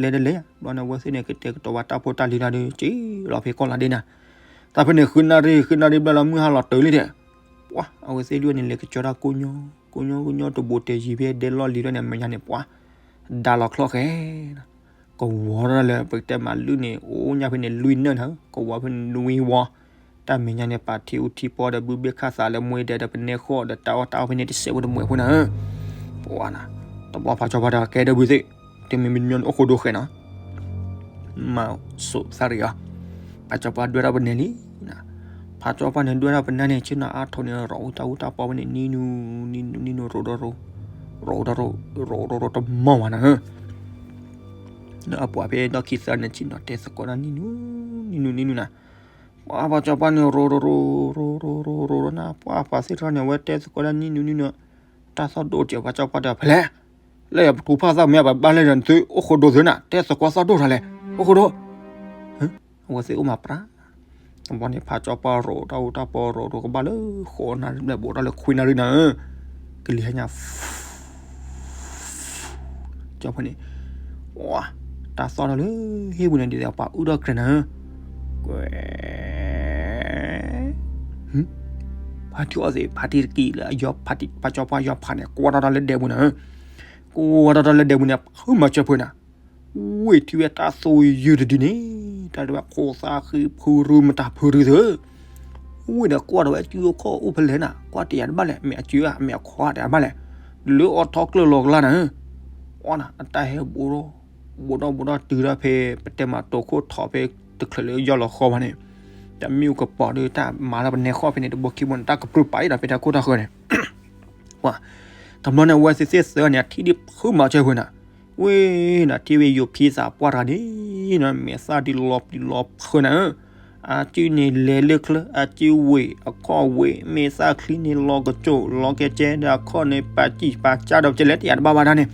လဲၤဒီးလဲၤ, ဘျီန့ၣ် အဝဲသ့ၣ်န့ၣ် ကတဲာ်ကတီၤဝဲတၢ်ဖိတၢ်လံၤတၢ်ဒီး က့ၤလီၤဖဲကီၢ်လါဒ့နၤ, တၢ်ဖဲန့ၣ် ဃုနၣ်ရံၣ် ဃုနၣ်ရံၣ်ဘျဲၣ်လီၤ မုၢ်ဟါလီၤတၢၤလံဒီး, ပှၤ အဝဲသ့ၣ်လွံၢ်န့ၣ် လဲၤကကၠီတၢ်ကိညိ ကိညိကိညိတဘိတဲာ်ယံၤဖဲဒဲလီၢ်လံၤဘျဲၣ်န့ၣ် အမဲာ်ညါန့ၣ် ပှၤ ဒါလီၤချီၣ်ဃဲ ကဝီၤထီၣ်လၢပကတဲမးလုၢ်န့ၣ် အိၣ်ညါဖဲန့ၣ် လွံၢ်နၢၣ်နၤ, ကဝီၤဖဲန့ၣ်နွံဝီ, တၢ်မဲာ်ညါန့ၣ် ပာ်ထံအူထံပီဒီး ဘုဘ့ၣ်ခၣ်သးလၢမွ့ဒဲးဒီး ပနဲဃီၣ်ဒီး တၢ်အီၣ်တၢ်အီဖဲန့ၣ် တစဲးဖိတမှဲးဖိနၤ, ပှၤနၤ, တဘျီဖးကၠီပှၢ်ဒီး ကဲဒိၣ်ဖုသ့ၣ်, တမံၤမံၤတမံၤအိၣ်ဃိဒိဃဲနီၤ မၤစိာ်သးရံၤအီၤ, ဖးကၠီပှၢ်ဒွဲၣ်ထီၣ်ပနဲလံ, ဖးကၠီပှၢ်န့ၣ် ဒွဲၣ်ထီၣ်ပနဲန့ၣ် ဆ့ၣ်နီၤအါထီၣ်န့ၣ် ရိးဝံတၢ်အူတၢ်ပီဖဲန့ၣ် နံၤနူၤ နံၤနူၤ နံၤနူၤ ရိးဒီးရိး, ရိးဒီးရိး ရိးဒီးရိးတမီၢ်ဘၣ်နၤ, ဒီးအပှၤဖဲဒီခံသၢန့ၣ် ဆ့ၣ်နီၤတဲသကိးတၢ်နံၤနူၤ နံၤနူၤ နံၤနူၤနၤ, ပှၤဖးကၠီပှၢ်န့ၣ် ရိးရိးရိး ရိးရိးရိးရိးနၤ, ပှၤပှၤသ့ၣ်တဖၣ်န့ၣ် အဝဲတဲသကိးတၢ်နံၤနူၤ နံၤနူၤ, တၢ်သီၣ်ဒိၣ်တ့ၢ်ဖးကၠီပှၢ်ဒီး ဖဲလဲၣ် လၢယပထူဖးသၣ်မ့ၢ် ပဘၣ်လဲၣ်ဒီး နသုအိၣ်ဃိဒိသုနၤ, တဲသကိးသီၣ်ဒိၣ်တၢ်လဲၣ်, အိၣ်ဃိဒိ, အဝဲသ့ၣ်အိၣ်မးပြး, တဘျီန့ၣ် ဖးကၠီပှၢ်ရိးတၢ်အူတၢ်ပီရိးရိးကဘၣ်လၢ ဃိးနၣ်ရံၣ်ဘျဲၣ် ဘူးထီၣ်လၢခွံနၣ်ရံၣ်နၤဧၢ, ကလံၤဟါညါ ကၠီဖဲန့ၣ်, ဝါ, တၢ်သီၣ်ထီၣ်လၢဟံၣ်ပူၤန့ၣ် ဒ်သိးပှၤအုၣ်ထီၣ်ကြဲးနၤဧၢ, ကွဲး ဖါတံၢ်အီသံး ဖါတံၢ်တကံလၢအယီၤ ဖါကၠီပှၢ်ယီၤဖးန့ၣ် ကွၢ်ထီၣ်တၢ်လၢဒဲပူၤနၤဧၢ, ကွၢ်ထီၣ်တၢ်လၢဒဲပူၤန့ၣ် ဖုမၤစၢၤဖုနၤ, ဝ့ၢ်ထံဝဲတၢ်သိၣ်ယုၢ်တဒုန့ၣ် တၢ်တဘၣ်ခိးသၣ်ဃံဖုရူမတၤဖုရူသုဧၢ, ဝ့ၢ်ဒီးကွၢ်ထီၣ်ဝဲအစုအခီၣ်အိၣ်ဖဲလဲၣ်နၤ ကွၢ်တယၤတဘၣ်လဲၣ် မ့ၢ်အစုဧါ မ့ၢ်အခီၣ်တယၤတဘၣ်လဲၣ်, လၢအီထီကျၢၢ်လီၤကလါနၤဧၢ, အီနၤ အတၢ်ဟဲဘူးထီၣ် ဘူးထီၣ်ဘူးထီၣ်တုၤဒၣ်ဖဲ ပတဲမးတိာ်ခိၣ်ထီၣ်ဖဲ တချုးလၢယီၢ်လီၤဃီဘၣ်န့ၣ်, တၢ်မ့ၣ်အူကပီၤဒီးတၢ်မၤလၢပနဲဃီၣ်ဖဲန့ၣ် တဘိခံဘိန့ၣ် တၢ်ကပြုၢ်ပာ်အံၤဒီးဖဲတၢ်ခိၣ်တၢ်ဃၢၤန့ၣ် ပှၤ, တဘျီန့ၣ် အဝဲသ့ၣ်သ့ၣ်သၢန့ၣ် အထံၣ်ဒ်ဖုမၤစၢၤဖုနၤ, ဝ့ၢ်နၤထံၣ်ဝဲယိၤဖံသးပှၢ်တဂၤန့ၣ်, မဲာ်သၣ်ဒ်လီၤပျံၤလီၤဖုးနၤဧၢ, အစုန့ၣ်လဲၤလၢချၢ အစုဝ့ၢ်အခီၣ်ဝ့ၢ် မ့ၢ်သၣ်ချံန့ၣ်လီၤကစိာ်လီၤကဲကဲဒီးအခီၣ်န့ၣ် ပာ်စံၣ်ပာ်ကၢ်ဒီးကဲလဲၣ်တယၤတဘၣ်ဘၣ်တၢ်န့ၣ်, ဒီ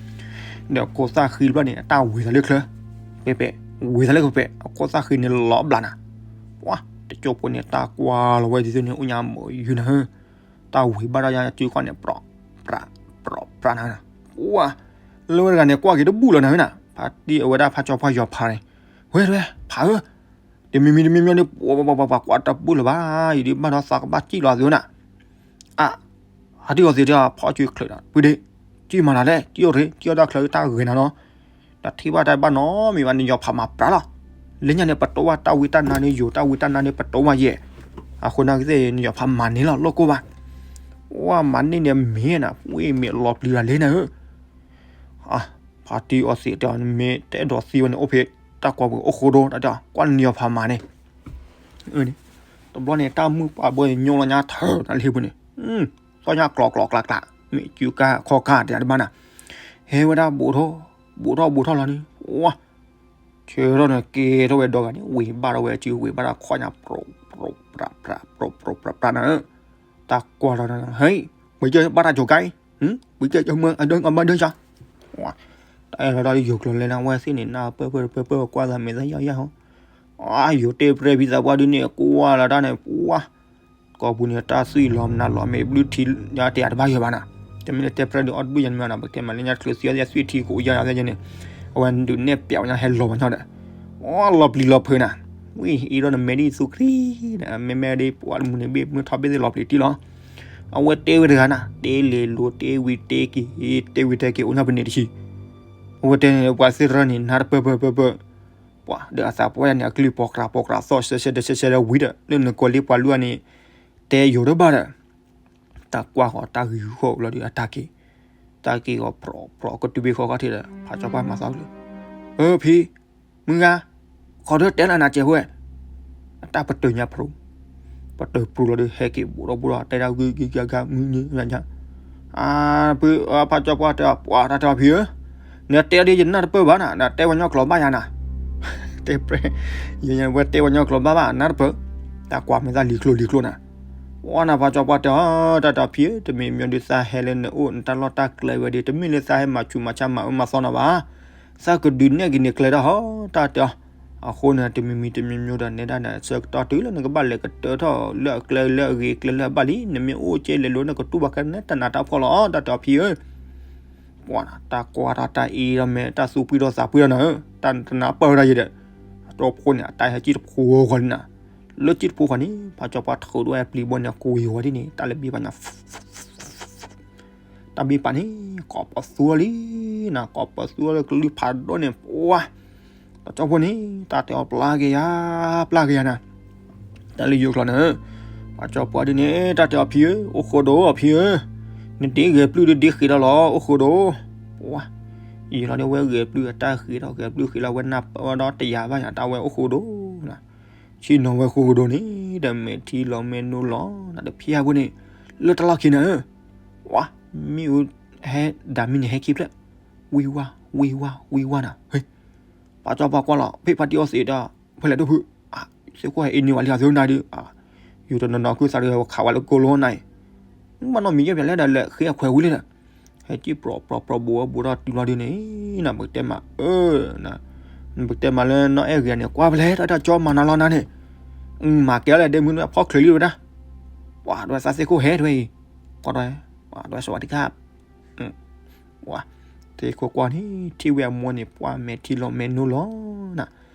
းခိးသၣ်ဃံတဘျီန့ၣ် အတၢ်ဝ့ၤသးလၢချၢ, ပဲပဲ, ဝ့ၤသးလၢပဲပဲ, အခိးသၣ်ဃံန့ၣ်လီၤဘျးနၤ, ပှၤ, တကၠိဖိန့ၣ် တၢ်ကွၢ်လီၤဝဲဒ်သိးန့ၣ် အိၣ်ညါမိၢ်ယုၤနၤဧၢ, တၢ်ဝ့ၤဘၣ်ဒီးယၤစုခီၣ်န့ၣ် ပြီး, ပြီးပြးနၤ, ပှၤ, လၢဝဲတဂၤန့ၣ် ကွၢ်က့ၤတဘူၣ်လီၤနၤဧၢနၤ, ဖါတံၢ်အဝဲဒၣ်ဖါကၠီပှၢ်ယီၤဖးန့ၣ်, ဝဲဝဲ, ဖးဧၢ, တမံၤမံၤတမံၤမံၤန့ၣ် ပှၤပှၤပှၤပှၤကွၢ်တဘူၣ်လၢၤဘၣ်, ယဒုးဘၣ်ဒီးသးကဘၣ်စံၣ်လီၤသုနၤ, အါ, ဖါတံၢ်အီသံးဒီး ဖီၣ်စုချုးဒီး ပုၢ်ဒ့ၣ်, စံၣ်မၤနၤလဲၣ်, စံၣ်အီၣ်ရ့, စံၣ်အီၣ်တၢ်ချၢတၢ်ဂ့ၤနၤနီၤ, တၢ်ထံၣ်ဘၣ်တၢ်ဘၣ်နီတမံၤဘၣ်န့ၣ် ယီၤဖးမၤပြးလီၤ, လၢညါန့ၣ် ပတိၢ်ဘၣ်တၢ်ဝံတၢ်နါန့ၣ် ယိၤတၢ်ဝံတၢ်နါန့ၣ် ပတိၢ်ဘၣ်ယဲၢ်, အဃိန့ၣ်ကသ့ၣ် နယီၤဖးမၤန့ၢ်လီၤ လိၣ်ကိၢ်ဘၣ်, ဝဲမၤန့ၢ်န့ၣ်မ့ၢ်နၤ ဝ့ၢ်မ့ၢ်လီၤပျံၤတၢ်လံနၤဧၢ ဖါတံၢ်အီသံးတဲအီၤ နမ့ၢ်တအဲၣ်ဒိးသံဝဲန့ၣ် အိၣ်ဖဲတၢ်ကွၢ်ပူၤအိၣ်ဃိဒိ တၢ်တဲအီၤ ကွၢ်နယီၤဖးမၤန့ၣ်, တဘျီန့ၣ် တၢ်မုၢ်ပှၢ်ဘၢညိလီၤညါထၢၣ်နၤလၢဟံၣ်ပူၤန့ၣ်, သီၣ်ညါကျီၤကျီၤကျးကျး မ့ၢ်စုကါခီၣ်ကါတယၤတဘၣ်နၤ, ဟဲဝဲဒၣ်ဘူးထီၣ်, ဘူးထီၣ်ဘူးထီၣ်လီၤန့ၣ်, ဝါ, ဆၢထီၣ်န့ၣ် ကဲထီၣ်ဝဲဒီဂၤန့ၣ် ဝ့ၤဘၣ်ထီၣ်ဝဲစု ဝ့ၤဘၣ်ထီၣ်ခီၣ်ညါ ပြီး, ပြီးပြး, ပြီးပြး, ပြီးပြးနၤဧၢ, တၢ်ကွၢ်လီၤနၤ ဟဲ, ပကဘၣ်တၢ်ကိၤကါအံၤ, ပကမၤဒၢၣ်စၢ်, တၢ်အဲၣ်လီၤတၢ်လၢယိၤကျိၤလဲၢ်လၢအဝဲသ့ၣ်န့ၣ် နၢ်ပၢၢ်ပၢၢ်တပၢၢ်ပၢၢ်ကွၢ်သးမဲာ်သၣ်ယၢ်ယၢ်ဟီ, ယိၤတဲပြဲဖံသးပှၢ်ဒုန့ၣ် ကွၢ်လီၤတၢ်န့ၣ် ပှၤ, ကိာ်ပူၤန့ၣ် တၢ်သွံၣ်လီၤမနုၤလီၤ မ့ၢ်ဘျုးထံယါတယၤတဘၣ်ယဲၢ်ဘၣ်နၤ, တမ့ၢ်လၢတဲပြဲဒီးအီၣ်တဘုၣ်ယၤတမ့ၢ်နၤ ပကတဲမးလၢညါတချုးသံအီၣ်သံအသွံၣ်ထံကိးယါယၤသ့ၣ်န့ၣ်, အဝဲဒုးနဲၣ်ပျးဝဲညါဟဲလီၤဝဲညါဒီး, အီၣ်လီၤပျံၤလီၤဖုးနၤ, ဝံၤအံၤဒီးနမဲာ်ဒ် သူခရံာ်, မ့မ့ၢ်ဒ်ပှၤတမုၢ်န့ၣ်ဘ့ၣ်မုၢ်ထီၣ်ဘ့ၣ်သ့ၣ်လီၤပျံၤတံၢ်လီၤ, အဝဲတဲဝဲတဂၤနၤ တဲလဲၤလိၤတဲဝံၤတဲက့ၤ, တဲဝံၤတဲက့ၤအိၣ်ညါပန့ၣ်တဆံ, အဝဲတဲန့ၣ် ပှၤသ့ၣ်တဖၣ်န့ၣ် နၢ်တပၢၢ်ပၢၢ်ပၢၢ်ပၢၢ်, ပှၤဒီးအသးပှၢ်ယၤန့ၣ် အကလုၢ်ပိာ်ကြးပိာ်ကြးသီၣ်ဆဲးဆဲးဒီးဆဲးဆဲးဒီးဝံၤဒီး လၢနကိးလံပှၤလုၢ်အန့ၣ်, တဲယိၤတဘၣ်ဒီး, တၢ်ကွၢ်ဃီၤတၢ်ဂံၢ်ဃီၤလီၤဒီးအတၢ်က့ၤ, တၢ်က့ၤဃီၤပြီပြီကတုၤဘ့ၣ်ဃီခီၣ်ထံးဒီး ဖးကၠီပှၢ်မၤသီကလုာ်, အၢ ဖံ, မုၢ်ဂၤ, ခီဒၢတဲနၤနၤစဲးဖိဝဲ, အတၢ်ပတုာ်ညါဖျိ, ပတုာ်ဖျိလီၤဒီးဟဲက့ၤဘူးထီၣ်ဘူးထီၣ်တဲတၢ်ဂုၤဂုၤဂၤဂၤမုၢ်နံၤဂၤညါ, အၢ ဖးကၠီပှၢ်တဲအီၤ ပှၤတၢ်တဲအီၤဖံဧၢ, နတဲဒ်ယနၢ်တပၢၢ်ဘၣ်နၤ, နတဲပှၤကညီကျိာ်ဘၣ်ယၤနၤ, တဲပြဲ, ယဝဲတဲပှၤကညီကျိာ်ဘၣ်ဘၣ် နၢ်တပၢၢ်, တၢ်ကွၢ်မဲာ်သၣ်လံၤကျိၤလံၤကျိၤနၤ, ဝဲနၤပှၤကၠီပှၢ်တဲအီၤ တၢ်တဲအီၤဖံဧၢ, တမံၤမံၤဒုးသးဟဲလၢနအိၣ်နတၢ်လီၢ်တၢ်ကျဲဝဲဒီး တမ့ၢ်လၢသးဟဲမၤဆူးမၤဆါမၤအၢမၤသီနၤဘၣ်, သးကဒုးနဲၣ်က့ၤန့ၣ်ကျဲတၢ်ဟီ တၢ်တဲအီၤ, အဃိန့ၣ် တမံၤမံၤတမံၤမံၤဒီးနဲဒၣ်နဆၢကတီၢ်တုၤလၢနကဘၣ်လဲၤကတၢၢ်ထီၣ်လၢအကျဲလၢအဂ့ၤကျဲလၢအဘၣ်လံ, နမ့ၢ်အိၣ်ကဲလဲၤလိၤနကတူၢ်ဘၣ်ကဲနတၢ်နးတၢ်ဖှီၣ်လီၤ တၢ်တဲအီၤဖံဧၢ, ပှၤနၤတၢ်ကွၢ်ထီၣ်တၢ်အံၤဒီးမဲာ်တၢ်သူၣ်ပှံၢ်ဒီးသးပှံၢ်ဒီးနၤဧၢ, တၢ်တနၢ်ပၢၢ်ဝဲဒၣ်ယဲဒီး, အတီၢ်ဖိန့ၣ် အတၢ်ဟဲကံၣ်တဖိဃီလံနၤ, လၢကံၣ်တဖိဃီန့ၣ် ပှၤကၠီပှၢ်ထုးဒိၣ်ဝဲပျံၤဘိန့ၣ် ကွံာ်ဝဲဒ်န့ၣ် တၢ်လၢဘံပာ်ညါ တၢ်ဘံပာ်န့ၣ် ကိးပသူလံနၤ, ကိးပသူလၢကလုၢ်ဖးဒိၣ်န့ၣ် ပှၤ ပှၤကၠီဖိန့ၣ် တၢ်တဲအီၤပျၢ်က့ၤယၤ, ပျၢ်က့ၤယၤနၤ, တၢ်လၢယိၤကျိာ်န့ၣ်, ပှၤကၠီပှၢ်ဒ်န့ၣ် တၢ်တဲအီၤဖံဧၢ, အိၣ်ဃိဒိၣ်အီၤဖံဧၢ, နဒ့ဂဲၤပျုၢ်ဒုးဒ့ဃ့ဒီးလီၤ အိၣ်ဃိဒိၣ်, ပှၤ, ယံာ်လီၤန့ၣ်ဝဲဂဲၤပျုၢ်အတၢ်ဃ့ဒီး ဂဲၤပျုၢ်ဃ့လီၤဝဲနၢ်ပၢၢ်ဒီးတယာ်ဘၣ်ယၤ တၢ်ဝဲအိၣ်ဃိဒိၣ်နၤ, ဆ့ၣ်နီၤဝဲဃိဒိၣ်န့ၣ် ဒီးမဲာ်ထံလီၤမဲာ်နိလီၤနၤ တဖျါဖိန့ၣ်, လၢတၢ်လီၢ်ခံန့ၣ်ဧၢ, ပှၤ, မ့ၣ်အူဟဲဒၣ်မ့ၢ်န့ၣ်ဟဲခံဖျၢၣ်, ဝံဝါ, ဝံဝါ, ဝံဝါနၤ, ဟ့ၣ်, ပှၤကၠီပှၢ်ကွၢ်လီၤ ဖဲပှၤတံၢ်အီၣ်သ့ဒီး, ဖဲလဲၣ်ဒိၣ်ဖု, သ့ၣ်ခိၣ်ဟဲအ့န့ၢ်ဝဲလံ သ့ၣ်ခိၣ်နၤဒုး, ယူၤတနီၤနီၤခုသးဒုး ခးဝဲလၢကိလိနၤအံၤ, မ့ၢ်နီတမံၤယဲၢ်ဖျၢၣ်လဲၣ်ဒီးလဲၤဃ့အခွဲးဝံၤလံဒီး, ဟဲကံၣ်ပြီပြီပြီဘူးထီၣ်တုၤလီၤဒုးန့ၣ်, နပကတဲမး, အၢ, နပကတဲမးလၢနီၢ်အဲၣ်ဂ့ၤန့ၣ် ကွၢ်ဖဲလဲၣ်တၢ်ကၠီမၤနၤလီၤနၤန့ၣ်, မၤကဲလၢဒဲမုၢ်နဖီၣ်ချုးလံဝဲဒၣ်, ပှၤဒွဲသးသ့ၣ်ခိၣ်ဟဲဒွဲအံၤ, ပှၤဒွဲ, ပှၤဒွဲစဝးတခါ ပှၤ, သ့ၣ်ခိၣ်ကွၢ်န့ၣ် ထံၣ်ဝဲအမိၢ်န့ၣ် ပှၤမဲာ်ထံလီၤမဲာ်နိလီၤနၤ,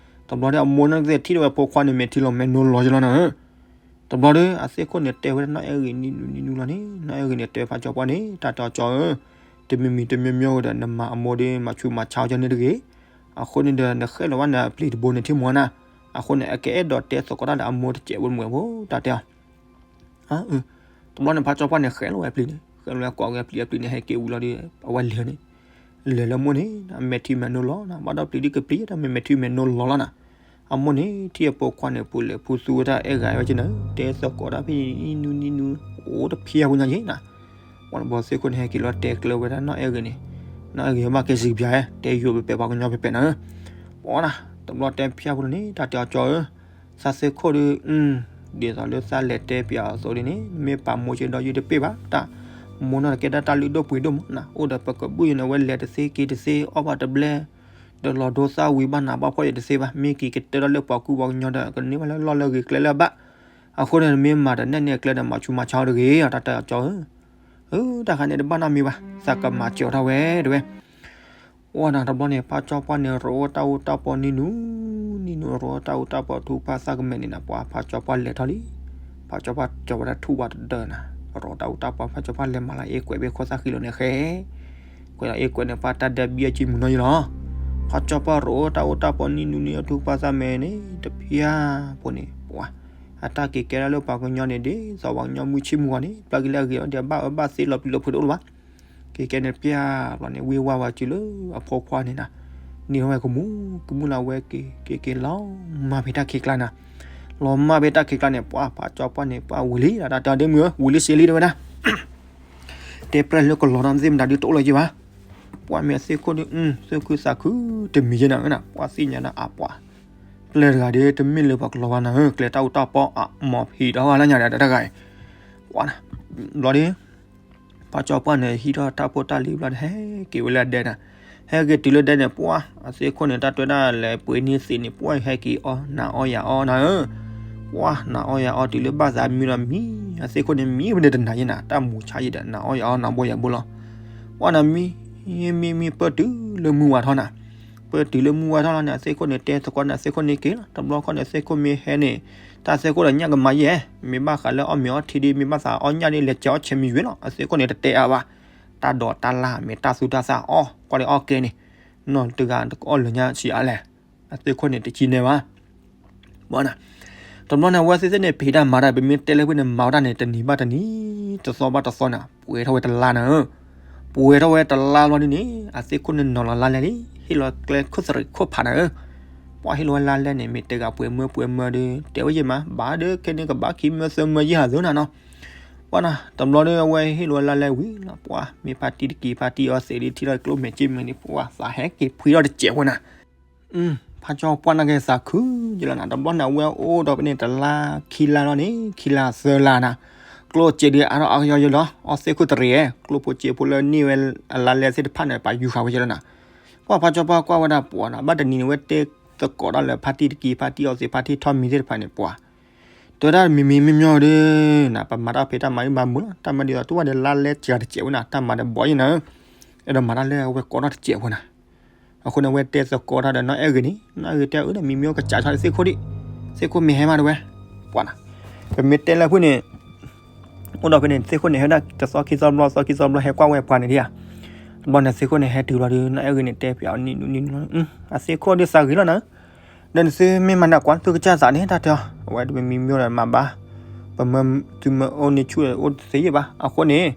တဘျီဒီးအမိၢ်န့ၣ်သ့ၣ်ထံၣ်ဝဲဖိခွါန့ၣ် မဲာ်ထံလီၤမဲာ်နိလီၤယလီၤနၤဧၢ, တဘျီဒီး အသ့ၣ်ခိၣ်န့ၣ်တဲဝဲဒၣ်နီၢ်အဲၣ်ဂ့ၤနံၤနူနံၤနူလီၤန့ၣ် နီၢ်အဲၣ်ဂ့ၤန့ၣ်တဲဖးကၠီပှၢ်န့ၣ် တၢ်တဲအီၤကၠီဧၢ, တမံၤမံၤတမံၤမံၤဝဲဒီး နမၤအမိၢ်ဒီး မၤဆူးမၤဆါအီၤကၠီန့ၣ်တဂ့ၤ, အဃိန့ၣ်ဒီး နဃဲၣ်လီၤဝဲနပျံၤတဘိန့ၣ်ထံၣ်မူနၤ, အဃိန့ၣ် အကအဲၣ်ဒိးတဲသကိးတၢ်ဒီးအမိၢ်တစဲးဖိတမုာ်ဖိ တၢ်တဲအီၤ တဘျီန့ၣ် ဖးကၠီပှၢ်န့ၣ် ဃဲၣ်လီၤဝဲပျံၤန့ၣ် ဃဲၣ်လီၤဝဲကိးဝဲပျံၤ အပျံၤန့ၣ် ဟဲက့ၤဝံၤလီၤဒီး အဝဲလဲၤန့ၣ်, လဲၤလၢမိၢ်န့ၣ် အမဲာ်ထံမဲာ်နိလီၤနၤ ဘၣ်ဒီးပျံၤဒ်ကပျံၤတၢ်မ့ၢ်မဲာ်ထံမဲာ်နိလီၤလီၤနၤ, အမိၢ်န့ၣ် ထံၣ်အဖိခွါန့ၣ် ပူၤလဲၤဖူသူဝဲတၢ်အဲၣ်ဂၤဝဲက့ၤနၤ တဲသကိးတၢ်ဖဲအံၤ နံၤနူနံၤနူ အိၣ်တဖျါဖိညါက့ၤနၤ, ပှၤနဘီသ့ၣ်ခိၣ်န့ၣ် ဟဲက့ၤလီၤတဲကျၢၤဝဲဒၣ်နီၢ်အဲၣ်ဂ့ၤန့ၣ်, နီၢ်အဲၣ်ဂ့ၤဘၣ်ကဲစံးကပျါ တဲယိၤပပဲပှၤကညီပပဲနၤဧၢ, ပှၤနၤ တဘျီတဲဖျါဖိန့ၣ် တၢ်တဲအီၤကၠီဧၢ သးသ့ၣ်ခိၣ်ဒီး, ဒ်သိးလၢသးလဲၤတဲပၠးအသိးဒ်န့ၣ် မ့ၢ်ပာ်မိၢ်က့ၤဒီးယုၢ်တပ့ၢ်ဘၣ်, တၢ်မိၢ်နီၢ်တကဲဒၣ်တၢ်လုၢ်ဒိၣ်ပှ့ၤဒိၣ်မးနၤ, အိၣ်ဒီးပကဘူၣ်ယဲန့ၣ် အဝဲလဲၤတသ့က့ၤတသ့ အီၣ်ဘၣ်တဘျဲ, ဒီးလီၤဒိသၣ်ဝံၤဘၣ်နးဘၣ်ဖှီၣ်ယဲတသ့ဘၣ်, မ့ၢ်က့ၤကတၢၢ်ထီၣ်လၢပှၤကူပှၤကညီဒီး ကန့ၢ်ဘၣ်လၢလီၢ်လၢအဂ့ၤကျဲလၢအဘၣ်, အဃိန့ၣ် မ့ၢ်မၤတနဲၣ်န့ၣ်အကျဲဒီး မၤဆူးမၤဆါအီၤတဂ့ၤ တၢ်တဲအီၤကၠီဧၢ အၢ တၢ်ခါန့ၣ်တဘၣ်နီတမံၤဘၣ်, သးကမၤစၢၤထီၣ်ဝဲတဝဲ, အိၣ်နၤတဘျီန့ၣ် ဖးကၠီပှၢ်န့ၣ် ရိးတၢ်အူတၢ်ပီနံၤနူ, နံၤနူရိးတၢ်အူတၢ်ပီထူပှၢ်သၣ်ကမဲာ်န့ၣ်နၤ ပှၤဖးကၠီပှၢ်လဲၤထီၣ်လံ, ဖးကၠီပှၢ်ကၠီဝဲဒၣ်ထူၣ်ဝဲတဒၢနၤ, ရိးတၢ်အူတၢ်ပီ ဖးကၠီပှၢ်လဲၤမၤလၢအ့ၣ်ကွဲးဘ့ၣ်ခိၣ်သၣ်ဃံလိာ်န့ၣ်ဃဲ, ကွဲးလီၤအ့ၣ်ကွဲးန့ၣ် ပှၤတၢ်ဒဲဘံအကံမုၢ်နီၢ်ယံလီၤ, ဖးကၠီပှၢ်ရိးတၢ်အူတၢ်ပီနံၤနူနံၤအထူပှၢ်သၣ်မဲာ်န့ၣ် တဖျါဖိန့ၣ် ပှၤ အတၢ်က့ၤကဲထီၣ်လၢပှၤကညီန့ၣ် ဒ်သိးပှၤကညီမုၢ်ဆ့ၣ်မုၢ်ဂီၤန့ၣ် ပျၢ်က့ၤလၢအဂ့ၤအီၤဒီး ဘၣ်အၢဘၣ်သီလီၤပျံၤလီၤဖုးတအိၣ်လၢၤဘၣ်, က့ၤကဲန့ၣ်တဖျါဘျီန့ၣ် ဝ့ၢ်ဝါဝဲစုလၢအဖိခွါန့ၣ်နၤ, န့ၢ်ဝဲကမူၣ်ကမူၣ်လၢအဝဲက့ၤ က့ၤက့ၤလီၤမၢ်ဖဲတၢ်ခံးကျါနၤ, လီၤမၢ်ဖဲတၢ်ခံးကျါန့ၣ် ပှၤဖးကၠီပှၢ်န့ၣ် ပှၤဝံၤလံ တၢ်တဲအီၤဒ့မုၢ်ဧၢ ဝံၤလံစ့လံတဲဝဲဒၣ် တဲပြဲၢ်လၢကလီၤဒီးသ့ၣ်မတၤဒုးတအိၣ်လၢၤက့ၤဘၣ်, ပှၤမ့ၢ်အသ့ၣ်ခိၣ်ဒုး သူၣ်ခုသးခုတမံၤယဲနၤ ပှၤသ့ၣ်ညါနၤအပှၤ, ပျဲၢ်တဂၤဒုးတမ့ၢ်လၢပှၤကလီၤဘၣ်နၤဧၢ ကျဲတၢ်အူတၢ်ပီအမီၤဖံးဒီးဝဲလၢညါဒီးတဂၤအံၤ, ပှၤနၤ, ဘျီဒီး ဖးကၠီပှၢ်န့ၣ် ဟံးထီၣ်တၢ်ဖိတၢ်လံၤဘျီန့ၣ် ဟဲက့ၤဝဲလၢအဒဲနၤ, ဟဲက့ၤတုၤလၢဒဲန့ၣ် ပှၤအသ့ၣ်ခိၣ်န့ၣ် တၢ်တွဲဒၣ်လဲာ်ပှ့ၤန့ၢ်သ့ၣ်န့ၣ် ပှၤဟဲက့ၤအီၣ်နၤအီၣ်ယၤအီၣ်နၤဧၢ, ပှၤနၤအီၣ်ယၤအီၣ်တုၤလၢဘၣ်သးမံလီၤမံ, အသ့ၣ်ခိၣ်န့ၣ်မံဝဲန့ၣ်တနၤယဲနၤ တၢ်မူၤဆါယဲဒီး နၤအီၣ်ယၤအီၣ်နၤဘိယၤဘိလီၤ, ပှၤနၤမံ မံမံပၢၢ်တုၤလၢမုၢ်ဝါထီၣ်နၤ, ပၢၢ်တုၤလၢမုၢ်ဝါထီၣ်လီၤန့ၣ် အသ့ၣ်ခိၣ်န့ၣ်တဲသကိးန့ၣ် အသ့ၣ်ခိၣ်န့ၣ်က့ၤလီၤ တဘျီခီန့ၣ် အသ့ၣ်ခိၣ်မ့ၢ်ဟဲန့ၣ်, တၢ်သ့ၣ်ခိၣ်ဒီးညၣ်ကမၤယဲ, မ့ၢ်ဘၣ်ဃးလၢအီၣ်မ့ၤအီထံဒ် မ့ၢ်ဘၣ်သးအီၣ်ညၣ်ဒ် လဲၤကဲအီၣ်ဆဲးမံဝံၤလီၤ အသ့ၣ်ခိၣ်န့ၣ်တတဲအါဘၣ်, တၢ်ဒိးတၢ်လၢ်မ့ၢ်တၢ်သူတၢ်သၣ်အီၣ် ကွၢ်လၢအီၣ်ကဲန့ၣ်, နီၢ်တဂၤတကအီၣ်လၢညါဆံးအါလဲၣ်, အသ့ၣ်ခိၣ်န့ၣ်တကံနဲဘၣ် ဘၣ်နၤ, တဘျီန့ၣ် အဝဲသ့ၣ်သ့ၣ်န့ၣ် ဖံးတၢ်မၤတၢ် ပမ့ၢ်တဲလၢဝဲန့ၣ် မၤဝဲဒၣ်န့ၣ် တနံၤဘၣ်တနံၤ တသီဘၣ်တသီနၤ ပှဲၤထီၣ်ဝဲတလါနၤဧၢ, ပှဲၤထီၣ်ဝဲတလါဘျီဒ်န့ၣ် အသ့ၣ်ခိၣ်န့ၣ်နီၤလီၤလါလဲန့ၣ် ဟ့ၣ်လီၤကျဲခိၣ်သရံးခိၣ်ဖးနၤဧၢ, ပှၤဟ့ၣ်လီၤဝဲလါလဲန့ၣ် မ့ၢ်တဲဂၤပှဲၤမၢပှဲၤမၢဒီး တဲဝဲယဲမး ဘၣ်ဒီးခဲန့ၣ်ကဘၣ်ခံမၢသၢမၢယဲၢ်ဟးသၢနၤနီၤ, ပှၤ ပှၤနီၤ တဘျီဒီးအဝဲဟ့ၣ်လီၤဝဲလါလဲဝံၤလီၤ ပှၤမ့ၢ်ဖါတံၢ်တက့ၤ ဖါတံၢ်အီသံးဒ်ထံၣ်လီၤကျိၣ်မဲာ်က့မဲာ်န့ၣ် ပှၤသးဟဲက့ၤဖှံထီၣ်တစဲးဝဲနၤ. ဖါကၠီပှၢ်နာ်က့သးခုက့လီၤနၤ တဘျီန့ၣ် အဝဲအိၣ်ဒီးဖဲန့ၣ် တလါခံလါလီၤန့ၣ် ခံလါသၢလါနၤ ကျိၣ်စ့ဒုးအါထီၣ်အါကယီယိလီၤ အီသ့ၣ်ခိၣ်တရံး ကျိၣ်ဖိစ့ဖိလၢန့ၢ်ဝဲအလါလဲသ့ၣ်တဖၣ်န့ၣ် ပာ်ယူၤဃာ်ဝဲက့လီၤနၤ. ပှၤဖါကၠီပှၢ်ကွၢ်ဝဲဒၣ်ပှၤနၤ ဘၣ်တနံၤန့ၣ် ဝဲတဲသကိးတၢ်လၢဖါတံၢ်တက့ၤ ဖါတံၢ်အီသံး ဖါတံၢ်ထီၣ်မံၤသ့ၣ်တဖၣ်န့ၣ် ပှၤ တဲဝဲဒၣ်မံၤမံၤမံၤမံၤဒုး နၤ ပမၤတၢ်ဖံးတၢ်မၤအံၤဘၣ်မုာ်လီၤ တၢ်မၤဒ်သိးတအိၣ်ဘၣ်ဒီးလါလဲစှၤတစဲးဝဲနၤ တၢ်မၤဒီးဘီယဲနၤဧၢ အဲၣ်ဒိးမၤတၢ်လၢအဝဲကိးထီၣ်တစဲးဖိနၤ. အဃိန့ၣ် အဝဲတဲသကိးတၢ်ဒီးနီၢ်အဲၣ်ဂ့ၤန့ၣ် နီၢ်အဲၣ်ဂ့ၤတဲအၢ မံၤမံၤအိၣ်ကစးဆါလၢသ့ၣ်ခိၣ်ဒံး သ့ၣ်ခိၣ်မ့ၢ်ဟဲမးတဝဲ ပှၤနၤ ပမ့ၢ်တဲလၢဖုၣ်န့ၣ် အိၣ်ဒီးဖဲန့ၣ် သ့ၣ်ခိၣ်န့ၣ် ဟဲဒၣ်တသီခံသီဘျီ သီခံသီဘျီ ဟဲကွၢ်ဝဲပှၤန့ၣ်ဒံးဧါ. တဘျီန့ၣ် သ့ၣ်ခိၣ်န့ၣ် ဟဲတုၤလီၤဒီး နီၢ်အဲၣ်ဂ့ၤန့ၣ် တဲဖျါအီၤနံၤနံၤနံၤ အသ့ၣ်ခိၣ်ဒုးသးဂ့ၤလီၤနၤ ဒီးနသုမ့ၢ်မၤနၢၤကွၢ်သုကစၢ်သးန့ၣ် တၢ်တဲအီၤ အဝဲတမံၤမံၤဒီးမၤဘၣ် ပမၢသုမၢအိၣ်န့ၢ်ဆူၣ်အိၣ်တသ့ယဲၢ်ဘၣ် အဃိန့ၣ်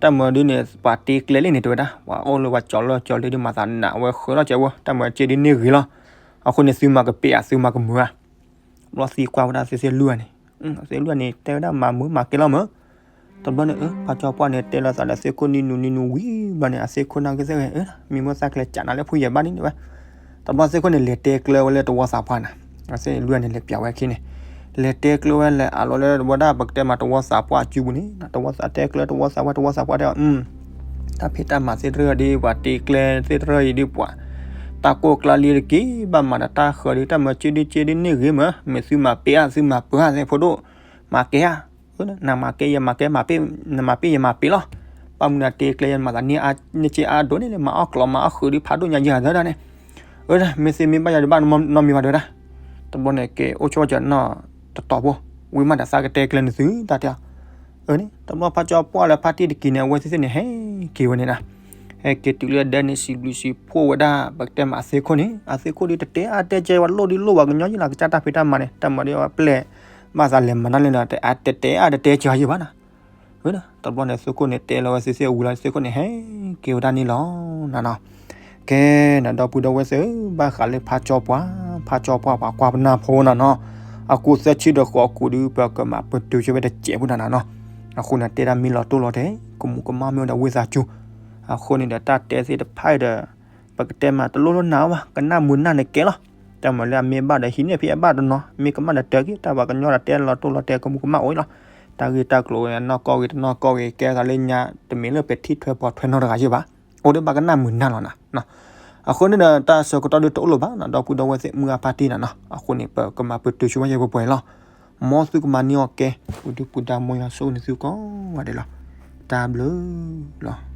တၢ်မၤဒ်န့ၣ် ပှၤတ့ကျဲလံန့ၣ် တဲဝဲဒၣ် ပှၤအိၣ်လၢပှၤကၠီၤလၢကၠီၤလၢဒ်မၤသးနးဝဲဃၢလီၤကဲဝဲ တၢ်မၤစ့ဒ်န့ၢ်ဂ့ၤလီၤ. အဃိန့ၣ် သုမၤကပ့ၤဧါ သုမၤကမုာ်ဧါ ဘျီသံကွၢ်ဝဲဒၣ်သ့ၣ်သ့ၣ်လွံၢ်န့ၣ် သ့ၣ်လွံၢ်န့ၣ် တဲဝဲဒၣ်မၤမုာ်မၤကဲလီၤမၢ် တဘျီန့ၣ် ဖါကၠီပှၢ်န့ၣ် တဲလီၤသးဒီးသ့ၣ်ခိၣ်နံၤနူနံၤနူဝံၤဘျီန့ၣ် အသ့ၣ်ခိၣ်နာ်က့သ့ၣ်ဂ့ၤ မံၤမိၢ်သၣ်ကျဲစးနၤလၢဖုယဲၢ်ဘၣ်န့ၣ်ဝဲ တဘျီသ့ၣ်ခိၣ်န့ၣ် လဲၤတဲကျဲဝဲလၢတဝီသးပှၢ်နၤ သ့ၣ်လွံၢ်န့ၣ် လဲၤပျးဝဲခံန့ၣ် လဲၤတဲကျဲဝဲလဲၤအးလီၤလၢဝဲဒၣ် ပကတဲမးတဝီသးပှၢ်အစုပူၤန့ၣ် တဝီသးတဲကျဲတဝီသးပှၢ် တဝီသးပှၢ်တဲအီၤ တၢ်ဖံးတၢ်မၤသ့ၣ်တရၢအံၤဒ် ပှၤတ့ကျဲသ့ၣ်တရၢအံၤဒ်ပှၤ တၢ်ကိၢ်ကျါလံတက့ၢ် ဘၣ်မၤဒီးတၢ်ဃၢၤဒ် တၢ်မၤစ့ဒ်စ့ဒ်န့ၢ်ဂ့ၤမၢ် မ့ၢ်သုမၤပ့ၤဧါ သုမၤပၢၤဧါ သ့ၣ်ဖိဒိၣ် မၤကဲဧါ နမၤကဲယမၤကဲ မၤပ့ၤ နမၤပ့ၤယမၤပ့ၤလီၤ ဘၣ်မနုၤတဲကျဲယမၤသးန့ၢ်အါန့ၢ်က့အါဒိၣ်န့ၣ်လဲၣ် မၤအီၣ်ကျီမၤအီၣ်ဃုာ်ဒ်ဖးဒိၣ်ညါယဲၢ်ဂၤသၢဒၣ်န့ၣ် အၢ မ့ၢ်သ့မ့ၢ်ဘၣ်ယၤဒ်ဘၣ်နီတမံၤဘၣ်တဲဝဲဒၣ် တဘျီန့ၣ်က့ၤအိၣ်ဆိးကၢနီၢ်တတီၤဖိ ဝံၤမးဒီးသးကတဲကျဲနသုတၢ်တဲအီၤ အၢန့ၣ် တဘျီဖါကၠီပှၢ်လၢဖါတံၢ်တက့ၤန့ၣ် အဝဲသ့ၣ်သ့ၣ်န့ၣ် ဟဲက့ၤဝဲန့ၣ်နၤ ဟဲက့ၤတုၤလၢဒဲန့ၣ် စံးဘျုးစံးဖှိၣ်ဝဲဒၣ် ပကတဲမးအသ့ၣ်ခိၣ်န့ၣ် အသ့ၣ်ခိၣ်ဒ်တတဲအါတဲကဲ ပှၤလိၣ်ဒ်လိၣ်ပှၤကညီယဲၢ်လီၤ ကစၢ်တၢ်ဖံးတၢ်မၤန့ၣ် တၢ်မၤဒ်အဝဲပျဲၢ် ဘၣ်သးလဲၤမၤတၢ်လဲၣ်ဒီး တတဲအါတတဲကဲယဲၢ်ဘၣ်နၤ တဘျီန့ၣ် သ့ၣ်ခိၣ်န့ၣ် တဲလီၤဝဲသ့ၣ်သ့ၣ်ဝံၤလီၤ သ့ၣ်ခိၣ်န့ၣ် ဟဲက့ၤဝဲဒၣ်န့ၣ်လီၤနၤနီၤ ကဲနၤ ဒီပုၢ်ဒီဝဲၢ်သ့ၣ်ဧၢ ဘၣ်ဃးလၢဖါကၠီပှၢ် ဖါကၠီပှၢ်ပှၤကွၢ်ပနၢ်ဖိနၤနီၤ အကူၣ်သၢဆံဒီးဃိးကူၣ်ဒုး ပကမၤပတုာ်ဆိဝဲတစဲးဖိနၤနၤနီၤ အဃိန့ၣ် တဲဒၣ်မ့ၢ်လီၤတိၢ်လီၤတဲာ် ကမူးကမၣ်မ့ၢ်ဝဲဒီးဝံသးစူၤ အဃိန့ၣ်ဒီးတၢ်တဲသ့ၣ်တဖၣ်အံၤဒီး ပကတဲမးတလိၣ်လိၣ်နၤဘၣ် ကနၣ်မုာ်နၢ်န့ၣ်ကဲလီၤ တၢ်မၤလၢအမ့ၢ်ဘၣ်ဒီး ဟံးန့ၢ်ဖဲအဘၣ်တနီၤ မ့ၢ်ကမၣ်ဒီးတၢ်က့ၤ တၢ်ပှၤကညီဒီးတဲလီၤတိၢ်လီၤတဲာ် ကမူးကမၣ်အိၣ်အံၤလီၤ တၢ်ဂ့ၢ်တၢ်ကျိၤဝဲ နီၢ်ကီၢ်ဂ့ၤတနီၢ်ကီၢ်ဂ့ၤ ကဲသးလၢညါ တမ့ၢ်လၢပထံၣ်ထွဲပှၤထွဲနီတဂၤယဲၢ်ဘၣ် အိၣ်ဒီးဘၣ်ကနၣ်မုာ်နၢ်လီၤနၤ အဃိန့ၣ်ဒီး တၢ်ဆၢကတီၢ်ဒုးတအိၣ်လၢၤဘၣ်နၤ ဒီပုၢ်ဒီဝဲၢ်သ့ၣ် မုၢ်အဖါတံၢ်နၤနီၤ အဃိန့ၣ် ပကမၤပတုာ်ဆိဝဲယဲၢ်ပှဲၤပှဲၤလီၤ မ်သုကမၤန့ၢ်အီၣ်ကဲ ပူၤဒုပူၤဒါမ်ယွၤဆိၣ်ဂ့ၤနသုကိးဂၤဒဲးလီၤ တၢ်ဘျုးလီၤ